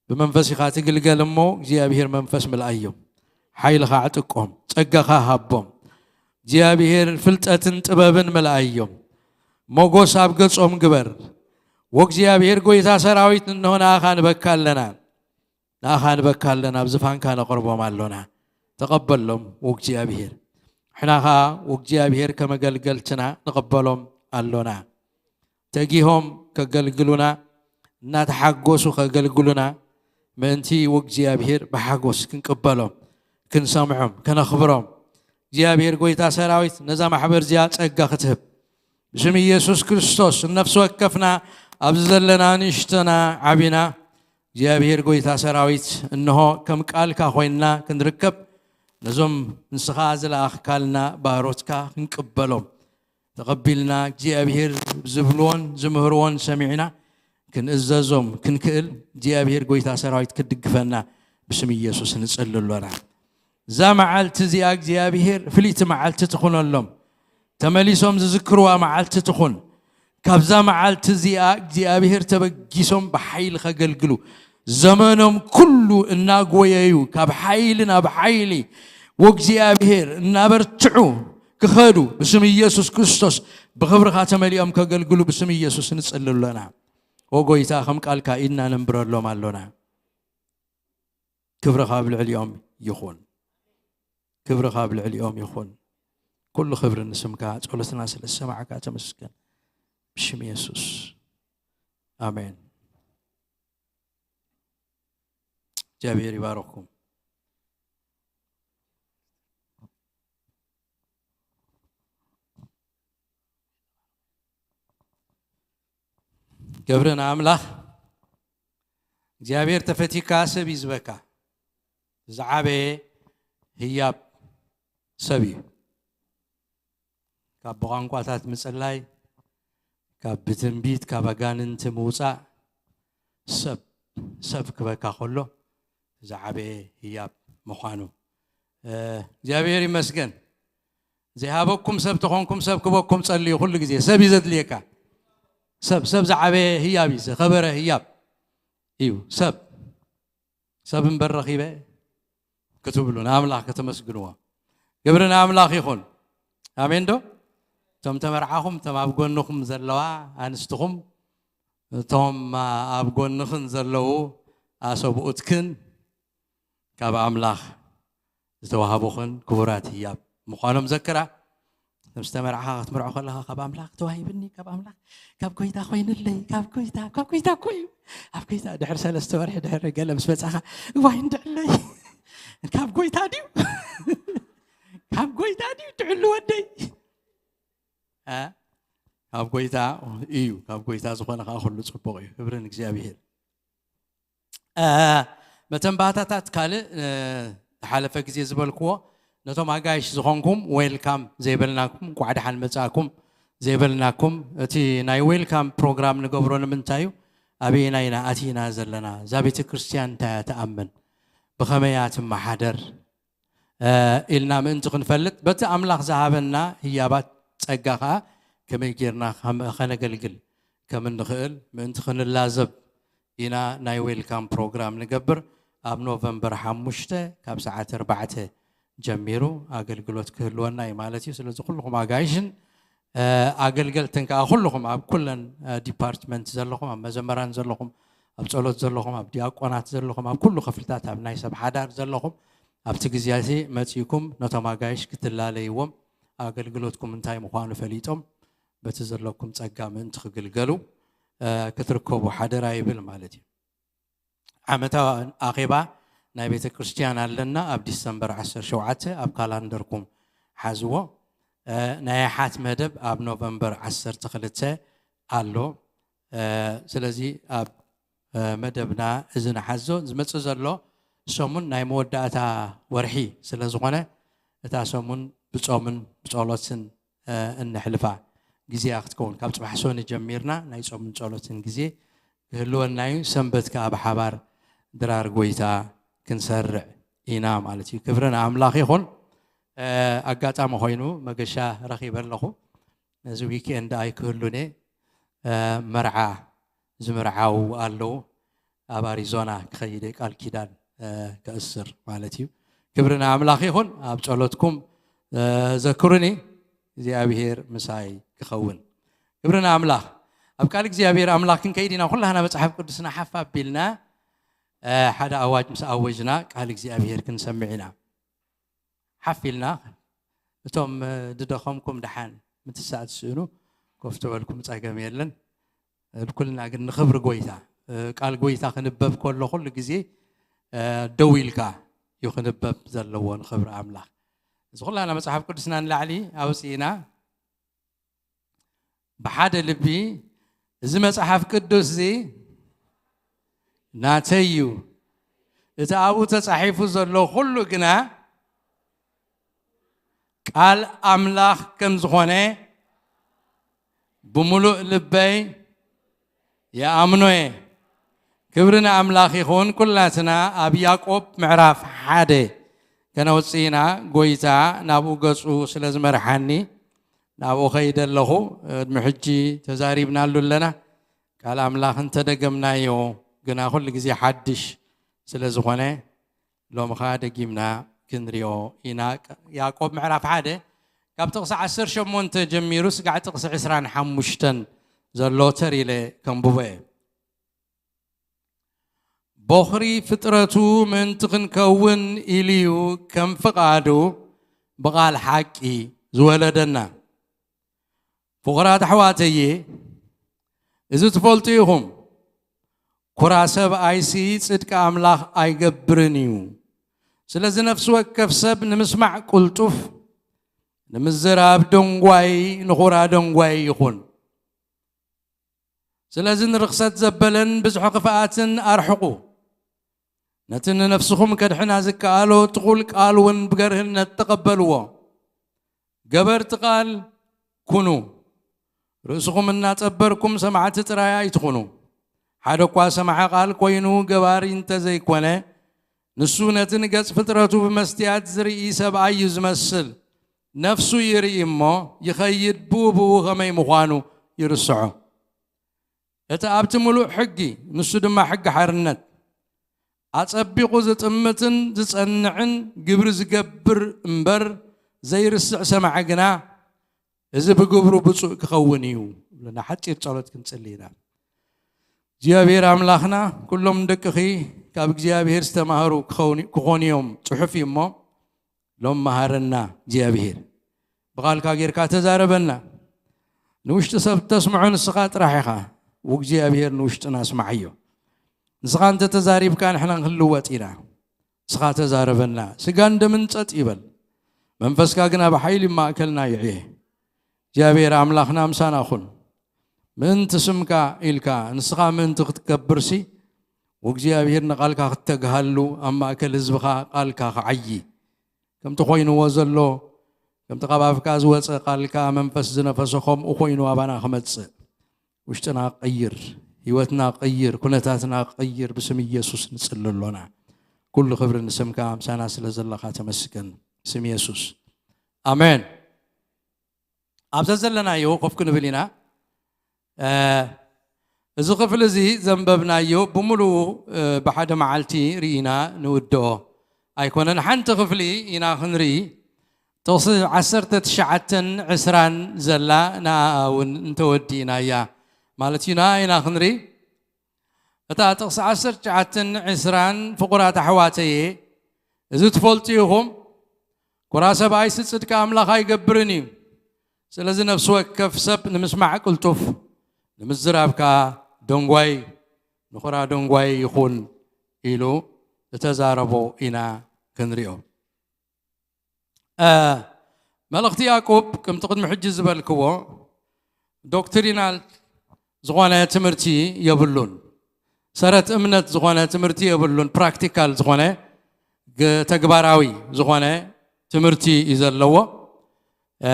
ብመንፈስ ኢኻ ትግልገል እሞ እግዚኣብሔር መንፈስ ምልኣዮም። ሓይልኻ ኣዕጥቆም፣ ጸጋኻ ሃቦም። እግዚኣብሔር ፍልጠትን ጥበብን ምልኣዮም። ሞጎስ ኣብ ገጾም ግበር። ወእግዚኣብሔር ጐይታ ሰራዊት እንሆ ንኣኻ ንበካ ኣለና። ንኣኻ ንበካ ኣለና፣ ኣብ ዝፋንካ ነቕርቦም ኣሎና። ተቐበሎም ወእግዚኣብሔር። ንሕና ኸኣ ወእግዚኣብሔር ከም ኣገልገልትና ንቕበሎም ኣሎና። ተጊሆም ከገልግሉና፣ እናተሓጎሱ ከገልግሉና ምእንቲ ወእግዚኣብሔር ብሓጎስ ክንቅበሎም፣ ክንሰምዖም፣ ከነኽብሮም እግዚኣብሔር ጐይታ ሰራዊት ነዛ ማሕበር እዚኣ ጸጋ ክትህብ ብስም ኢየሱስ ክርስቶስ ነፍሲ ወከፍና ኣብዚ ዘለና ንእሽቶና ዓቢና እግዚኣብሔር ጐይታ ሰራዊት እንሆ ከም ቃልካ ኮይንና ክንርከብ ነዞም ንስኻ ዝለኣኽካልና ባሮትካ ክንቅበሎም ተቐቢልና እግዚኣብሔር ዝብልዎን ዝምህርዎን ሰሚዕና ክንእዘዞም ክንክእል እግዚኣብሔር ጐይታ ሰራዊት ክድግፈና ብስም ኢየሱስ ንጽሊ ኣሎና። እዛ መዓልቲ እዚኣ እግዚኣብሔር ፍልይቲ መዓልቲ ትኹነሎም። ተመሊሶም ዝዝክርዋ መዓልቲ ትኹን። ካብዛ መዓልቲ እዚኣ እግዚኣብሔር ተበጊሶም ብሓይሊ ከገልግሉ ዘመኖም ኩሉ እናጎየዩ ካብ ሓይሊ ናብ ሓይሊ ወእግዚኣብሔር እናበርትዑ ክኸዱ ብስም ኢየሱስ ክርስቶስ ብኽብርኻ ተመሊኦም ከገልግሉ ብስም ኢየሱስ ንጽሊ ኣሎና። ኦ ጐይታ ከም ቃልካ ኢድና ነንብረሎም ኣሎና። ክብርኻ ኣብ ልዕሊኦም ይኹን። ክብርኻ ኣብ ልዕሊኦም ይኹን። ኩሉ ክብሪ ንስምካ። ጸሎትና ስለ ዝሰማዕካ ተመስገን። ብሽም የሱስ ኣሜን። እግዚኣብሔር ይባርኽኩም። ክብሪ ንኣምላኽ። እግዚኣብሔር ተፈቲካ ሰብ እዩ ዝበካ። ዝዓበየ ህያብ ሰብ እዩ። ካብ ብቋንቋታት ምጽላይ፣ ካብ ብትንቢት፣ ካብ ኣጋንንቲ ምውጻእ፣ ሰብ ሰብ ክበካ ከሎ ዝዓበየ ህያብ ምዃኑ እግዚኣብሔር ይመስገን። ዘይሃበኩም ሰብ ተኾንኩም ሰብ ክበኩም ጸልዩ። ኩሉ ግዜ ሰብ እዩ ዘድልየካ። ሰብ ሰብ ዝዓበየ ህያብ እዩ፣ ዝኸበረ ህያብ እዩ ሰብ። ሰብ እምበር ረኺበ ክትብሉ ንኣምላኽ ከተመስግንዎ። ግብሪ ንኣምላኽ ይኹን። ኣሜን ዶ? እቶም ተመርዓኹም፣ እቶም ኣብ ጎንኹም ዘለዋ ኣንስትኹም፣ እቶም ኣብ ጎንኽን ዘለዉ ኣሰብኡትክን ካብ ኣምላኽ ዝተዋህቡኽን ክቡራት ህያብ ምዃኖም ዘክራ። ምስ ተመርዓኻ ክትምርዖ ከለኻ ካብ ኣምላኽ ተዋሂብኒ፣ ካብ ኣምላኽ፣ ካብ ጎይታ ኮይንለይ፣ ካብ ጎይታ፣ ካብ ጎይታ እኮ እዩ። ኣብ ጎይታ ድሕሪ ሰለስተ ወርሒ ድሕሪ ገለ ምስ መጻኻ እዋይ እንድዕለይ። ካብ ጎይታ ድዩ? ካብ ጎይታ ድዩ ትዕሉ ወደይ? እ? ካብ ጎይታ እዩ። ካብ ጎይታ ዝኾነ ከዓ ኩሉ ጽቡቕ እዩ። ክብሪ ንእግዚኣብሔር። እ፣ መተንባህታታት ካልእ፣ እ፣ ዝሓለፈ ግዜ ዝበልክዎ፣ ነቶም ኣጋይሽ ዝኾንኩም ዌልካም ዘይበልናኩም፣ እንኳዕ ደሓን መጻእኩም ዘይበልናኩም፣ እቲ ናይ ዌልካም ፕሮግራም ንገብሮ ንምንታይ እዩ? ኣበየና ኢና ኣቲና ዘለና? እዛ ቤተ ክርስቲያን እንታይ እያ ትኣምን? ብኸመይ እያ ትመሓደር? እ፣ ኢልና ምእንቲ ክንፈልጥ፣ በቲ ኣምላኽ ዝሃበና ህያባት ጸጋ ኸኣ ከመይ ጌርና ከም-፣ ኸነገልግል ከም እንኽእል ምእንቲ ክንላዘብ ኢና ናይ ዌልካም ፕሮግራም ንገብር። ኣብ ኖቨምበር ሓሙሽተ ካብ ሰዓት ኣርባዕተ ጀሚሩ ኣገልግሎት ክህልወና እዩ ማለት እዩ። ስለዚ ኩልኹም ኣጋይሽን፣ እ፣ ኣገልገልትን ከኣ ኩልኹም ኣብ ኩለን፣ እ፣ ዲፓርትመንት ዘለኹም፣ ኣብ መዘመራን ዘለኹም፣ ኣብ ጸሎት ዘለኹም፣ ኣብ ዲያቆናት ዘለኹም፣ ኣብ ኩሉ ክፍልታት፣ ኣብ ናይ ሰብ ሓዳር ዘለኹም፣ ኣብቲ ግዜ እዚ መጺእኩም ነቶም ኣጋይሽ ክትላለይዎም፣ ኣገልግሎትኩም እንታይ ምዃኑ ፈሊጦም በቲ ዘለኩም ጸጋ ምእንቲ ክግልገሉ፣ እ፣ ክትርከቡ ሓደራ ይብል ማለት እዩ። ዓመታዊ ኣኼባ ናይ ቤተ ክርስቲያን ኣለና። ኣብ ዲሰምበር ዓሰርተ ሸውዓተ ኣብ ካላንደርኩም ሓዝዎ። እ፣ ናይ ኣሓት መደብ ኣብ ኖቨምበር ዓሰርተ ክልተ ኣሎ። እ፣ ስለዚ ኣብ፣ እ፣ መደብና እዚ ንሓዞ። ዝመጽእ ዘሎ ሰሙን ናይ መወዳእታ ወርሒ ስለ ዝኾነ፣ እታ ሰሙን ብጾምን ብጸሎትን፣ እ፣ እነሕልፋ ግዜያ ክትከውን፣ ካብ ጽባሕ ሰኒ ጀሚርና ናይ ጾምን ጸሎትን ግዜ ክህልወና እዩ። ሰንበት ከኣ ብሓባር ድራር ጎይታ ክንሰርዕ ኢና ማለት እዩ። ክብሪ ንኣምላኽ ይኹን። እ፣ ኣጋጣሚ ኮይኑ መገሻ ረኺበ ኣለኹ። ነዚ ዊኬንድ ኣይክህሉን እየ። እ፣ መርዓ ዝምርዓው ኣለዉ። ኣብ ኣሪዞና ክኸይድ እየ፣ ቃል ኪዳን፣ እ፣ ከእስር ማለት እዩ። ክብሪ ንኣምላኽ ይኹን። ኣብ ጸሎትኩም፣ እ፣ ዘክሩኒ፣ እግዚኣብሄር ምሳይ ክኸውን። ክብሪ ንኣምላኽ። ኣብ ቃል እግዚኣብሄር ኣምላኽ ክንከይድ ኢና። ኩላህና መጽሓፍ ቅዱስና ሓፍ ኣቢልና፣ እ፣ ሓደ ኣዋጅ ምስ ኣወጅና ቃል እግዚኣብሄር ክንሰምዕ ኢና። ሓፍ ኢልና፣ እቶም፣ እ፣ ዝደኸምኩም ደሓን ምትሳእ ትስእኑ፣ ኮፍ ተበልኩም ጸገም የለን። እ፣ ኩልና ግን ንኽብሪ ጎይታ፣ እ፣ ቃል ጎይታ ክንበብ ከሎ ኩሉ ግዜ፣ እ፣ ደው ኢልካ እዩ ክንበብ ዘለዎ ንኽብሪ ኣምላኽ። እዚ ኩላና መጽሓፍ ቅዱስና ንላዕሊ ኣውጺእና ብሓደ ልቢ፣ "እዚ መጽሓፍ ቅዱስ እዚ ናተይ እዩ፣ እቲ ኣብኡ ተጻሒፉ ዘሎ ኩሉ ግና ቃል ኣምላኽ ከም ዝኾነ ብምሉእ ልበይ ይኣምኖ እየ።" ክብሪ ንኣምላኽ ይኹን። ኩላትና ኣብ ያዕቆብ ምዕራፍ ሓደ ከነውጽእ ኢና። ጎይታ ናብኡ ገጹ ስለ ዝመርሓኒ ናብኡ ከይደ ኣለኹ። ቅድሚ ሕጂ ተዛሪብናሉ ኣለና። ቃል ኣምላኽ እንተደገምናዮ ግና ኩሉ ግዜ ሓድሽ ስለ ዝኾነ፣ ሎሚ ኸኣ ደጊምና ክንሪኦ ኢና። ያዕቆብ ምዕራፍ ሓደ ካብ ጥቕሲ ዓሰርተ ሸሞንተ ጀሚሩ ስጋዕ ጥቕሲ ዕስራን ሓሙሽተን ዘሎ ተር ኢለ ከንብቦ እየ። "ቦኽሪ ፍጥረቱ ምእንቲ ክንከውን ኢሉ እዩ ከም ፍቓዱ ብቓል ሓቂ ዝወለደና። ፍቑራት ኣሕዋተየ፣ እዚ ትፈልጡ ኢኹም፣ ኩራ ሰብኣይሲ ጽድቂ ኣምላኽ ኣይገብርን እዩ። ስለዚ ነፍሲ ወከፍ ሰብ ንምስማዕ ቅልጡፍ፣ ንምዝራብ ደንጓይ፣ ንኹራ ደንጓይ ይኹን። ስለዚ ንርኽሰት ዘበለን ብዝሒ ክፍኣትን ኣርሕቑ። ነቲ ንነፍስኹም ከድሕና ዝከኣሎ ትኹል ቃል እውን ብገርህነት ተቐበልዎ። ገበርቲ ቃል ኩኑ፣ ርእስኹም እናጸበርኩም ሰማዕቲ ጥራይ ኣይትኹኑ። ሓደ እኳ ሰማዒ ቃል ኮይኑ ገባሪ እንተ ዘይኮነ፣ ንሱ ነቲ ንገጽ ፍጥረቱ ብመስትያት ዝርኢ ሰብኣይ እዩ ዝመስል። ነፍሱ ይርኢ እሞ ይኸይድ፣ ብኡ ብኡ ኸመይ ምዃኑ ይርስዖ። እቲ ኣብቲ ምሉእ ሕጊ፣ ንሱ ድማ ሕጊ ሓርነት፣ ኣጸቢቑ ዝጥምትን ዝጸንዕን፣ ግብሪ ዝገብር እምበር ዘይርስዕ ሰማዒ ግና፣ እዚ ብግብሩ ብፁዕ ክኸውን እዩ። ኢልና ሓጺር ጸሎት ክንጽሊ ኢና። እግዚኣብሔር ኣምላኽና፣ ኩሎም ደቅኺ ካብ እግዚኣብሔር ዝተማህሩ ክኸውን-፣ ክኾኑ እዮም፣ ጽሑፍ እዩ እሞ፣ ሎም መሃረና እግዚኣብሔር። ብቓልካ ጌርካ ተዛረበና። ንውሽጢ ሰብ ተስምዖ ንስኻ ጥራሕ ኢኻ። ወእግዚኣብሔር ንውሽጥና ስምዓዮ። ንስኻ እንተ ተዛሪብካ ንሕና ክንልወጥ ኢና። ንስኻ ተዛረበና። ስጋን ደምን ጸጥ ይበል። መንፈስካ ግና ብሓይሊ ማእከልና ይዕየ። እግዚኣብሔር ኣምላኽና ምሳና ኩን። ምእንቲ ስምካ ኢልካ፣ ንስኻ ምእንቲ ክትከብርሲ፣ ወእግዚኣብሔር ንቓልካ ክተግሃሉ፣ ኣብ ማእከል ህዝብኻ ቃልካ ክዓዪ። ከምቲ ኮይንዎ ዘሎ፣ ከምቲ ካብ ኣፍካ ዝወጸ ቃልካ መንፈስ ዝነፈሶ ከምኡ ኮይኑ ኣባና ክመጽእ፣ ውሽጥና ቀይር፣ ህይወትና ቀይር፣ ኩነታትና ቀይር፣ ብስም ኢየሱስ ንጽሊ ኣሎና። ኩሉ ክብሪ ንስምካ፣ ምሳና ስለ ዘለኻ ተመስገን። ስም ኢየሱስ። ኣሜን። ኣብዛ ዘለናዮ ኮፍ ክንብል ኢና። እ፣ እዚ ክፍሊ እዚ ዘንበብናዮ ብምሉኡ፣ እ፣ ብሓደ መዓልቲ ርኢና ንውድኦ ኣይኮነን። ሓንቲ ክፍሊ ኢና ክንርኢ። ጥቕሲ ዓሰርተ ትሽዓተን ዕስራን ዘላ ንኣኣ እውን እንተወዲእናያ ማለት እዩ። ንኣ ኢና ክንርኢ። እታ ጥቕሲ ዓሰርተ ትሽዓተን ዕስራን፣ ፍቑራት ኣሕዋተየ፣ እዚ ትፈልጡ ኢኹም፣ ኩራ ሰብኣይሲ ጽድቂ ኣምላኽ ኣይገብርን እዩ። ስለዚ ነፍሲ ወከፍ ሰብ ንምስማዕ ቅልጡፍ፣ ንምዝራብ ከኣ ደንጓይ፣ ንኹራ ደንጓይ ይኹን ኢሉ እተዛረቦ ኢና ክንሪኦ። እ፣ መልእኽቲ ያዕቆብ ከምቲ ቅድሚ ሕጂ ዝበልክዎ ዶክትሪናል ዝኾነ ትምህርቲ የብሉን። ሰረት እምነት ዝኾነ ትምህርቲ የብሉን። ፕራክቲካል ዝኾነ ግ-፣ ተግባራዊ ዝኾነ ትምህርቲ እዩ ዘለዎ። እ፣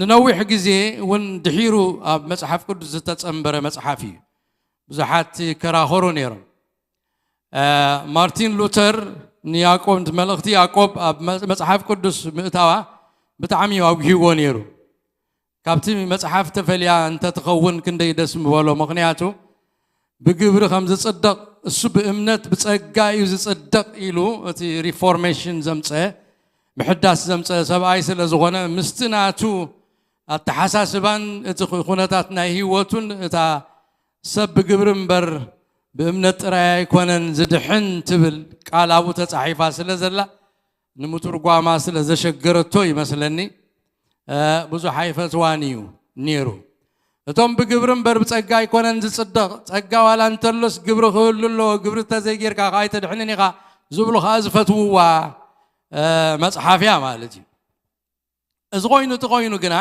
ንነዊሕ ግዜ እውን ድሒሩ ኣብ መጽሓፍ ቅዱስ ዝተጸንበረ መጽሓፍ እዩ። ብዙሓት ይከራኸሩ ነይሮም። እ፣ ማርቲን ሉተር ንያዕቆብ፣ መልእኽቲ ያዕቆብ ኣብ መ-፣ መጽሓፍ ቅዱስ ምእታዋ ብጣዕሚ እዩ ኣጉሂዎ ነይሩ። ካብቲ መጽሓፍ ተፈልያ እንተትኸውን ክንደይ ደስ ምበሎ። ምኽንያቱ ብግብሪ ከም ዝጽደቕ፣ እሱ ብእምነት ብጸጋ እዩ ዝጽደቕ ኢሉ እቲ ሪፎርሜሽን ዘምጸ፣ ምሕዳስ ዘምጸ ሰብኣይ ስለ ዝኾነ፣ ምስቲ ናቱ ኣተሓሳስባን እቲ ኩ-፣ ኩነታት ናይ ህይወቱን፣ እታ ሰብ ብግብሪ እምበር ብእምነት ጥራይ ኣይኮነን ዝድሕን ትብል ቃል ኣብኡ ተጻሒፋ ስለ ዘላ፣ ንምትርጓማ ስለ ዘሸገረቶ ይመስለኒ፣ እ፣ ብዙሕ ኣይፈትዋን እዩ ነይሩ። እቶም ብግብሪ እምበር ብጸጋ ኣይኮነን ዝጽደቕ፣ ጸጋ ዋላ እንተሎስ ግብሪ ክህሉ ኣለዎ፣ ግብሪ እንተዘይጌርካ ከኣ ኣይተድሕንን ኢኻ ዝብሉ ከኣ ዝፈትውዋ፣ እ፣ መጽሓፍ እያ ማለት እዩ። እዚ ኮይኑ እቲ ኮይኑ ግና፣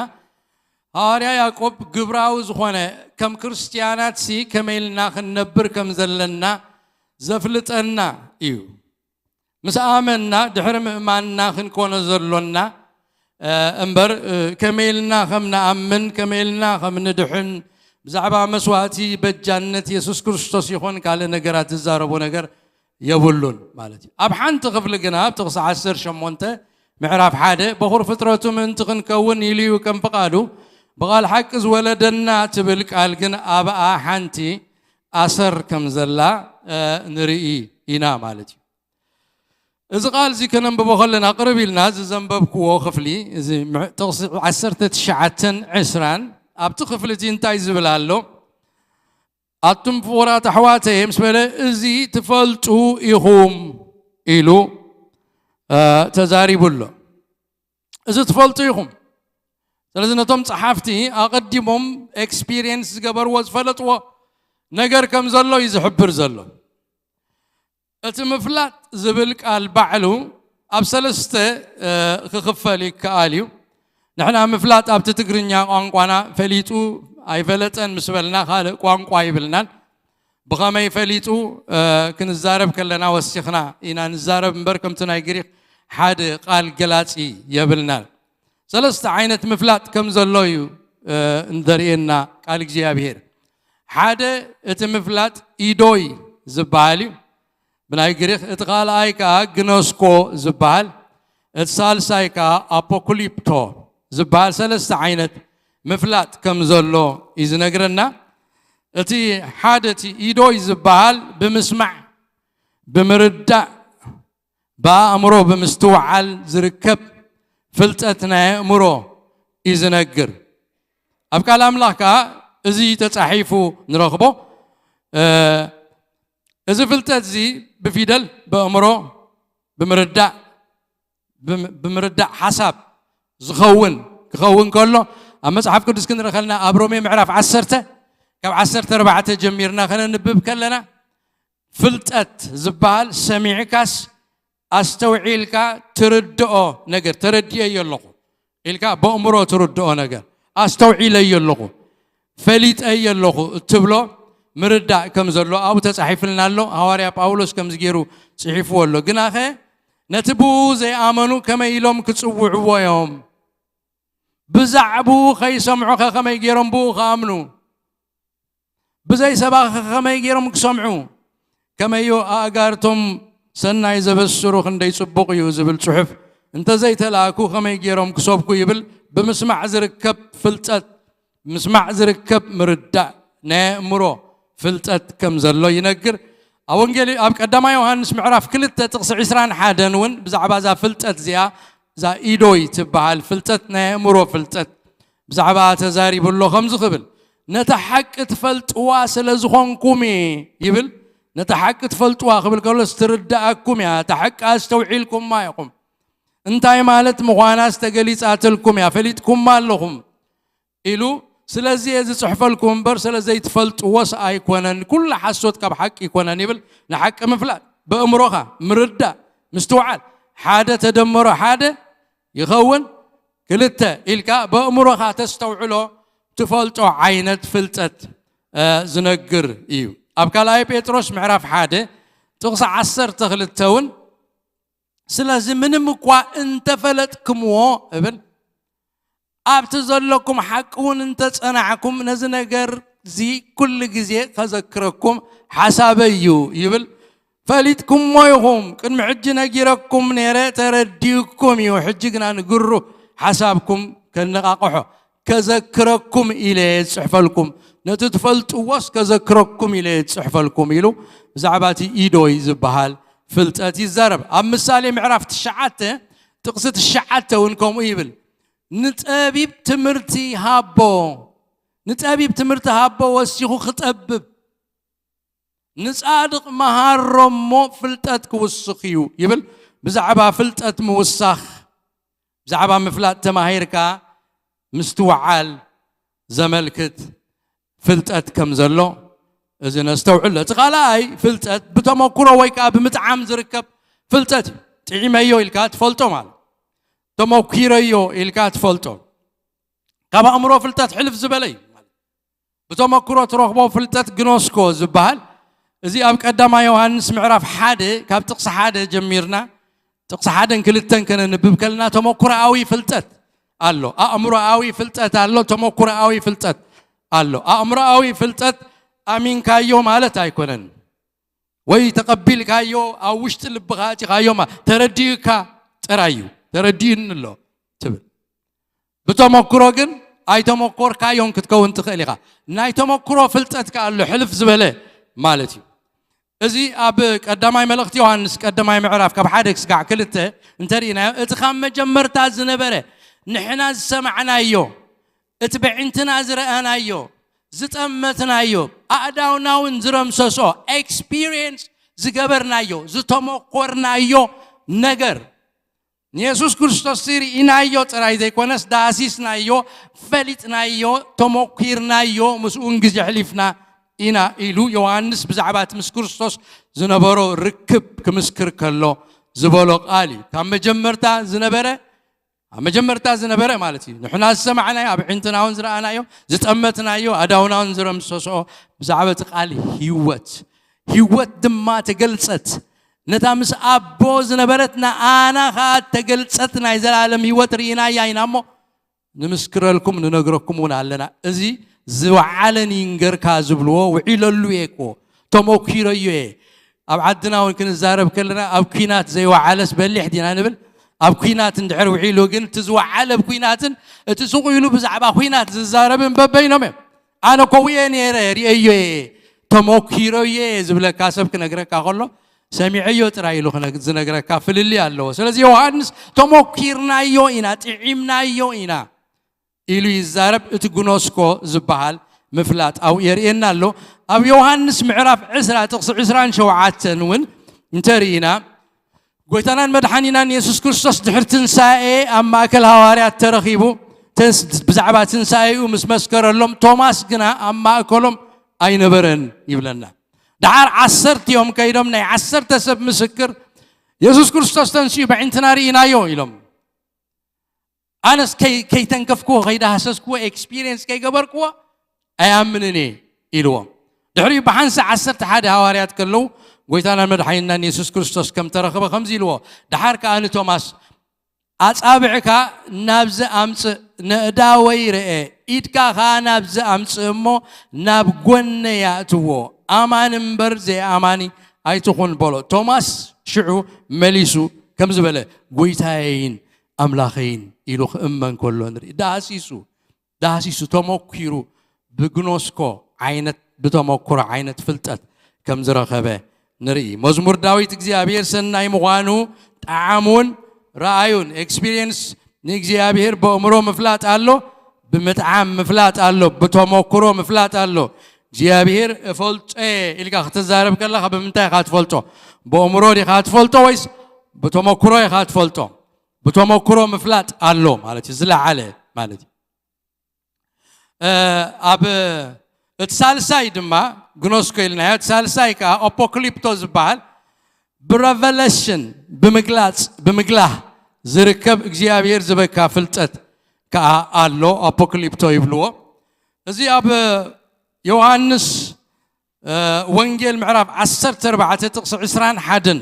ሃዋርያ ያዕቆብ ግብራዊ ዝኾነ፣ ከም ክርስትያናትሲ ከመይ ኢልና ክንነብር ከም ዘለና ዘፍልጠና እዩ። ምስ ኣመንና፣ ድሕሪ ምእማንና ክንኮኖ ዘሎና፣ እ፣ እምበር፣ እ፣ ከመይ ኢልና ከም ንኣምን፣ ከመይ ኢልና ከም ንድሕን፣ ብዛዕባ መስዋእቲ በጃነት የሱስ ክርስቶስ ይኹን ካልእ ነገራት ዝዛረቦ ነገር የብሉን ማለት እዩ። ኣብ ሓንቲ ክፍሊ ግና፣ ኣብ ጥቕሲ ዓሰርተ ሸሞንተ ምዕራፍ ሓደ፣ በኹር ፍጥረቱ ምእንቲ ክንከውን ኢሉ እዩ ከም ፍቓዱ ብቓል ሓቂ ዝወለደና ትብል ቃል ግን ኣብኣ ሓንቲ ኣሰር ከም ዘላ፣ እ፣ ንርኢ ኢና ማለት እዩ። እዚ ቃል እዚ ከነንብቦ ከለና ቅርብ ኢልና እዚ ዘንበብክዎ ክፍሊ፣ እዚ ምዕ-፣ ጥቕሲ ዓሰርተ ትሽዓተን ዕስራን፣ ኣብቲ ክፍሊ እዚ እንታይ ዝብል ኣሎ? ኣቱም ፍቑራት ኣሕዋተየ ምስ በለ፣ እዚ ትፈልጡ ኢኹም ኢሉ፣ እ፣ ተዛሪቡ ኣሎ። እዚ ትፈልጡ ኢኹም። ስለዚ ነቶም ጸሓፍቲ ኣቐዲሞም ኤክስፒሪየንስ ዝገበርዎ፣ ዝፈለጥዎ ነገር ከም ዘሎ እዩ ዝሕብር ዘሎ። እቲ ምፍላጥ ዝብል ቃል ባዕሉ ኣብ ሰለስተ፣ እ፣ ክኽፈል ይከኣል እዩ። ንሕና ምፍላጥ ኣብቲ ትግርኛ ቋንቋና ፈሊጡ ኣይፈለጠን ምስ በልና ካልእ ቋንቋ ይብልናን። ብኸመይ ፈሊጡ፣ እ፣ ክንዛረብ ከለና ወሲኽና ኢና ንዛረብ እምበር ከምቲ ናይ ግሪክ ሓደ ቃል ገላጺ የብልናን። ሰለስተ ዓይነት ምፍላጥ ከም ዘሎ እዩ፣ እ፣ እንደርእየና ቃል እግዚኣብሔር። ሓደ እቲ ምፍላጥ ኢዶይ ዝበሃል እዩ። ብናይ ግሪኽ፣ እቲ ካልኣይ ከኣ ግኖስኮ ዝበሃል፣ እቲ ሳልሳይ ከኣ ኣፖኩሊፕቶ ዝበሃል ሰለስተ ዓይነት ምፍላጥ ከም ዘሎ እዩ ዝነግረና። እቲ ሓደ፣ እቲ ኢዶይ ዝበሃል ብምስማዕ፣ ብምርዳእ፣ ብኣእምሮ ብምስትውዓል ዝርከብ ፍልጠት ናይ ኣእምሮ እዩ ዝነግር። ኣብ ቃል ኣምላኽ ከኣ እዚ ተጻሒፉ ንረኽቦ። እ፣ እዚ ፍልጠት እዚ ብፊደል፣ ብኣእምሮ፣ ብምርዳእ፣ ብም-፣ ብምርዳእ ሓሳብ ዝኸውን ክኸውን ከሎ፣ ኣብ መጽሓፍ ቅዱስ ክንርኢ ከለና፣ ኣብ ሮሜ ምዕራፍ ዓሰርተ ካብ ዓሰርተ ኣርባዕተ ጀሚርና ከነንብብ ከለና፣ ፍልጠት ዝበሃል ሰሚዕካስ ኣስተውዒልካ ትርድኦ ነገር፣ ተረዲኤዮ ኣለኹ ኢልካ ብኣእምሮ ትርድኦ ነገር፣ ኣስተውዒለዮ ኣለኹ። ፈሊጠ እየ ኣለኹ እትብሎ ምርዳእ ከም ዘሎ ኣብኡ ተጻሒፍልና ኣሎ። ሃዋርያ ጳውሎስ ከምዚ ገይሩ ጽሒፍዎ ኣሎ። ግናኸ ነቲ ብኡ ዘይኣመኑ ከመይ ኢሎም ክጽውዕዎ እዮም? ብዛዕባኡ ከይሰምዑ ከ ከመይ ገይሮም ብኡ ክኣምኑ? ብዘይ ሰባኺ ከመይ ገይሮም ክሰምዑ? ከመዮ ኣእጋርቶም ሰናይ ዘበስሩ ክንደይ ጽቡቕ እዩ ዝብል ጽሑፍ እንተዘይተላእኩ ከመይ ገይሮም ክሰብኩ ይብል። ብምስማዕ ዝርከብ ፍልጠት፣ ምስማዕ ዝርከብ ምርዳእ ናይ ኣእምሮ ፍልጠት ከም ዘሎ ይነግር። ኣብ ወንጌል ኣብ ቀዳማይ ዮሃንስ ምዕራፍ ክልተ ጥቕሲ ዕስራን ሓደን እውን ብዛዕባ እዛ ፍልጠት እዚኣ፣ እዛ ኢዶይ ትበሃል ፍልጠት፣ ናይ ኣእምሮ ፍልጠት ብዛዕባ ተዛሪቡ ኣሎ። ከምዚ ክብል፣ ነታ ሓቂ ትፈልጥዋ ስለ ዝኾንኩም እየ ይብል። ነታ ሓቂ ትፈልጥዋ ክብል ከሎስ ትርዳእኩም እያ። እታ ሓቂ ኣስተውዒልኩማ ኢኹም። እንታይ ማለት ምዃናስ ተገሊጻትልኩም እያ፣ ፈሊጥኩማ ኣለኹም ኢሉ። ስለዚ እየ ዝጽሕፈልኩም እምበር ስለ ዘይትፈልጥዎስ ኣይኮነን። ኩሉ ሓሶት ካብ ሓቂ ኣይኮነን ይብል። ንሓቂ ምፍላጥ፣ በእምሮኻ ምርዳእ፣ ምስትውዓል፣ ሓደ ተደመሮ ሓደ ይኸውን። ክልተ ኢልካ በእምሮኻ ተስተውዕሎ፣ ትፈልጦ ዓይነት ፍልጠት፣ እ፣ ዝነግር እዩ። ኣብ ካልኣይ ጴጥሮስ ምዕራፍ ሓደ ጥቕሲ ዓሰርተ ክልተ እውን፣ ስለዚ ምንም እኳ እንተፈለጥክምዎ እብል፣ ኣብቲ ዘለኩም ሓቂ እውን እንተጸናዕኩም፣ ነዚ ነገር እዚ ኩሉ ግዜ ከዘክረኩም ሓሳበይ እዩ ይብል። ፈሊጥኩሞ ኢኹም፣ ቅድሚ ሕጂ ነጊረኩም ነይረ፣ ተረዲእኩም እዩ፣ ሕጂ ግና ንግሩ ሓሳብኩም ከነቓቕሖ ከዘክረኩም ኢለ እየ ዝጽሕፈልኩም፣ ነቲ ትፈልጥዎስ ከዘክረኩም ኢለ እየ ዝጽሕፈልኩም ኢሉ ብዛዕባ እቲ ኢዶይ ዝበሃል ፍልጠት ይዛረብ። ኣብ ምሳሌ ምዕራፍ ትሽዓተ ጥቕሲ ትሽዓተ እውን ከምኡ ይብል፣ "ንጠቢብ ትምህርቲ ሃቦ፣ ንጠቢብ ትምህርቲ ሃቦ ወሲኹ ክጠብብ፣ ንጻድቕ መሃሮ እሞ ፍልጠት ክውስኽ እዩ" ይብል። ብዛዕባ ፍልጠት ምውሳኽ፣ ብዛዕባ ምፍላጥ ተማሂርካ ምስትውዓል ዘመልክት ፍልጠት ከም ዘሎ እዚ ነስተውዕሎ። እቲ ካልኣይ ፍልጠት ብተመኩሮ ወይ ከኣ ብምጥዓም ዝርከብ ፍልጠት እዩ። ጥዒመዮ ኢልካ ትፈልጦ ማለት፣ ተመኪረዮ ኢልካ ትፈልጦ፣ ካብ ኣእምሮ ፍልጠት ሕልፍ ዝበለ እዩ። ብተመክሮ ትረኽቦ ፍልጠት ግኖስኮ ዝበሃል፣ እዚ ኣብ ቀዳማይ ዮሃንስ ምዕራፍ ሓደ ካብ ጥቕሲ ሓደ ጀሚርና ጥቕሲ ሓደን ክልተን ከነንብብ ከለና ተመክሮኣዊ ፍልጠት ኣሎ፣ ኣእምሮኣዊ ፍልጠት ኣሎ፣ ተመክሮኣዊ ፍልጠት ኣሎ። ኣእምሮኣዊ ፍልጠት ኣሚንካዮ ማለት ኣይኮነን፣ ወይ ተቐቢልካዮ ኣብ ውሽጢ ልብኻ ኣእቲኻዮ ማ-፣ ተረዲኡካ ጥራይ እዩ። "ተረዲኡኒ ኣሎ" ትብል። ብተመክሮ ግን ኣይተመኮርካዮን ክትከውን ትኽእል ኢኻ። ናይ ተመክሮ ፍልጠት ከኣ ኣሎ፣ ሕልፍ ዝበለ ማለት እዩ። እዚ ኣብ ቀዳማይ መልእኽቲ ዮሃንስ ቀዳማይ ምዕራፍ ካብ ሓደ ክስጋዕ ክልተ እንተርኢናዮ፣ እቲ ካብ መጀመርታ ዝነበረ፣ ንሕና ዝሰማዕናዮ፣ እቲ ብዕንትና ዝረኣናዮ፣ ዝጠመትናዮ፣ ኣእዳውና እውን ዝረምሰሶ፣ ኤክስፒሪየንስ ዝገበርናዮ፣ ዝተመኮርናዮ ነገር፣ ንየሱስ ክርስቶስ ርኢናዮ ጥራይ ዘይኮነስ፣ ዳሲስናዮ፣ ፈሊጥናዮ፣ ተመኪርናዮ፣ ምስኡን ግዜ ኣሕሊፍና ኢና ኢሉ ዮሃንስ ብዛዕባ እቲ ምስ ክርስቶስ ዝነበሮ ርክብ ክምስክር ከሎ ዝበሎ ቃል እዩ። ካብ መጀመርታ ዝነበረ፣ ኣብ መጀመርታ ዝነበረ ማለት እዩ። ንሕና ዝሰማዕናዮ፣ ኣብ ኣዒንትና እውን ዝረኣናዮ፣ ዝጠመትናዮ፣ ኣእዳውና እውን ዝረምሰሶ ብዛዕባ እቲ ቃል ህይወት፣ ህይወት ድማ ተገልጸት። ነታ ምስ ኣቦ ዝነበረት ንኣና ኸኣ ተገልጸት ናይ ዘላለም ህይወት ርኢናያ ኢና እሞ፣ ንምስክረልኩም ንነግረኩም እውን ኣለና። እዚ ዝወዓለን ይንገርካ ዝብልዎ ውዒለሉ እየ እኮ፣ ተመኪረዮ እየ። ኣብ ዓድና እውን ክንዛረብ ከለና፣ ኣብ ኲናት ዘይወዓለስ በሊሕ ዲና ንብል? ኣብ ኲናት እንድሕር ውዒሉ ግን፣ እቲ ዝወዓለ ኣብ ኲናትን እቲ ስቕ ኢሉ ብዛዕባ ኲናት ዝዛረብን በበይኖም እዮም። ኣነ እኮ ውየ ነይረ፣ ርእየዮ እየ፣ ተመኪረዮ እየ ዝብለካ ሰብ ክነግረካ ከሎ፣ ሰሚዐዮ ጥራይ ኢሉ ክነ-፣ ዝነግረካ ፍልልይ ኣለዎ። ስለዚ ዮሃንስ፣ "ተመኪርናዮ ኢና፣ ጥዒምናዮ ኢና" ኢሉ ይዛረብ። እቲ ግኖስኮ ዝበሃል ምፍላጥ ኣብኡ የርእየና ኣሎ። ኣብ ዮሃንስ ምዕራፍ ዕስራ ጥቕሲ ዕስራን ሸውዓተን እውን እንተርኢና፣ ጎይታናን መድሓኒናን የሱስ ክርስቶስ ድሕሪ ትንሳኤ ኣብ ማእከል ሃዋርያት ተረኺቡ፣ ተንስ-፣ ብዛዕባ ትንሳኤኡ ምስ መስከረሎም፣ ቶማስ ግና ኣብ ማእከሎም ኣይነበረን ይብለና። ደሓር ዓሰርተ እዮም ከይዶም፣ ናይ ዓሰርተ ሰብ ምስክር፣ "የሱስ ክርስቶስ ተንሲኡ፣ በዒንትና ርኢናዮ" ኢሎም። ኣነስ ከይ-፣ ከይተንከፍክዎ፣ ከይዳህሰስክዎ፣ ኤክስፒሪየንስ ከይገበርክዎ፣ ኣይኣምንን እየ ኢልዎም። ድሕሪኡ ብሓንሳእ ዓሰርተ ሓደ ሃዋርያት ከለዉ፣ ጎይታናን መድሓኒናን የሱስ ክርስቶስ ከም ተረኽበ ከምዚ ኢልዎ፣ ደሓር ከኣ ንቶማስ፣ ኣጻብዕካ ናብዚ ኣምጽእ፣ ነእዳወይ ርኤ፣ ኢድካ ኸኣ ናብዚ ኣምጽእ እሞ ናብ ጐነይ ኣእትዎ፣ ኣማኒ እምበር ዘይኣማኒ ኣይትኹን በሎ። ቶማስ ሽዑ መሊሱ ከምዚ በለ፣ ጐይታየይን ኣምላኸይን ኢሉ ክእመን ከሎ ንርኢ። ዳህሲሱ ዳህሲሱ ተመኲሩ ብግኖስኮ ዓይነት ብተመክሮ ዓይነት ፍልጠት ከም ዝረኸበ ንርኢ። መዝሙር ዳዊት እግዚኣብሔር ሰናይ ምዃኑ ጠዓሙን ረኣዩን። ኤክስፒሪየንስ ንእግዚኣብሔር በእምሮ ምፍላጥ ኣሎ፣ ብምጥዓም ምፍላጥ ኣሎ፣ ብተመክሮ ምፍላጥ ኣሎ። እግዚኣብሔር እፈልጦ እየ ኢልካ ክትዛረብ ከለኻ ብምንታይ ኢኻ ትፈልጦ? በእምሮ ዲኻ ትፈልጦ ወይስ ብተመክሮ ኢኻ ትፈልጦ? ብተመክሮ ምፍላጥ ኣሎ ማለት እዩ፣ ዝለዓለ ማለት እዩ። ኣብ እቲ ሳልሳይ ድማ ግኖስኮ ኢልናዮ። እቲ ሳልሳይ ከዓ ኣፖክሊፕቶ ዝበሃል ብረቨለሽን ብምግላፅ ብምግላህ ዝርከብ እግዚኣብሔር ዝበካ ፍልጠት ከዓ ኣሎ። ኣፖክሊፕቶ ይብልዎ። እዚ ኣብ ዮሃንስ ወንጌል ምዕራፍ ዓሰርተ ኣርባዕተ ጥቕሲ ዕስራን ሓደን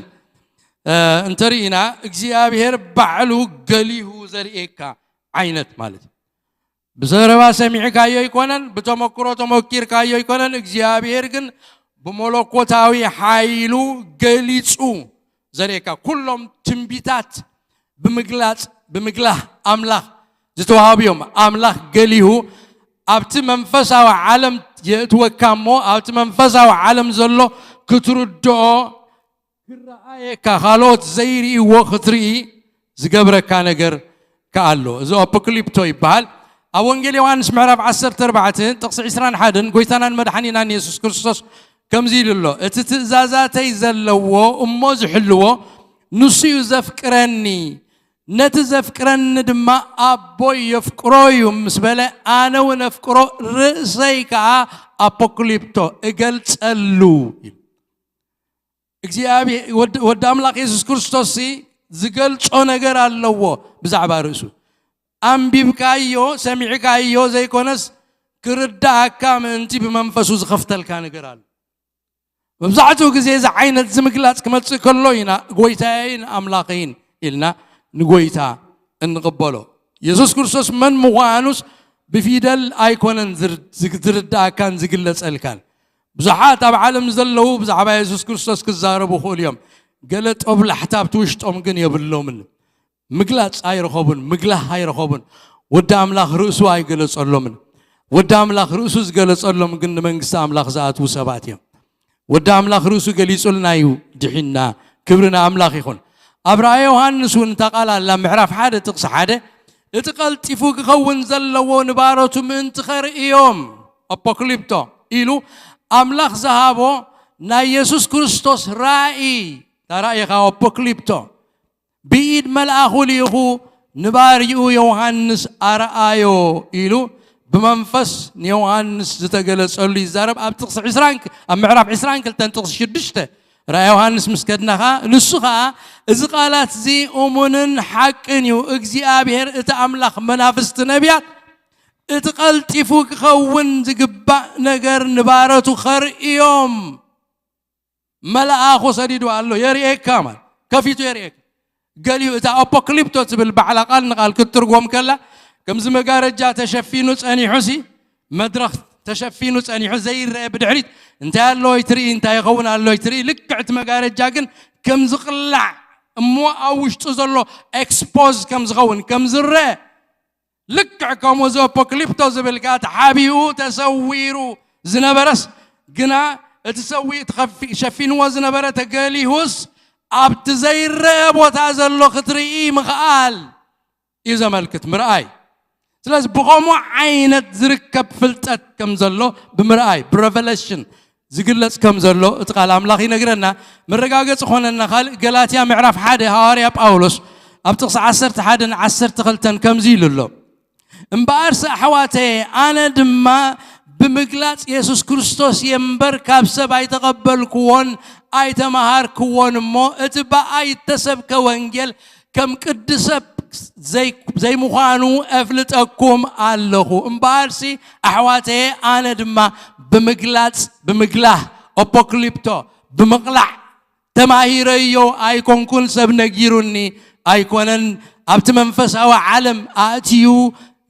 እንተርኢና እግዚኣብሔር ባዕሉ ገሊሁ ዘርእየካ ዓይነት ማለት እዩ። ብዘረባ ሰሚዕካዮ ኣይኮነን፣ ብተመክሮ ተመኪርካዮ ኣይኮነን። እግዚኣብሔር ግን ብመለኮታዊ ሓይሉ ገሊጹ ዘርእየካ። ኩሎም ትንቢታት ብምግላጽ ብምግላህ ኣምላኽ ዝተዋሃቡ እዮም። ኣምላኽ ገሊሁ ኣብቲ መንፈሳዊ ዓለም የእትወካ እሞ ኣብቲ መንፈሳዊ ዓለም ዘሎ ክትርድኦ ክረኣየካ ካልኦት ዘይርእይዎ ክትርኢ ዝገብረካ ነገር ከኣሎ። እዚ ኣፖክሊፕቶ ይበሃል። ኣብ ወንጌል ዮሃንስ ምዕራፍ ዓሰርተ ኣርባዕተ ጥቕሲ ዕስራን ሓደን ጎይታናን መድሓኒናን የሱስ ክርስቶስ ከምዚ ኢሉ ኣሎ፣ እቲ ትእዛዛተይ ዘለዎ እሞ ዝሕልዎ ንሱ እዩ ዘፍቅረኒ፣ ነቲ ዘፍቅረኒ ድማ ኣቦይ የፍቅሮ እዩ ምስ በለ ኣነ እውን ኣፍቅሮ ርእሰይ ከዓ ኣፖክሊፕቶ እገልጸሉ ኢሉ። እግዚኣብሔር ወዲ ኣምላኽ የሱስ ክርስቶስ ዝገልጾ ነገር ኣለዎ ብዛዕባ ርእሱ። ኣንቢብካዮ ሰሚዕካዮ ዘይኮነስ ክርዳእካ ምእንቲ ብመንፈሱ ዝኸፍተልካ ነገር ኣሎ። መብዛሕትኡ ግዜ እዚ ዓይነት ዝምግላፅ ክመፅእ ከሎ ኢና ጎይታየይን ኣምላኸይን ኢልና ንጎይታ እንቕበሎ። የሱስ ክርስቶስ መን ምዃኑስ ብፊደል ኣይኮነን ዝርዳእካን ዝግለፀልካን። ብዙሓት ኣብ ዓለም ዘለዉ ብዛዕባ የሱስ ክርስቶስ ክዛረቡ ይኽእሉ እዮም። ገለ ጦብላሕታ ኣብቲ ውሽጦም ግን የብሎምን። ምግላፅ ኣይረኸቡን፣ ምግላህ ኣይረኸቡን። ወዲ ኣምላኽ ርእሱ ኣይገለጸሎምን። ወዲ ኣምላኽ ርእሱ ዝገለጸሎም ግን ንመንግስቲ ኣምላኽ ዝኣትዉ ሰባት እዮም። ወዲ ኣምላኽ ርእሱ ገሊጹልና እዩ ድሒንና። ክብሪ ንኣምላኽ ይኹን። ኣብ ራእየ ዮሃንስ እውን እታ ቃል ኣላ፣ ምዕራፍ ሓደ ጥቕሲ ሓደ፣ እቲ ቀልጢፉ ክኸውን ዘለዎ ንባሮቱ ምእንቲ ኸርእዮም፣ ኣፖክሊፕቶ ኢሉ ኣምላኽ ዝሃቦ ናይ የሱስ ክርስቶስ ራእይ፣ እታ ራእይኻ ኣፖክሊፕቶ ብኢድ መልኣኹ ልኢኹ ንባርይኡ ዮሃንስ ኣርኣዮ ኢሉ ብመንፈስ ንዮሃንስ ዝተገለጸሉ ይዛረብ። ኣብ ጥቕሲ ዕስራን ኣብ ምዕራፍ ዕስራን ክልተን ጥቕሲ ሽዱሽተ ራእይ ዮሃንስ ምስ ከድና ኸኣ ንሱ ኸኣ እዚ ቃላት እዚ እሙንን ሓቅን እዩ፣ እግዚኣብሔር እቲ ኣምላኽ መናፍስቲ ነቢያት እቲ ቀልጢፉ ክኸውን ዝግባእ ነገር ንባረቱ ኸርእዮም መልኣኹ ሰዲዱ ኣሎ። የርእየካ ማለት ከፊቱ የርእየካ። ገሊኡ እታ ኣፖክሊፕቶ ትብል ባዕላ ቃል ንቃል ክትትርጎም ከላ ከምዚ መጋረጃ ተሸፊኑ ጸኒሑ ሲ መድረኽ ተሸፊኑ ጸኒሑ ዘይረአ ብድሕሪት እንታይ ኣሎ ይትርኢ እንታይ ይኸውን ኣሎ ይትርኢ። ልክዕ እቲ መጋረጃ ግን ከም ዝቕላዕ እሞ ኣብ ውሽጡ ዘሎ ኤክስፖዝ ከም ዝኸውን ከም ዝረአ ልክዕ ከምኡ እዚ ኣፖክሊፕቶ ዝብል ከኣ ተሓቢኡ ተሰዊሩ ዝነበረስ ግና እቲ ሰዊኡ እቲ ኸፊ- ሸፊንዎ ዝነበረ ተገሊሁስ ኣብቲ ዘይረአ ቦታ ዘሎ ክትርኢ ምኽኣል እዩ ዘመልክት ምርኣይ። ስለዚ ብኸምኡ ዓይነት ዝርከብ ፍልጠት ከም ዘሎ ብምርኣይ ብረቨለሽን ዝግለጽ ከም ዘሎ እቲ ቃል ኣምላኽ ይነግረና። መረጋገጺ ኾነና ካልእ ገላትያ ምዕራፍ ሓደ ሃዋርያ ጳውሎስ ኣብ ጥቕሲ ዓሰርተ ሓደን ዓሰርተ ክልተን ከምዚ ኢሉ ኣሎ፣ እምበኣርስ ኣሕዋተየ ኣነ ድማ ብምግላጽ የሱስ ክርስቶስ እየ እምበር ካብ ሰብ ኣይተቐበልክዎን ኣይተመሃርክዎን እሞ እቲ ብኣይ እተሰብከ ወንጌል ከም ቅዲ ሰብ ዘይምዃኑ ኣፍልጠኩም ኣለኹ። እምበኣርሲ ኣሕዋተየ፣ ኣነ ድማ ብምግላጽ፣ ብምግላህ፣ ኣፖክሊፕቶ፣ ብምቕላዕ ተማሂረዮ ኣይኮንኩን፣ ሰብ ነጊሩኒ ኣይኮነን። ኣብቲ መንፈሳዊ ዓለም ኣእትዩ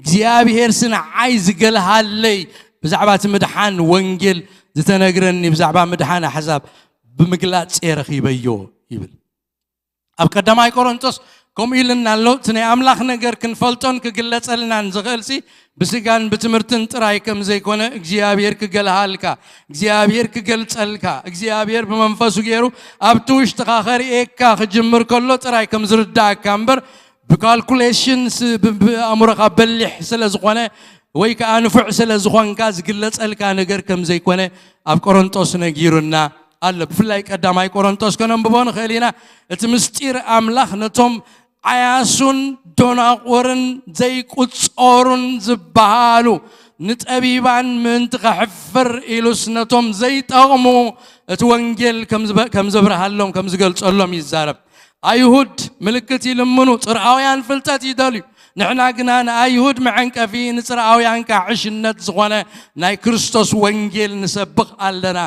እግዚኣብሔር ስንዓይ ዝገልሃለይ፣ ብዛዕባ እቲ ምድሓን ወንጌል ዝተነግረኒ፣ ብዛዕባ ምድሓን ኣሕዛብ ብምግላጽ እየ ረኺበዮ ይብል። ኣብ ቀዳማይ ቆሮንቶስ ከምኡ ኢልና ኣሎ። እቲ ናይ ኣምላኽ ነገር ክንፈልጦን ክግለጸልናን ዝኽእልሲ ብስጋን ብትምህርትን ጥራይ ከም ዘይኮነ እግዚኣብሔር ክገልሃልካ፣ እግዚኣብሔር ክገልጸልካ፣ እግዚኣብሔር ብመንፈሱ ገይሩ ኣብቲ ውሽጥኻ ከርእየካ ክጅምር ከሎ ጥራይ ከም ዝርዳእካ እምበር፣ ብካልኩሌሽን ስ-፣ ብ-፣ ብኣእምሮኻ በሊሕ ስለ ዝኾነ ወይ ከዓ ንፉዕ ስለ ዝኾንካ ዝግለጸልካ ነገር ከም ዘይኮነ ኣብ ቆሮንጦስ ነጊሩና ኣሎ። ብፍላይ ቀዳማይ ቆሮንጦስ ከነንብቦ ንኽእል ኢና። እቲ ምስጢር ኣምላኽ ነቶም ዓያሱን ዶናቑርን ዘይቁጸሩን ዝበሃሉ፣ ንጠቢባን ምእንቲ ከሕፍር ኢሉስ ነቶም ዘይጠቕሙ እቲ ወንጌል ከም ዝበ-፣ ከም ዘብርሃሎም፣ ከም ዝገልጸሎም ይዛረብ። ኣይሁድ ምልክት ይልምኑ፣ ጽርኣውያን ፍልጠት ይደልዩ። ንሕና ግና ንኣይሁድ መዐንቀፊ፣ ንጽርኣውያን ከዓ ዕሽነት ዝኾነ ናይ ክርስቶስ ወንጌል ንሰብኽ ኣለና።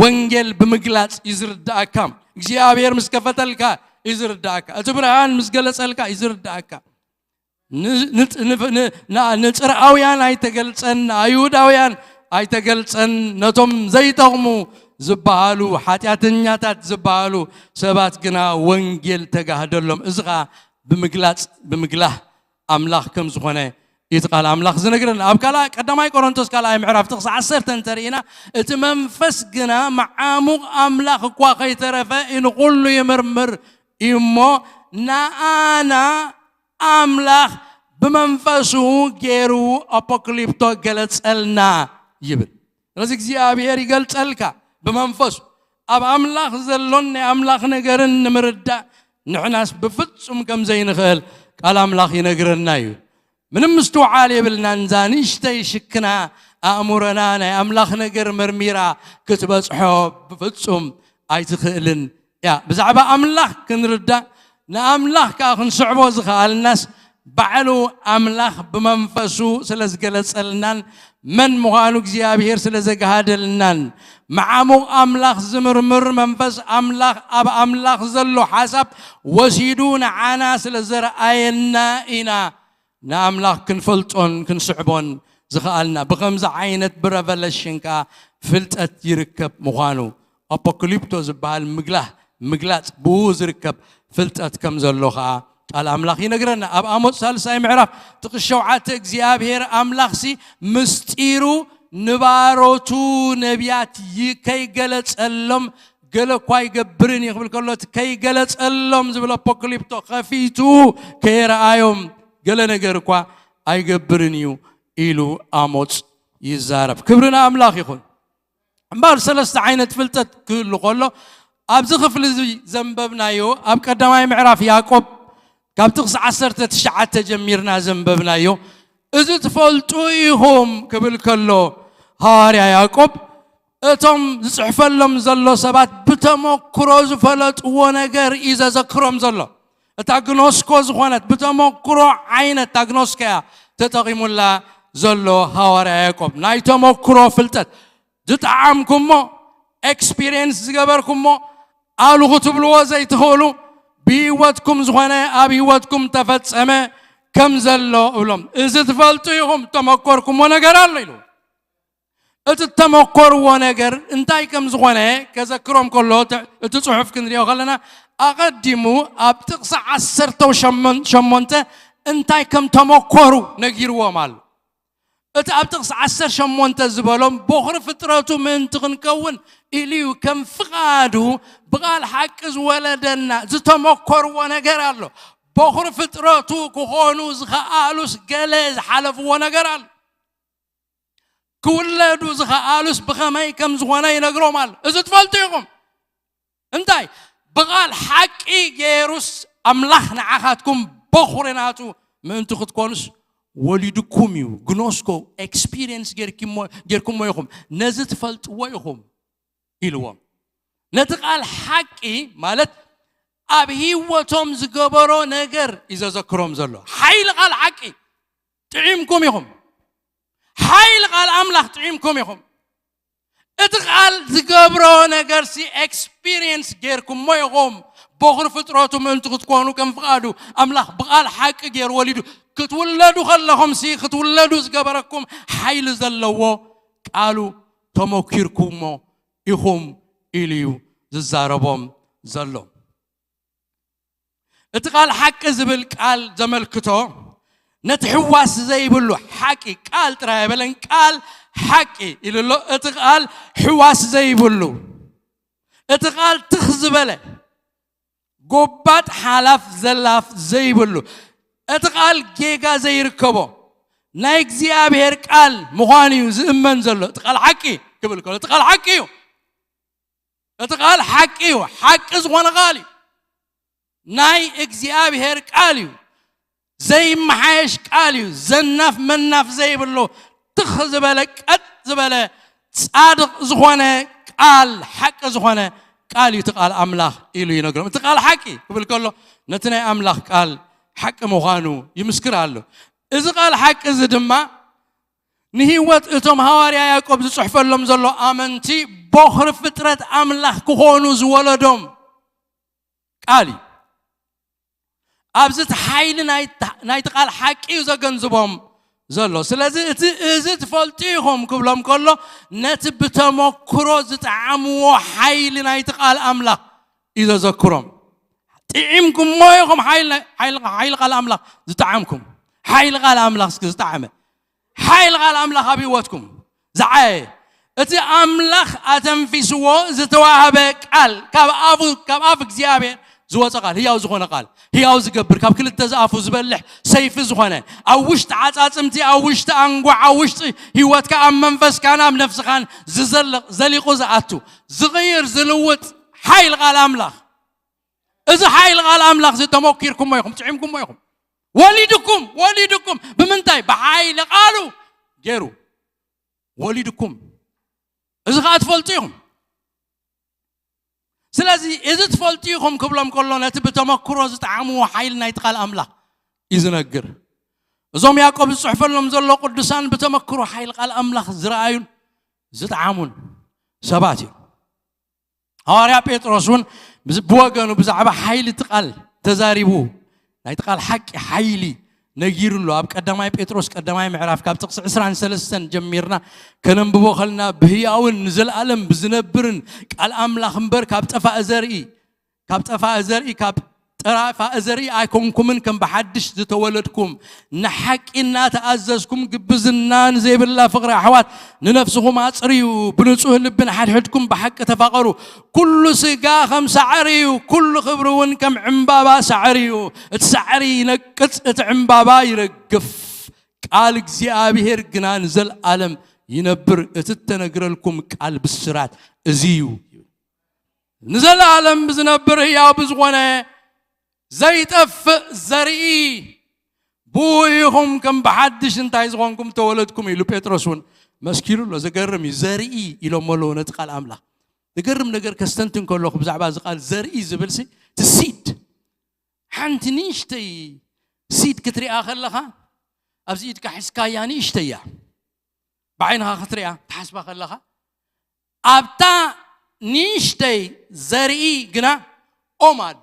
ወንጌል ብምግላጽ እዩ ዝርድኣካ። እግዚኣብሔር ምስ ከፈተልካ እዩ ዝርድኣካ። እቲ ብርሃን ምስ ገለጸልካ እዩ ዝርድኣካ። ን-፣ ን-፣ ን-፣ ን-፣ ን-፣ ንጽርኣውያን ኣይተገልጸን፣ ንኣይሁዳውያን ኣይተገልጸን፣ ነቶም ዘይጠቕሙ ዝበሃሉ፣ ሓጢኣተኛታት ዝበሃሉ ሰባት ግና ወንጌል ተጋህደሎም። እዚ ኸኣ ብምግላጽ፣ ብምግላህ ኣምላኽ ከም ዝኾነ እቲ ቃል ኣምላኽ ዝነግረና። ኣብ ካልኣ-፣ ቀዳማይ ቆሮንቶስ ካልኣይ ምዕራፍ ጥቕሲ ዓሰርተ እንተርኢና፣ እቲ መንፈስ ግና መዓሙቕ ኣምላኽ እኳ ከይተረፈ ንኹሉ ይምርምር እዩ እሞ፣ ንኣና ኣምላኽ ብመንፈሱ ገይሩ ኣፖክሊፕቶ ገለጸልና ይብል። ስለዚ እግዚኣብሔር ይገልጸልካ ብመንፈሱ። ኣብ ኣምላኽ ዘሎን ናይ ኣምላኽ ነገርን ንምርዳእ ንሕናስ ብፍጹም ከም ዘይንኽእል ቃል ኣምላኽ ይነግረና እዩ። ምንም ምስትውዓል የብልናን። እዛ ንእሽተይ ሽክና ኣእምሮና ናይ ኣምላኽ ነገር መርሚራ ክትበጽሖ ብፍጹም ኣይትኽእልን እያ። ብዛዕባ ኣምላኽ ክንርዳእ፣ ንኣምላኽ ከኣ ክንስዕቦ ዝኸኣልናስ ባዕሉ ኣምላኽ ብመንፈሱ ስለ ዝገለጸልናን መን ምዃኑ እግዚኣብሔር ስለ ዘግሃደልናን፣ መዓሙቕ ኣምላኽ ዝምርምር መንፈስ ኣምላኽ ኣብ ኣምላኽ ዘሎ ሓሳብ ወሲዱ ንዓና ስለ ዘርኣየና ኢና። ንኣምላኽ ክንፈልጦን ክንስዕቦን ዝኸኣልና ብኸምዚ ዓይነት ብረቨለሽን ከኣ ፍልጠት ይርከብ ምዃኑ፣ ኣፖክሊፕቶ ዝበሃል ምግላህ፣ ምግላጽ፣ ብኡ ዝርከብ ፍልጠት ከም ዘሎ ከኣ ቃል ኣምላኽ ይነግረና። ኣብ ኣሞጽ ሳልሳይ ምዕራፍ ጥቕሲ ሸውዓተ እግዚኣብሔር ኣምላኽሲ ምስጢሩ ንባሮቱ ነቢያት ይ-፣ ከይገለጸሎም፣ ገለ እኳ ኣይገብርን እዩ ክብል ከሎ፣ እቲ ከይገለጸሎም ዝብል ኣፖክሊፕቶ ከፊቱ ከየረኣዮም ገለ ነገር እኳ ኣይገብርን እዩ ኢሉ ኣሞጽ ይዛረብ። ክብሪ ንኣምላኽ ይኹን። እምበኣር ሰለስተ ዓይነት ፍልጠት ክህሉ ከሎ፣ ኣብዚ ክፍሊ እዚ ዘንበብናዮ፣ ኣብ ቀዳማይ ምዕራፍ ያዕቆብ ካብ ጥቕሲ ዓሰርተ ትሽዓተ ጀሚርና ዘንበብናዮ፣ እዚ ትፈልጡ ኢኹም ክብል ከሎ፣ ሃዋርያ ያዕቆብ እቶም ዝጽሕፈሎም ዘሎ ሰባት ብተመክሮ ዝፈለጥዎ ነገር እዩ ዘዘክሮም ዘሎ። እታ ግኖስኮ ዝኾነት ብተመክሮ ዓይነት እታ ግኖስኮ እያ ተጠቒሙላ ዘሎ ሃዋርያ ያዕቆብ። ናይ ተመክሮ ፍልጠት ዝጠዓምኩሞ፣ ኤክስፒሪየንስ ዝገበርኩሞ፣ ኣሉ ክትብልዎ ዘይትኽእሉ፣ ብህይወትኩም ዝኾነ ኣብ ህይወትኩም ተፈጸመ ከም ዘሎ እብሎም። እዚ ትፈልጡ ኢኹም፣ ተመኮርኩሞ ነገር ኣሎ ኢሉ። እቲ እተመኮርዎ ነገር እንታይ ከም ዝኾነ ከዘክሮም ከሎ፣ እቲ፣ እቲ ጽሑፍ ክንሪኦ ከለና፣ ኣቐዲሙ ኣብ ጥቕሲ ዓሰርተ ሸሞንተ እንታይ ከም ተመኮሩ ነጊርዎም ኣሎ። እቲ ኣብ ጥቕሲ ዓሰርተ ሸሞንተ ዝበሎም፣ በኹሪ ፍጥረቱ ምእንቲ ክንከውን ኢሉ እዩ፣ ከም ፍቓዱ ብቓል ሓቂ ዝወለደና። ዝተመኮርዎ ነገር ኣሎ። በኹሪ ፍጥረቱ ክኾኑ ዝኸኣሉስ ገለ ዝሓለፍዎ ነገር ኣሎ። ክውለዱ ዝኸኣሉስ ብኸመይ ከም ዝኾነ ይነግሮም ኣሎ። እዚ ትፈልጡ ኢኹም። እንታይ? ብቓል ሓቂ ገይሩስ ኣምላኽ ንዓኻትኩም በኹሪ ናቱ ምእንቲ ክትኮኑስ ወሊድኩም እዩ። ግኖስኮ ኤክስፒሪየንስ ጌርኪሞ-፣ ጌርኩሞ ኢኹም። ነዚ ትፈልጥዎ ኢኹም ኢልዎም። ነቲ ቃል ሓቂ ማለት ኣብ ህይወቶም ዝገበሮ ነገር እዩ ዘዘክሮም ዘሎ። ሓይሊ ቃል ሓቂ ጥዒምኩም ኢኹም። ሓይሊ ቃል ኣምላኽ ጥዒምኩም ኢኹም። እቲ ቃል ዝገብሮ ነገር ሲ ኤክስፒሪየንስ ጌርኩሞ ኢኹም። ቦኽሪ ፍጥረቱ ምእንቲ ክትኮኑ ከም ፍቓዱ ኣምላኽ ብቓል ሓቂ ጌሩ ወሊዱ። ክትውለዱ ከለኹም ሲ ክትውለዱ ዝገበረኩም ሓይሊ ዘለዎ ቃሉ ተመኪርኩሞ ኢኹም ኢሉ እዩ ዝዛረቦም ዘሎ። እቲ ቃል ሓቂ ዝብል ቃል ዘመልክቶ ነቲ ሕዋስ ዘይብሉ ሓቂ ቃል ጥራይ ኣይበለን፣ ቃል ሓቂ ኢሉ ኣሎ። እቲ ቃል ሕዋስ ዘይብሉ፣ እቲ ቃል ትኽ ዝበለ ጎባጥ ሓላፍ ዘላፍ ዘይብሉ፣ እቲ ቃል ጌጋ ዘይርከቦ ናይ እግዚኣብሔር ቃል ምዃኑ እዩ ዝእመን ዘሎ። እቲ ቃል ሓቂ ክብል ከሎ እቲ ቃል ሓቂ እዩ። እቲ ቃል ሓቂ እዩ። ሓቂ ዝኾነ ቃል እዩ። ናይ እግዚኣብሔር ቃል እዩ። ዘይመሓየሽ ቃል እዩ። ዘናፍ መናፍ ዘይብሉ ትኽ ዝበለ ቀጥ ዝበለ ጻድቕ ዝኾነ ቃል ሓቂ ዝኾነ ቃል እዩ። እቲ ቃል ኣምላኽ ኢሉ ይነግሮም። እቲ ቃል ሓቂ ክብል ከሎ ነቲ ናይ ኣምላኽ ቃል ሓቂ ምዃኑ ይምስክር ኣሎ። እዚ ቃል ሓቂ እዚ ድማ ንህይወት እቶም ሃዋርያ ያዕቆብ ዝጽሕፈሎም ዘሎ ኣመንቲ ቦኽሪ ፍጥረት ኣምላኽ ክኾኑ ዝወለዶም ቃል እዩ። ኣብዚ እቲ ሓይሊ ናይቲ ቃል ሓቂ እዩ ዘገንዝቦም ዘሎ። ስለዚ እቲ እዚ ትፈልጡ ኢኹም ክብሎም ከሎ ነቲ ብተመክሮ ዝጠዓምዎ ሓይሊ ናይቲ ቃል ኣምላኽ እዩ ዘዘክሮም። ጥዒምኩሞ ኢኹም ሓይሊ ናይ- ሓይሊ ሓይሊ ቃል ኣምላኽ ዝጠዓምኩም። ሓይሊ ቃል ኣምላኽ እስኪ ዝጠዓመ ሓይሊ ቃል ኣምላኽ ኣብ ህይወትኩም ዝዓየ እቲ ኣምላኽ ኣተንፊስዎ ዝተዋህበ ቃል ካብ ኣፉ ካብ ኣፍ እግዚኣብሔር ዝወፀ ቃል ህያው ዝኾነ ቃል ህያው ዝገብር ካብ ክልተ ዝኣፉ ዝበልሕ ሰይፊ ዝኾነ ኣብ ውሽጢ ዓፃፅምቲ ኣብ ውሽጢ ኣንጓዕ ኣብ ውሽጢ ህይወትካ ኣብ መንፈስካን ኣብ ነፍስኻን ዝዘልቕ ዘሊቑ ዝኣቱ ዝቕይር ዝልውጥ ሓይሊ ቃል ኣምላኽ እዚ ሓይሊ ቃል ኣምላኽ እዚ ተመኪርኩሞ ኢኹም ጥዒምኩሞ ኢኹም ወሊድኩም ወሊድኩም ብምንታይ ብሓይሊ ቃሉ ገይሩ ወሊድኩም እዚ ከዓ ትፈልጡ ኢኹም ስለዚ እዚ ትፈልጡ ኢኹም ክብሎም ከሎ ነቲ ብተመክሮ ዝጠዓምዎ ሓይሊ ናይቲ ቃል ኣምላኽ እዩ ዝነግር እዞም ያዕቆብ ዝፅሕፈሎም ዘሎ ቅዱሳን ብተመክሮ ሓይሊ ቃል ኣምላኽ ዝረኣዩን ዝጠዓሙን ሰባት እዮም ሃዋርያ ጴጥሮስ እውን ብወገኑ ብዛዕባ ሓይሊ እቲ ቃል ተዛሪቡ ናይቲ ቃል ሓቂ ሓይሊ ነጊሩ ኣሎ ኣብ ቀዳማይ ጴጥሮስ ቀዳማይ ምዕራፍ ካብ ጥቕሲ ዕስራን ሰለስተን ጀሚርና ከነንብቦ ከልና ብህያውን ንዘለኣለም ብዝነብርን ቃል ኣምላኽ እምበር ካብ ጠፋእ ዘርኢ ካብ ጠፋእ ዘርኢ ካብ ጠራፋእ ዘርኢ ኣይኮንኩምን ከም ብሓድሽ ዝተወለድኩም ንሓቂ እናተኣዘዝኩም ግብዝና ንዘይብላ ፍቕሪ ኣሕዋት ንነፍስኹም ኣፅርዩ ብንጹህ ልቢ ንሓድሕድኩም ብሓቂ ተፋቐሩ ኩሉ ስጋ ከም ሳዕሪ እዩ ኩሉ ክብሪ እውን ከም ዕምባባ ሳዕሪ እዩ እቲ ሳዕሪ ይነቅጽ እቲ ዕምባባ ይረግፍ ቃል እግዚኣብሔር ግና ንዘለኣለም ይነብር እቲ እተነግረልኩም ቃል ብስራት እዚ እዩ ንዘለኣለም ብዝነብር ህያው ብዝኾነ ዘይጠፍእ ዘርኢ ብኡ ኢኹም ከም ብሓድሽ እንታይ ዝኾንኩም ተወለድኩም ኢሉ ጴጥሮስ እውን መስኪሩ ኣሎ ዘገርም እዩ ዘርኢ ኢሎሞ ኣለዎ ነቲ ቃል ኣምላኽ ዘገርም ነገር ከስተንትን ከለኹ ብዛዕባ እዚ ቃል ዘርኢ ዝብል ሲ እቲ ሲድ ሓንቲ ንእሽተይ ሲድ ክትሪኣ ከለኻ ኣብዚ ኢድካ ሒዝካያ ንእሽተይ እያ ብዓይንኻ ክትሪኣ ትሓስባ ከለኻ ኣብታ ንእሽተይ ዘርኢ ግና ኦም ኣሎ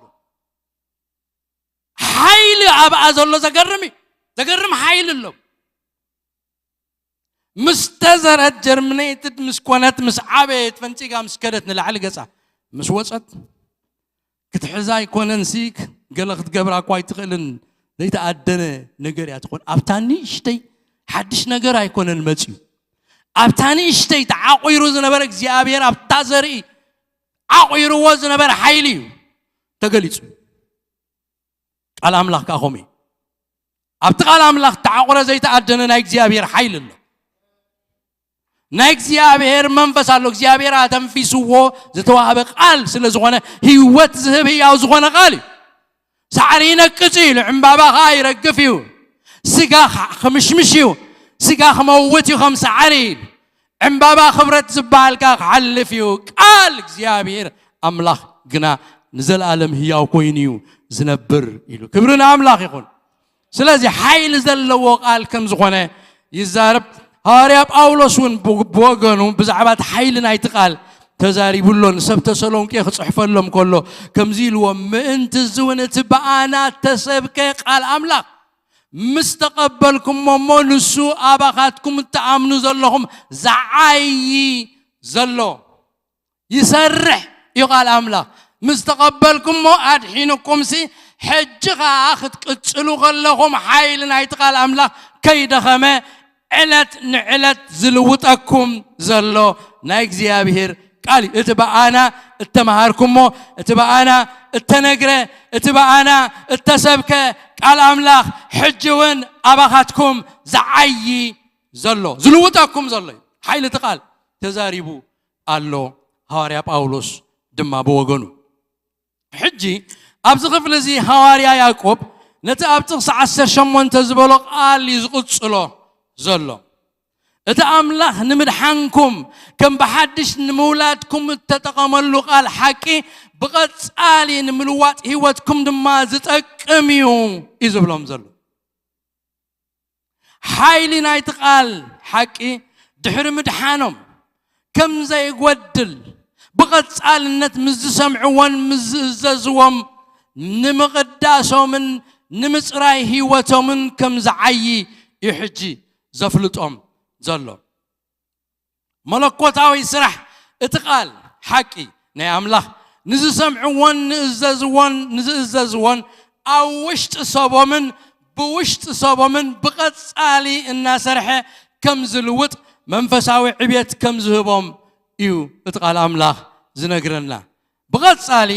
ሓይሊ ኣብኣ ዘሎ ዘገርም እዩ ዘገርም ሓይሊ ኣሎ ምስ ተዘረት ጀርሚኔትድ ምስ ኮነት ምስ ዓበየት ፈንፂጋ ምስ ከደት ንላዕሊ ገፃ ምስ ወፀት ክትሕዛ ኣይኮነን ሲ ገለ ክትገብራ እኳ ኣይትኽእልን ዘይተኣደነ ነገር እያ ትኾን ኣብታ ንእሽተይ ሓድሽ ነገር ኣይኮነን መፅዩ ኣብታ ንእሽተይ ተዓቑሩ ዝነበረ እግዚኣብሔር ኣብታ ዘርኢ ዓቑርዎ ዝነበረ ሓይሊ እዩ ተገሊጹ። ቃል ኣምላኽ ከዓ ከምኡ እዩ። ኣብቲ ቃል ኣምላኽ ተዓቑረ ዘይተኣደነ ናይ እግዚኣብሔር ሓይሊ ኣሎ። ናይ እግዚኣብሔር መንፈስ ኣሎ። እግዚኣብሔር ኣተንፊስዎ ዝተዋህበ ቃል ስለ ዝኾነ ህይወት ዝህብ ህያው ዝኾነ ቃል እዩ። ሳዕሪ ይነቅጽ እዩ ኢሉ ዕምባባ ኸዓ ይረግፍ እዩ። ስጋ ክምሽምሽ እዩ። ስጋ ክመውት እዩ ከም ሳዕሪ ኢሉ ዕምባባ ክብረት ዝበሃል ከዓ ክሓልፍ እዩ። ቃል እግዚኣብሔር ኣምላኽ ግና ንዘለኣለም ህያው ኮይኑ እዩ ዝነብር ኢሉ። ክብሪ ንኣምላኽ ይኹን። ስለዚ ሓይሊ ዘለዎ ቃል ከም ዝኾነ ይዛረብ። ሃዋርያ ጳውሎስ እውን ብ-፣ ብወገኑ ብዛዕባ እቲ ሓይሊ ናይቲ ቃል ተዛሪቡ ኣሎ። ንሰብ ተሰሎንቄ ክጽሕፈሎም ከሎ ከምዚ ኢልዎም፣ ምእንቲ እዚ እውን እቲ ብኣና እተሰብከ ቃል ኣምላኽ ምስ ተቐበልኩሞ እሞ፣ ንሱ ኣባኻትኩም እትኣምኑ ዘለኹም ዝዓዪ ዘሎ ይሰርሕ እዩ ቃል ኣምላኽ። ምስ ተቐበልኩሞ ኣድሒንኩምሲ፣ ሕጂ ኸኣ ክትቅጽሉ ከለኹም፣ ሓይሊ ናይቲ ቃል ኣምላኽ ከይደኸመ ዕለት ንዕለት ዝልውጠኩም ዘሎ ናይ እግዚኣብሔር ቃል እዩ። እቲ ብኣና እተመሃርኩሞ፣ እቲ ብኣና እተነግረ፣ እቲ ብኣና እተሰብከ ቃል ኣምላኽ ሕጂ እውን ኣባኻትኩም ዝዓዪ ዘሎ፣ ዝልውጠኩም ዘሎ እዩ። ሓይሊ እቲ ቃል ተዛሪቡ ኣሎ። ሃዋርያ ጳውሎስ ድማ ብወገኑ። ሕጂ ኣብዚ ክፍሊ እዚ ሃዋርያ ያዕቆብ ነቲ ኣብ ጥቕሲ ዓሰርተ ሸሞንተ ዝበሎ ቃል እዩ ዝቕጽሎ ዘሎ። እቲ ኣምላኽ ንምድሓንኩም ከም ብሓድሽ ንምውላድኩም እተጠቐመሉ ቃል ሓቂ ብቐጻሊ ንምልዋጥ ህይወትኩም ድማ ዝጠቅም እዩ እዩ ዝብሎም ዘሎ። ሓይሊ ናይቲ ቃል ሓቂ ድሕሪ ምድሓኖም ከም ዘይጎድል ብቐጻልነት ምስ ዝሰምዕዎን ምስ ዝእዘዝዎም ንምቕዳሶምን ንምጽራይ ህይወቶምን ከም ዝዓዪ እዩ ሕጂ ዘፍልጦም ዘሎ። መለኮታዊ ስራሕ እቲ ቃል ሓቂ ናይ ኣምላኽ ንዝሰምዕዎን ንእዘዝዎን ንዝእዘዝዎን ኣብ ውሽጢ ሰቦምን ብውሽጢ ሰቦምን ብቐጻሊ እናሰርሐ ከም ዝልውጥ መንፈሳዊ ዕብየት ከም ዝህቦም እዩ እቲ ቃል ኣምላኽ ዝነግረና። ብቐጻሊ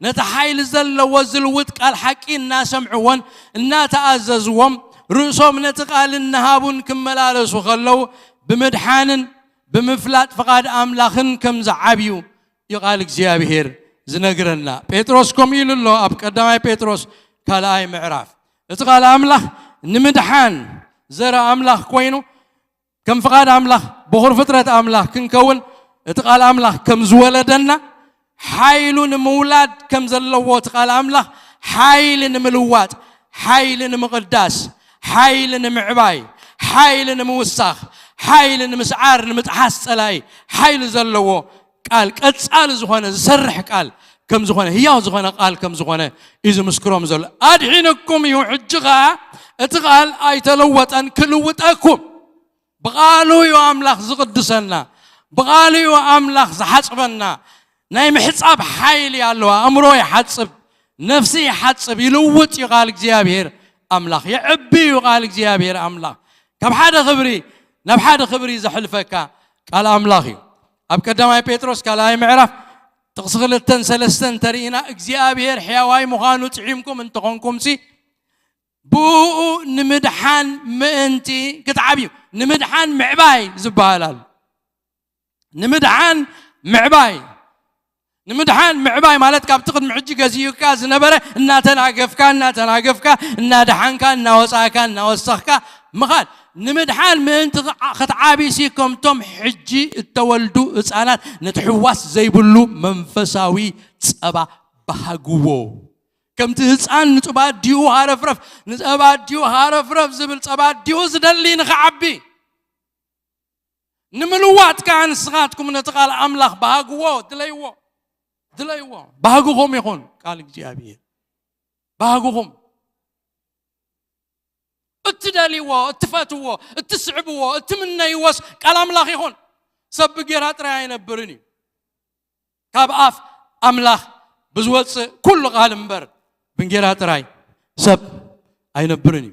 ነቲ ሓይሊ ዘለዎ ዝልውጥ ቃል ሓቂ እናሰምዕዎን እናተኣዘዝዎም ርእሶም ነቲ ቃል እናሃቡን ክመላለሱ ከለዉ ብምድሓንን ብምፍላጥ ፍቓድ ኣምላኽን ከም ዝዓብዩ እዩ ቃል እግዚኣብሔር ዝነግረና። ጴጥሮስ ከምኡ ኢሉ ኣሎ ኣብ ቀዳማይ ጴጥሮስ ካልኣይ ምዕራፍ። እቲ ቃል ኣምላኽ ንምድሓን ዘርኢ ኣምላኽ ኮይኑ ከም ፍቓድ ኣምላኽ ብኹር ፍጥረት ኣምላኽ ክንከውን እቲ ቃል ኣምላኽ ከም ዝወለደና ሓይሉ ንምውላድ ከም ዘለዎ እቲ ቃል ኣምላኽ ሓይሊ ንምልዋጥ፣ ሓይሊ ንምቕዳስ፣ ሓይሊ ንምዕባይ፣ ሓይሊ ንምውሳኽ፣ ሓይሊ ንምስዓር፣ ንምጥሓስ ጸላኢ ሓይሊ ዘለዎ ቃል፣ ቀጻሊ ዝኾነ ዝሰርሕ ቃል ከም ዝኾነ፣ ህያው ዝኾነ ቃል ከም ዝኾነ እዩ ዝምስክሮም ዘሎ። ኣድሒንኩም እዩ፣ ሕጂ ኸኣ እቲ ቃል ኣይተለወጠን ክልውጠኩም። ብቓሉ እዩ ኣምላኽ ዝቕድሰና፣ ብቓሉ እዩ ኣምላኽ ዝሓጽበና። ናይ ምሕጻብ ሓይሊ ኣለዋ። ኣእምሮ ይሓጽብ፣ ነፍሲ ይሓጽብ፣ ይልውጥ እዩ ቃል እግዚኣብሔር ኣምላኽ፣ የዕቢ እዩ ቃል እግዚኣብሔር ኣምላኽ። ካብ ሓደ ክብሪ ናብ ሓደ ክብሪ ዘሕልፈካ ቃል ኣምላኽ እዩ። ኣብ ቀዳማይ ጴጥሮስ ካልኣይ ምዕራፍ ጥቕሲ ክልተን ሰለስተን ተርኢና እግዚኣብሔር ሕያዋይ ምዃኑ ጥዒምኩም እንተኾንኩምሲ ብኡ ንምድሓን ምእንቲ ክትዓብዩ፣ ንምድሓን ምዕባይ ዝበሃል ኣሎ። ንምድሓን ምዕባይ፣ ንምድሓን ምዕባይ ማለት ካብቲ ቅድሚ ሕጂ ገዚኡካ ዝነበረ እናተናገፍካ እናተናገፍካ እናደሓንካ እናወፃእካ እናወሰኽካ ምኻድ። ንምድሓን ምእንቲ ክትዓብሲ ከምቶም ሕጂ እተወልዱ ህፃናት ነቲ ሕዋስ ዘይብሉ መንፈሳዊ ፀባ ባህግዎ። ከምቲ ህፃን ንፀባ ኣዲኡ ሃረፍረፍ፣ ንፀባ ኣዲኡ ሃረፍረፍ ዝብል፣ ፀባ ኣዲኡ ዝደሊ ንኽዓቢ ንምልዋጥ ከዓ ንስኻትኩም ነቲ ቃል ኣምላኽ ባህግዎ፣ ድለይዎ፣ ድለይዎ። ባህግኹም ይኹን ቃል እግዚኣብሔር። ባህግኹም። እትደልይዎ፣ እትፈትዎ፣ እትስዕብዎ፣ እትምነይዎስ ቃል ኣምላኽ ይኹን። ሰብ ብጌራ ጥራይ ኣይነብርን እዩ። ካብ ኣፍ ኣምላኽ ብዝወፅእ ኩሉ ቃል እምበር ብንጌራ ጥራይ ሰብ ኣይነብርን እዩ።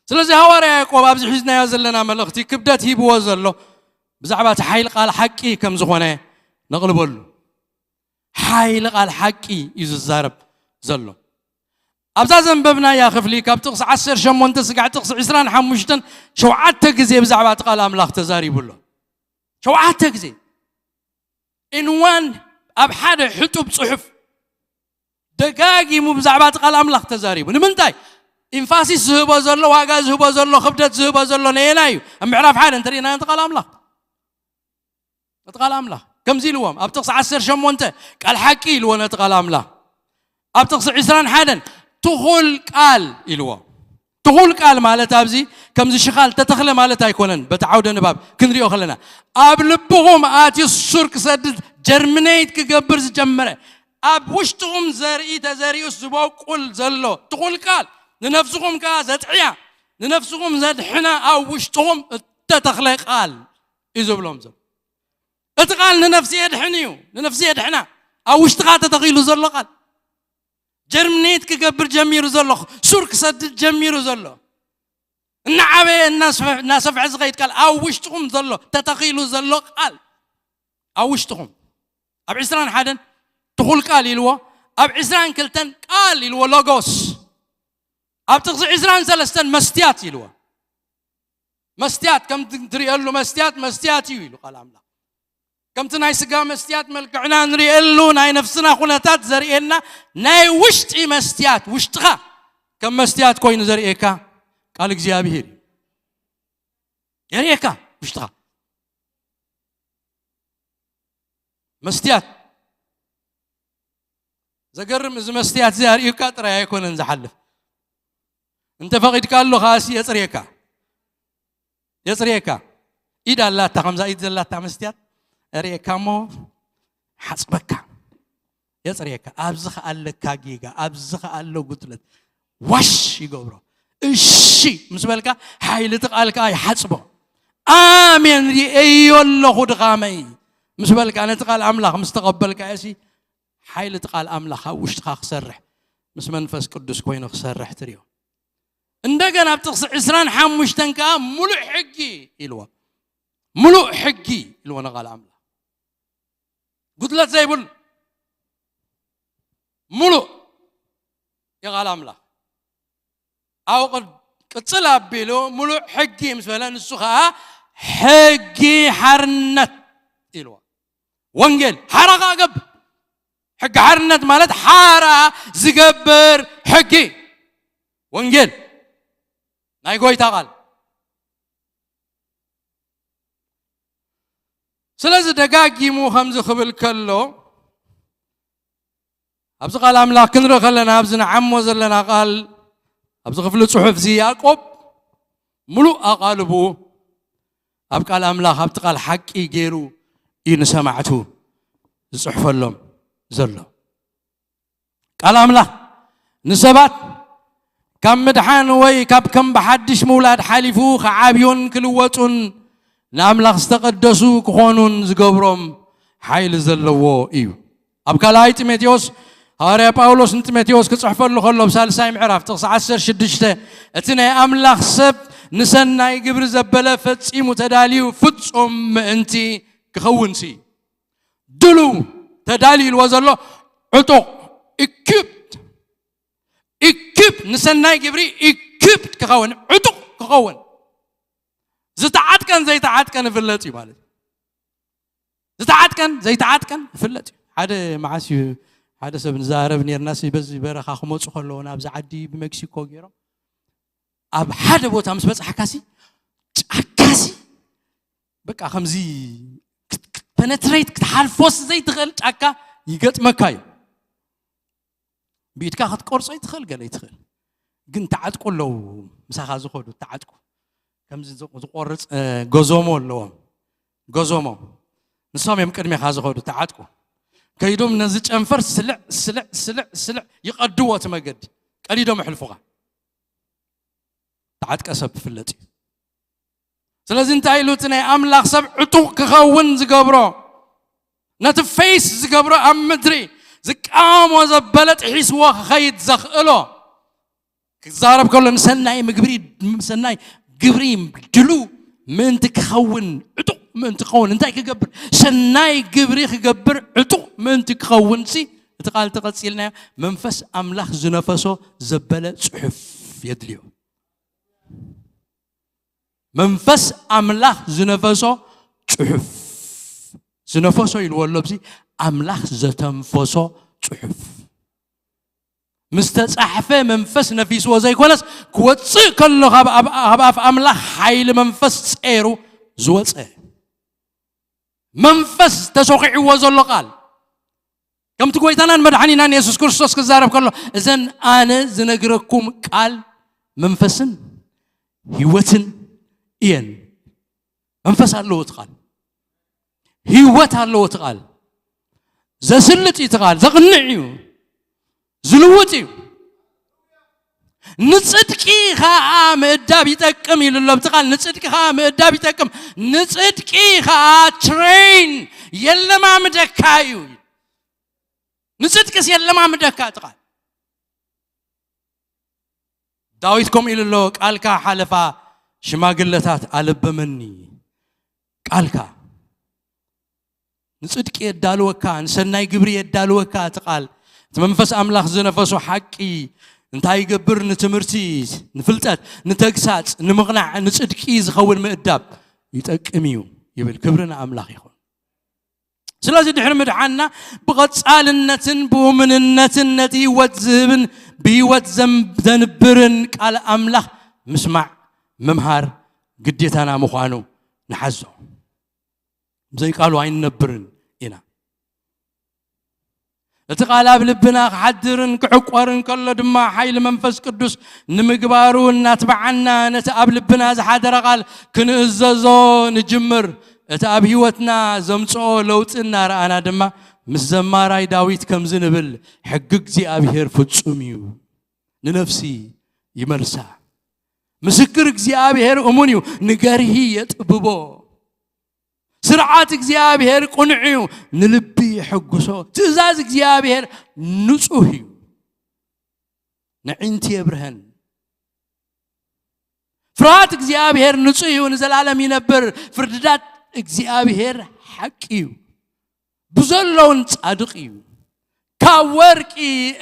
ስለዚ ሃዋርያ ያዕቆብ ኣብዚ ሒዝናዮ ዘለና መልእኽቲ ክብደት ሂብዎ ዘሎ ብዛዕባ እቲ ሓይሊ ቃል ሓቂ ከም ዝኾነ ነቕልበሉ። ሓይሊ ቃል ሓቂ እዩ ዝዛረብ ዘሎ። ኣብዛ ዘንበብናያ ክፍሊ ካብ ጥቕሲ ዓሰርተ ሸሞንተ ስጋዕ ጥቕሲ ዕስራን ሓሙሽተን ሸውዓተ ግዜ ብዛዕባ እቲ ቃል ኣምላኽ ተዛሪቡ ኣሎ። ሸውዓተ ግዜ ኢንዋን ኣብ ሓደ ሕጡብ ጽሑፍ ደጋጊሙ ብዛዕባ እቲ ቃል ኣምላኽ ተዛሪቡ። ንምንታይ? ኢንፋሲስ ዝህቦ ዘሎ፣ ዋጋ ዝህቦ ዘሎ፣ ክብደት ዝህቦ ዘሎ ነየናይ እዩ? ኣብ ምዕራፍ ሓደ እንተሪእና እቲ ቃል ኣምላኽ፣ እቲ ቃል ኣምላኽ ከምዚ ኢልዎም ኣብ ጥቕሲ ዓሰርተ ሸሞንተ ቃል ሓቂ ኢልዎ ነቲ ቃል ኣምላኽ። ኣብ ጥቕሲ ዕስራን ሓደን ትኹል ቃል ኢልዎ። ትኹል ቃል ማለት ኣብዚ ከምዚ ሽኻል ተተኽለ ማለት ኣይኮነን። በቲ ዓውደ ንባብ ክንሪኦ ከለና ኣብ ልብኹም ኣትዩ ሱር ክሰድድ ጀርሚኔት ክገብር ዝጀመረ ኣብ ውሽጥኹም ዘርኢ ተዘሪኡስ ዝበቁል ዘሎ ትኹል ቃል ንነፍስኹም ከኣ ዘጥዕያ ንነፍስኹም ዘድሕና ኣብ ውሽጥኹም እተተኽለ ቃል እዩ ዝብሎም ዘሎ። እቲ ቃል ንነፍሲ የድሕን እዩ። ንነፍሲ የድሕና። ኣብ ውሽጥኻ ተተኺሉ ዘሎ ቃል ጀርሚኔት ክገብር ጀሚሩ ዘሎ፣ ሱር ክሰድድ ጀሚሩ ዘሎ፣ እናዓበየ እናስፈ- እናሰፍሐ ዝኸይድ ቃል ኣብ ውሽጥኹም ዘሎ ተተኺሉ ዘሎ ቃል ኣብ ውሽጥኹም ኣብ ዕስራን ሓደን ትኹል ቃል ኢልዎ። ኣብ ዕስራን ክልተን ቃል ኢልዎ፣ ሎጎስ። ኣብ ጥቕሲ ዕስራን ሰለስተን መስትያት ኢልዎ። መስትያት ከም ትሪእሉ መስትያት መስትያት እዩ ኢሉ ቃል ኣምላኽ። ከምቲ ናይ ስጋ መስትያት መልክዕና ንሪእሉ ናይ ነፍስና ኩነታት ዘርእየና ናይ ውሽጢ መስትያት ውሽጥኻ ከም መስትያት ኮይኑ ዘርእየካ ቃል እግዚኣብሔር እዩ። የርእየካ ውሽጥኻ መስትያት። ዘገርም፣ እዚ መስትያት እዚ ኣርእዩካ ጥራይ ኣይኮነን ዝሓልፍ። እንተ ፈቒድካ ኣሎ ከኣሲ የጽርየካ። የጽርየካ። ኢድ ኣላታ፣ ከምዛ ኢድ ዘላታ መስትያት የርእየካ እሞ ሓጽበካ። የጽርየካ። ኣብዚ ከኣ ኣለካ ጌጋ፣ ኣብዚ ከኣ ኣሎ ጉድለት። ዋሽ ይገብሮ። እሺ ምስ በልካ ሓይሊ እቲ ቃል ከኣ ይሓጽቦ። ኣሜን፣ ርእየዮ ኣለኹ ድኻመይ ምስ በልካ፣ ነቲ ቃል ኣምላኽ ምስ ተቐበልካ እሲ ሓይሊ እቲ ቃል ኣምላኽ ኣብ ውሽጥኻ ክሰርሕ፣ ምስ መንፈስ ቅዱስ ኮይኑ ክሰርሕ ትርእዮ። እንደገና ኣብ ጥቕሲ ዕስራን ሓሙሽተን ከኣ ምሉእ ሕጊ ኢልዎ። ምሉእ ሕጊ ኢልዎ ንቓል ኣምላኽ። ጉድለት ዘይብሉ ምሉእ ይቓል ኣምላኽ። ኣብ ቅድ- ቅጽል ኣቢሉ ምሉእ ሕጊ ምስ በለ ንሱ ኸኣ ሕጊ ሓርነት ኢልዎ። ወንጌል ሓራ ኸኣ ገብር። ሕጊ ሓርነት ማለት ሓራ ዝገብር ሕጊ። ወንጌል ናይ ጎይታ ቃል። ስለዚ ደጋጊሙ ከምዚ ክብል ከሎ ኣብዚ ቃል ኣምላኽ ክንርኢ ከለና ኣብዚ ንዓሞ ዘለና ቃል ኣብዚ ክፍሊ ጽሑፍ እዚ ያዕቆብ ምሉእ ኣቓልቡ ኣብ ቃል ኣምላኽ ኣብቲ ቃል ሓቂ ገይሩ እዩ ንሰማዕቱ ዝጽሕፈሎም ዘሎ። ቃል ኣምላኽ ንሰባት ካብ ምድሓን ወይ ካብ ከም ብሓድሽ ምውላድ ሓሊፉ ክዓብዩን ክልወጡን ንኣምላኽ ዝተቐደሱ ክኾኑን ዝገብሮም ሓይሊ ዘለዎ እዩ። ኣብ ካልኣይ ጢሞቴዎስ ሃዋርያ ጳውሎስ ንጢሞቴዎስ ክጽሕፈሉ ከሎ ኣብ ሳልሳይ ምዕራፍ ጥቕሲ ዓሰርተ ሽዱሽተ እቲ ናይ ኣምላኽ ሰብ ንሰናይ ግብሪ ዘበለ ፈጺሙ ተዳልዩ ፍጹም ምእንቲ ክኸውንሲ ድሉ ተዳልዩ ኢልዎ ዘሎ ዕጡቕ ኢኩፕድ ኢኩፕድ ንሰናይ ግብሪ ኢኩፕድ ክኸውን ዕጡቕ ክኸውን ዝተዓጥቀን ዘይተዓጥቀን ይፍለጥ እዩ ማለት እዩ። ዝተዓጥቀን ዘይተዓጥቀን ይፍለጥ እዩ። ሓደ መዓስ እዩ ሓደ ሰብ ንዛረብ ነርና ሲ በዚ በረኻ ክመፁ ከለዉ ናብዚ ዓዲ ብሜክሲኮ ገይሮም ኣብ ሓደ ቦታ ምስ በፃሕካ ሲ ጫካ ሲ በቃ ከምዚ ፔነትሬት ክትሓልፎስ ዘይትኽእል ጫካ ይገጥመካ እዩ። ብኢድካ ክትቆርጾ ይትኽእል ገለ ይትኽእል ግን ተዓጥቁ ኣለዉ። ምሳኻ ዝኸዱ ተዓጥቁ ከምዚ ዝቆርጽ ጎዞሞ ኣለዎም። ጎዞሞ ንሶም እዮም ቅድሜኻ ዝኸዱ ተዓጥቁ። ከይዶም ነዚ ጨንፈር ስልዕ ስልዕ ስልዕ ስልዕ ይቐድዎ እቲ መገዲ ቀዲዶም ኣሕልፉኻ። ተዓጥቀ ሰብ ክፍለጥ እዩ። ስለዚ እንታይ ኢሉ እቲ ናይ ኣምላኽ ሰብ ዕጡቕ ክኸውን ዝገብሮ ነቲ ፌስ ዝገብሮ ኣብ ምድሪ ዝቃወሞ ዘበለ ጥሒስዎ ክኸይድ ዘኽእሎ ክዛረብ ከሎ ንሰናይ ምግብሪ ሰናይ ግብሪ ድሉ ምእንቲ ክኸውን ዕጡቕ ምእንቲ ክኸውን እንታይ ክገብር ሰናይ ግብሪ ክገብር ዕጡቕ ምእንቲ ክኸውን ሲ እቲ ቃል ተቐጺልናዮ መንፈስ ኣምላኽ ዝነፈሶ ዘበለ ጽሑፍ የድልዮ። መንፈስ ኣምላኽ ዝነፈሶ ጽሑፍ ዝነፈሶ ኢልዎ ኣሎ። ኣብዚ ኣምላኽ ዘተንፈሶ ጽሑፍ ምስ ተጻሕፈ መንፈስ ነፊስዎ ዘይኮነስ ክወጽእ ከሎ ካብ ኣፍ ኣምላኽ ሓይሊ መንፈስ ጸይሩ ዝወጸ መንፈስ ተሾኺዕዎ ዘሎ ቃል፣ ከምቲ ጎይታናን መድሓኒናን የሱስ ክርስቶስ ክዛረብ ከሎ፣ እዘን ኣነ ዝነግረኩም ቃል መንፈስን ህይወትን እየን። መንፈስ ኣለዎ እቲ ቃል፣ ህይወት ኣለዎ እቲ ቃል። ዘስልጥ እዩ እቲ ቃል፣ ዘቕንዕ እዩ፣ ዝልውጥ እዩ። ንጽድቂ ኸኣ ምእዳብ ይጠቅም ኢሉ ኣሎ ኣብቲ ቃል። ንጽድቂ ኸኣ ምእዳብ ይጠቅም። ንጽድቂ ኸኣ ትሬን የለማምደካ እዩ። ንጽድቅስ የለማምደካ እቲ ቃል። ዳዊት ከምኡ ኢሉ ኣሎ፣ ቃልካ ሓለፋ ሽማግለታት ኣለበመኒ። ቃልካ ንጽድቂ የዳልወካ፣ ንሰናይ ግብሪ የዳልወካ። እቲ ቃል፣ እቲ መንፈስ ኣምላኽ ዝነፈሶ ሓቂ እንታይ ይገብር? ንትምህርቲ፣ ንፍልጠት፣ ንተግሳጽ፣ ንምቕናዕ፣ ንጽድቂ ዝኸውን ምእዳብ ይጠቅም እዩ ይብል። ክብሪ ንኣምላኽ ይኹን። ስለዚ ድሕሪ ምድሓንና ብቐጻልነትን ብእሙንነትን ነቲ ህይወት ዝህብን ብህይወት ዘም-፣ ዘንብርን ቃል ኣምላኽ ምስማዕ፣ ምምሃር ግዴታና ምዃኑ ንሓዞ። ብዘይ ቃሉ ኣይንነብርን ኢና። እቲ ቃል ኣብ ልብና ክሓድርን ክዕቆርን ከሎ ድማ፣ ሓይሊ መንፈስ ቅዱስ ንምግባሩ እናትበዓና፣ ነቲ ኣብ ልብና ዝሓደረ ቃል ክንእዘዞ ንጅምር። እቲ ኣብ ህይወትና ዘምጽኦ ለውጢ እናረኣና ድማ፣ ምስ ዘማራይ ዳዊት ከምዚ ንብል፣ "ሕጊ እግዚኣብሔር ፍጹም እዩ፣ ንነፍሲ ይመልሳ። ምስክር እግዚኣብሔር እሙን እዩ፣ ንገርሂ የጥብቦ። ስርዓት እግዚኣብሔር ቅኑዕ እዩ፣ ንልቢ የሐጉሶ። ትእዛዝ እግዚኣብሔር ንጹህ እዩ፣ ንዒንቲ የብርሀን። ፍርሃት እግዚኣብሔር ንጹህ እዩ፣ ንዘላለም ይነብር። ፍርድታት እግዚኣብሔር ሓቂ እዩ፣ ብዘሎውን ጻድቕ እዩ። ካብ ወርቂ፣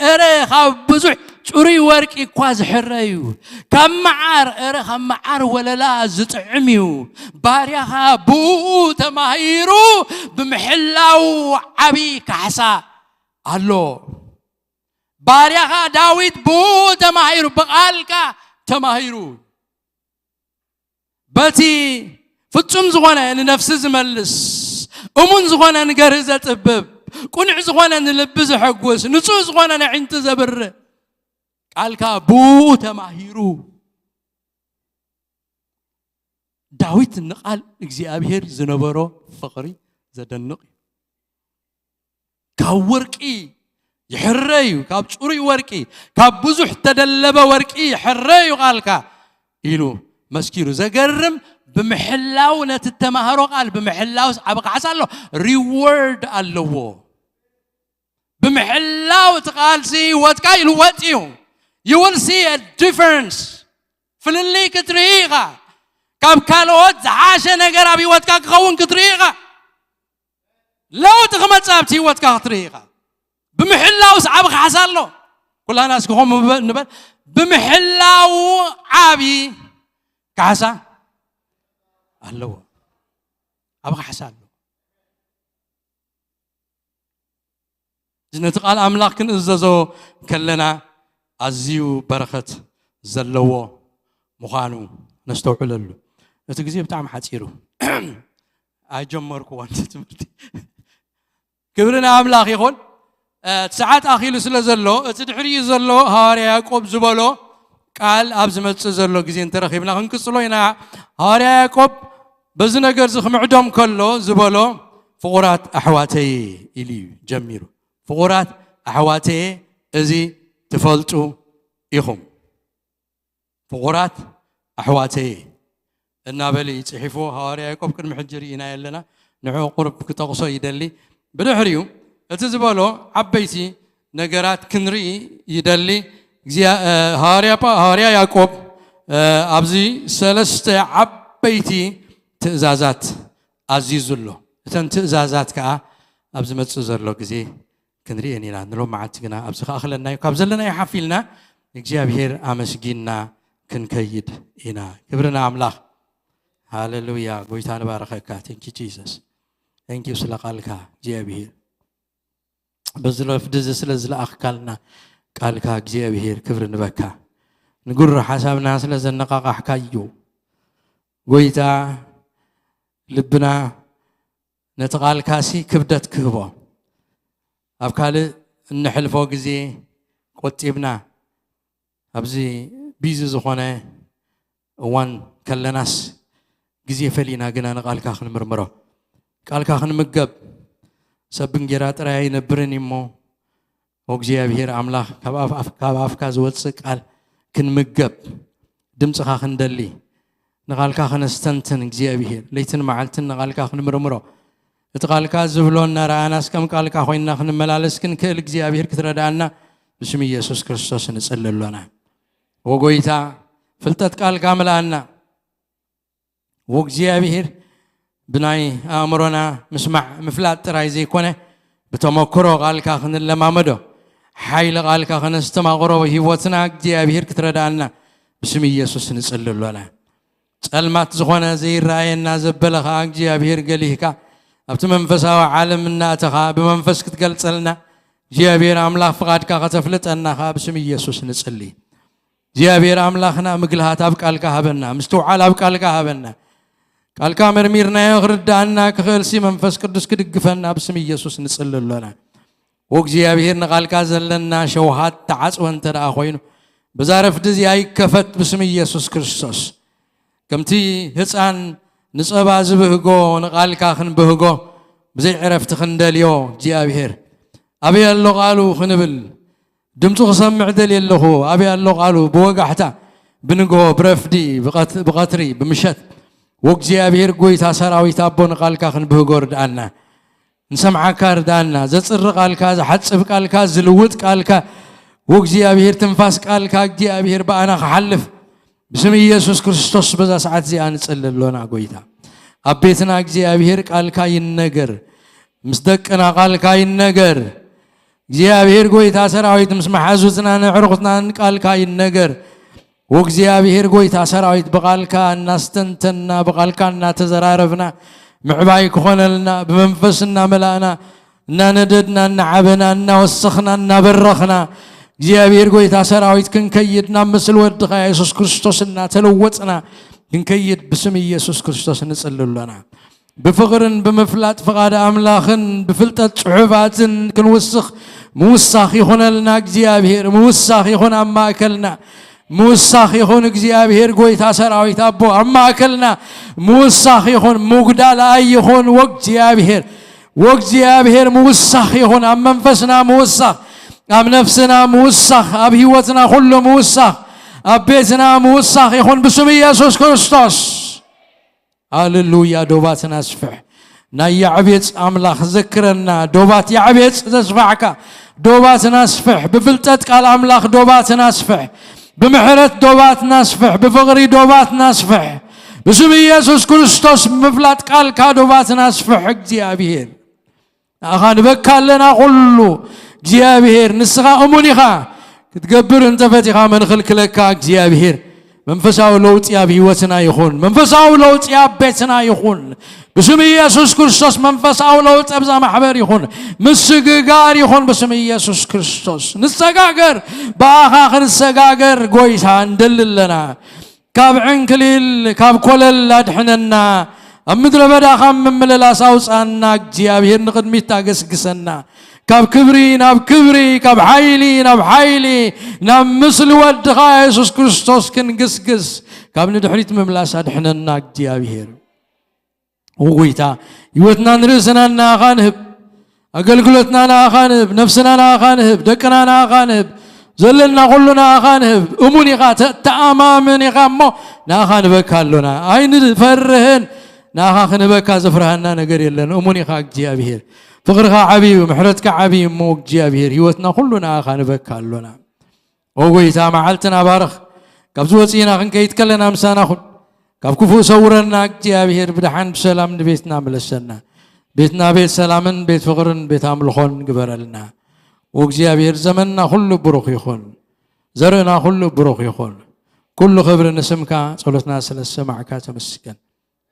እረ ካብ ብዙሕ ጽሩይ ወርቂ እኳ ዝሕረ እዩ። ካብ መዓር፣ እረ ካብ መዓር ወለላ ዝጥዕም እዩ። ባርያኻ ብኡ ተማሂሩ ብምሕላው ዓቢ ካሕሳ ኣሎ። ባርያኻ ዳዊት ብኡ ተማሂሩ፣ ብቓልካ ተማሂሩ። በቲ ፍጹም ዝኾነ ንነፍሲ ዝመልስ፣ እሙን ዝኾነ ንገርሂ ዘጥብብ፣ ቅኑዕ ዝኾነ ንልቢ ዘሐጉስ፣ ንጹህ ዝኾነ ነዒንቲ ዘብርህ ቃልካ ብኡ ተማሂሩ። ዳዊት ንቓል እግዚኣብሔር ዝነበሮ ፍቕሪ ዘደንቕ እዩ። ካብ ወርቂ ይሕረ እዩ፣ ካብ ጽሩይ ወርቂ፣ ካብ ብዙሕ ተደለበ ወርቂ ይሕረ እዩ ቃልካ ኢሉ መስኪሩ። ዘገርም፣ ብምሕላው፣ ነቲ እተማህሮ ቃል ብምሕላውስ ዓቢ ካሕሳ ኣሎ፣ ሪዎርድ ኣለዎ። ብምሕላው እቲ ቃልሲ ህይወትካ ይልወጥ እዩ። You will see a difference። ፍልልይ ክትርኢ ኢኻ። ካብ ካልኦት ዝሓሸ ነገር ኣብ ህይወትካ ክኸውን ክትርኢ ኢኻ። ለውጢ ክመጽእ ኣብቲ ህይወትካ ክትርኢ ኢኻ። ብምሕላውስ ዓቢ ካሕሳ ኣሎ። ኩላና እስኪ ከምኡ ንበ-፣ ንበል። ብምሕላው ዓቢ ካሕሳ ኣለዎ። ዓቢ ካሕሳ ኣለዎ። እዚ ነቲ ቃል ኣምላኽ ክንእዘዞ ከለና ኣዝዩ በረኸት ዘለዎ ምዃኑ ነስተውዕለሉ። እቲ ግዜ ብጣዕሚ ሓጺሩ ኣይጀመርኩዎን እቲ ትምህርቲ። ክብሪ ንኣምላኽ ይኹን። እ፣ እቲ ሰዓት ኣኺሉ ስለ ዘሎ፣ እቲ ድሕሪኡ ዘሎ ሃዋርያ ያዕቆብ ዝበሎ ቃል ኣብ ዝመጽእ ዘሎ ግዜ እንተረኺብና ክንቅጽሎ ኢና። ሃዋርያ ያዕቆብ በዚ ነገር እዚ ክምዕዶም ከሎ ዝበሎ፣ "ፍቑራት ኣሕዋተየ" ኢሉ እዩ ጀሚሩ። "ፍቑራት ኣሕዋተየ፣ እዚ ትፈልጡ ኢኹም። ፍቑራት ኣሕዋተየ" እናበለ እዩ ጽሒፍዎ። ሃዋርያ ያዕቆብ ቅድሚ ሕጂ ርኢናዮ ኣለና። ንዕኡ ቁሩብ ክጠቕሶ ይደሊ። ብድሕሪኡ እቲ ዝበሎ ዓበይቲ ነገራት ክንርኢ ይደሊ። እግዚኣብ-፣ እ፣ ሃዋርያ ጳ-፣ ሃዋርያ ያዕቆብ፣ እ፣ ኣብዚ ሰለስተ ዓበይቲ ትእዛዛት ኣዚዙ ኣሎ። እተን ትእዛዛት ከኣ ኣብ ዝመጽእ ዘሎ ግዜ ክንርእየን ኢና። ንሎም መዓልቲ ግና ኣብዚ ክኣኽለና እዩ። ካብ ዘለናዮ ሓፍ ኢልና እግዚኣብሔር ኣመስጊንና ክንከይድ ኢና። ክብሪ ንኣምላኽ። ሃሌሉያ። ጎይታ ንባረኸካ። Thank you Jesus። Thank you ስለ ቃልካ እግዚኣብሔር። በዚ ረፍዲ እዚ ስለ ዝለኣኽካልና ቃልካ እግዚኣብሔር ክብሪ ንበካ። ንጉሮ ሓሳብና ስለ ዘነቓቓሕካዮ ጎይታ ልብና ነቲ ቃልካሲ ክብደት ክህቦ፣ ኣብ ካልእ እንሕልፎ ግዜ ቆጢብና፣ ኣብዚ ቢዚ ዝኾነ እዋን ከለናስ፣ ግዜ ፈሊና ግና ንቃልካ ክንምርምሮ፣ ቃልካ ክንምገብ። ሰብ ብእንጌራ ጥራይ ኣይነብርን እሞ፣ ወእግዚኣብሔር ኣምላኽ፣ ካብ ኣፍ-፣ ኣፍ-፣ ካብ ኣፍካ ዝወጽእ ቃል ክንምገብ፣ ድምጽኻ ክንደሊ፣ ንቓልካ ከነስተንትን፣ እግዚኣብሔር፣ ለይትን መዓልትን ንቓልካ ክንምርምሮ፣ እቲ ቃልካ ዝብሎ እናረኣናስ፣ ከም ቃልካ ኮይንና ክንመላለስ ክንክእል፣ እግዚኣብሔር፣ ክትረድኣና ብስም ኢየሱስ ክርስቶስ ንጽሊ ኣሎና። ወጎይታ፣ ፍልጠት ቃልካ ምልኣና። ወእግዚኣብሔር፣ ብናይ ኣእምሮና ምስማዕ ምፍላጥ ጥራይ ዘይኮነ፣ ብተመክሮ ቃልካ ክንለማመዶ፣ ሓይሊ ቃልካ ከነስተማቕሮ ህይወትና እግዚኣብሔር ክትረድኣና ብስም ኢየሱስ ንጽሊ ኣሎና። ጸልማት ዝኾነ ዘይረኣየና ዘበለ ኸኣ እግዚኣብሔር ገሊህካ፣ ኣብቲ መንፈሳዊ ዓለም እናእተኻ ብመንፈስ ክትገልጸልና፣ እግዚኣብሔር ኣምላኽ ፍቓድካ ከተፍልጠና ኸኣ ብስም ኢየሱስ ንጽሊ። እግዚኣብሔር ኣምላኽና፣ ምግልሃት ኣብ ቃልካ ሃበና፣ ምስትውዓል ኣብ ቃልካ ሃበና። ቃልካ መርሚርናዮ ክርድኣና ክኽእልሲ መንፈስ ቅዱስ ክድግፈና ብስም ኢየሱስ ንጽሊ ኣሎና። ወእግዚኣብሔር፣ ንቓልካ ዘለና ሸውሃት ተዓጽወ እንተ ደኣ ኮይኑ፣ በዛ ረፍዲ እዚኣ ይከፈት ብስም ኢየሱስ ክርስቶስ። ከምቲ ህፃን ንጸባ ዝብህጎ ንቓልካ ክንብህጎ፣ ብዘይ ዕረፍቲ ክንደልዮ፣ እግዚኣብሔር፣ ኣበይ ኣሎ ቃሉ ክንብል፣ ድምፁ ክሰምዕ ደልየ ኣለኹ። ኣበይ ኣሎ ቃሉ? ብወጋሕታ፣ ብንግሆ፣ ብረፍዲ፣ ብቐት-፣ ብቐትሪ፣ ብምሸት፣ ወእግዚኣብሔር፣ ጎይታ ሰራዊት ኣቦ፣ ንቃልካ ክንብህጎ ርድኣና። ንሰምዓካ ርድኣና። ዘጽሪ ቃልካ፣ ዝሓጽብ ቃልካ፣ ዝልውጥ ቃልካ፣ ወእግዚኣብሔር፣ ትንፋስ ቃልካ፣ እግዚኣብሔር፣ ብኣና ክሓልፍ፣ ብስም ኢየሱስ ክርስቶስ በዛ ሰዓት እዚኣ ንጽሊ ኣሎና። ጎይታ፣ ኣብ ቤትና እግዚኣብሔር ቃልካ ይነገር፣ ምስ ደቅና ቃልካ ይነገር። እግዚኣብሔር ጎይታ ሰራዊት፣ ምስ መሓዙትና ንዕሩኽትናን ቃልካ ይነገር። ወእግዚኣብሔር ጎይታ ሰራዊት፣ ብቃልካ እናስተንተና፣ ብቃልካ እናተዘራረብና፣ ምዕባይ ክኾነልና፣ ብመንፈስ እናመላእና፣ እናነደድና፣ እናዓበና፣ እናወሰኽና፣ እናበረኽና፣ እግዚኣብሔር ጎይታ ሰራዊት፣ ክንከይድ፣ ናብ ምስል ወድኻ የሱስ ክርስቶስ እናተለወጥና ክንከይድ ብስም ኢየሱስ ክርስቶስ ንጽሊ ኣሎና። ብፍቕርን ብምፍላጥ ፍቓድ ኣምላኽን ብፍልጠት ጽሑፋትን ክንውስኽ ምውሳኽ ይኹነልና እግዚኣብሔር። ምውሳኽ ይኹን ኣብ ማእከልና። ምውሳኽ ይኹን እግዚኣብሔር ጎይታ ሰራዊት ኣቦ ኣብ ማእከልና። ምውሳኽ ይኹን፣ ምጉዳል ኣይኹን ወእግዚኣብሔር። ወእግዚኣብሔር ምውሳኽ ይኹን፣ ኣብ መንፈስና ምውሳኽ፣ ኣብ ነፍስና ምውሳኽ፣ ኣብ ህይወትና ኩሉ ምውሳኽ፣ ኣብ ቤትና ምውሳኽ ይኹን ብስም ኢየሱስ ክርስቶስ። ሃሌሉያ። ዶባትና ኣስፍሕ። ናይ ያዕቤጽ ኣምላኽ ዘክረና። ዶባት ያዕቤጽ ዘስፋሕካ፣ ዶባትና ኣስፍሕ። ብፍልጠት ቃል ኣምላኽ ዶባትና ኣስፍሕ። ብምሕረት ዶባትና ኣስፍሕ። ብፍቕሪ ዶባትና ኣስፍሕ። ብስም ኢየሱስ ክርስቶስ ብምፍላጥ ቃልካ ዶባትና ኣስፍሕ እግዚኣብሔር። ንኣኻ ንበካ ኣለና ኩሉ እግዚኣብሔር፣ ንስኻ እሙን ኢኻ። ክትገብር እንተፈቲኻ መን ኽልክለካ እግዚኣብሔር። መንፈሳዊ ለውጢ ኣብ ህይወትና ይኹን። መንፈሳዊ ለውጢ ኣብ ቤትና ይኹን። ብስም ኢየሱስ ክርስቶስ መንፈሳዊ ለውጢ ኣብዛ ማሕበር ይኹን። ምስግጋር ይኹን ብስም ኢየሱስ ክርስቶስ። ንሰጋገር፣ ብኣኻ ክንሰጋገር ጎይታ ንደሊ ኣለና። ካብ ዕንክሊል፣ ካብ ኮለል ኣድሕነና። ኣብ ምድረ በዳ ካብ ምምልላስ ኣውጻና እግዚኣብሔር፣ ንቕድሚት ኣገስግሰና። ካብ ክብሪ ናብ ክብሪ፣ ካብ ሓይሊ ናብ ሓይሊ፣ ናብ ምስሊ ወድኻ የሱስ ክርስቶስ ክንግስግስ፣ ካብ ንድሕሪት ምምላስ ኣድሕነና እግዚኣብሔር። ኦ ጎይታ፣ ህይወትና ንርእስና ንኣኻ ንህብ፣ ኣገልግሎትና ንኣኻ ንህብ፣ ነፍስና ንኣኻ ንህብ፣ ደቅና ንኣኻ ንህብ፣ ዘለና ኩሉ ንኣኻ ንህብ። እሙን ኢኻ፣ ተ-፣ ተኣማምን ኢኻ እሞ ንኣኻ ንበካ ኣሎና። ኣይንፈርህን፣ ንኣኻ ክንበካ ዘፍርሃና ነገር የለን። እሙን ኢኻ እግዚኣብሔር። ፍቕርኻ ዓብዩ፣ ምሕረትካ ዓብዩ እሞ እግዚኣብሔር፣ ህይወትና ኩሉ ንኣኻ ንበካ ኣሎና። ኦ ጎይታ፣ መዓልትና ባርኽ። ካብዚ ወፂእና ክንከይድ ከለና ምሳና ኩን። ካብ ክፉእ ሰውረና እግዚኣብሔር፣ ብደሓን ብሰላም ንቤትና ምለሰና። ቤትና ቤት ሰላምን ቤት ፍቕርን ቤት ኣምልኾን ግበረልና። ኦ እግዚኣብሔር፣ ዘመንና ኩሉ ብሩኽ ይኹን። ዘርእና ኩሉ ብሩኽ ይኹን። ኩሉ ክብሪ ንስምካ። ጸሎትና ስለ ዝሰማዕካ ተመስገን።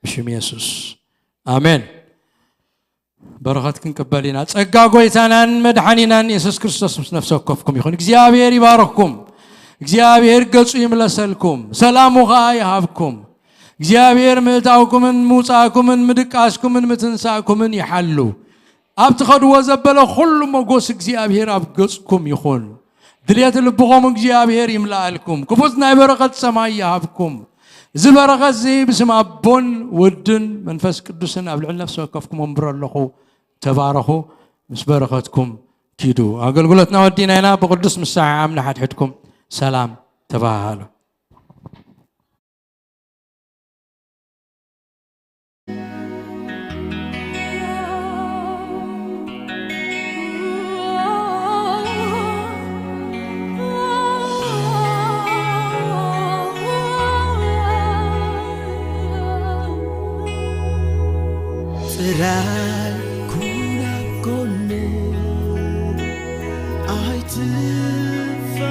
ብሽም የሱስ። ኣሜን። በረኸት ክንቅበል ኢና። ጸጋ ጎይታናን መድሓኒናን የሱስ ክርስቶስ ምስ ነፍሲ ወከፍኩም ይኹን። እግዚኣብሔር ይባርኽኩም። እግዚኣብሔር ገጹ ይምለሰልኩም። ሰላሙ ኸኣ ይሃብኩም። እግዚኣብሔር ምእታውኩምን ምውፃእኩምን ምድቃስኩምን ምትንሳእኩምን ይሓሉ። ኣብ ትኸድዎ ዘበለ ኩሉ ሞጎስ እግዚኣብሔር ኣብ ገፅኩም ይኹን። ድልየት ልብኹም እግዚኣብሔር ይምልኣልኩም። ክፉት ናይ በረኸት ሰማይ ይሃብኩም። እዚ በረኸት እዚ ብስም ኣቦን ወድን መንፈስ ቅዱስን ኣብ ልዕሊ ነፍሲ ወከፍኩም ወንብሮ ኣለኹ። ተባረኹ። ምስ በረኸትኩም ኪዱ። ኣገልግሎትና ወዲና ኢና። ብቅዱስ ምሳሕ ኣምና ሓድሕድኩም ሰላም ተባሃሉ። ጥራይ ኩን ኣብ ጎነይ ኣይትፋለየኒ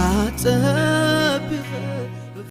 ኣጸ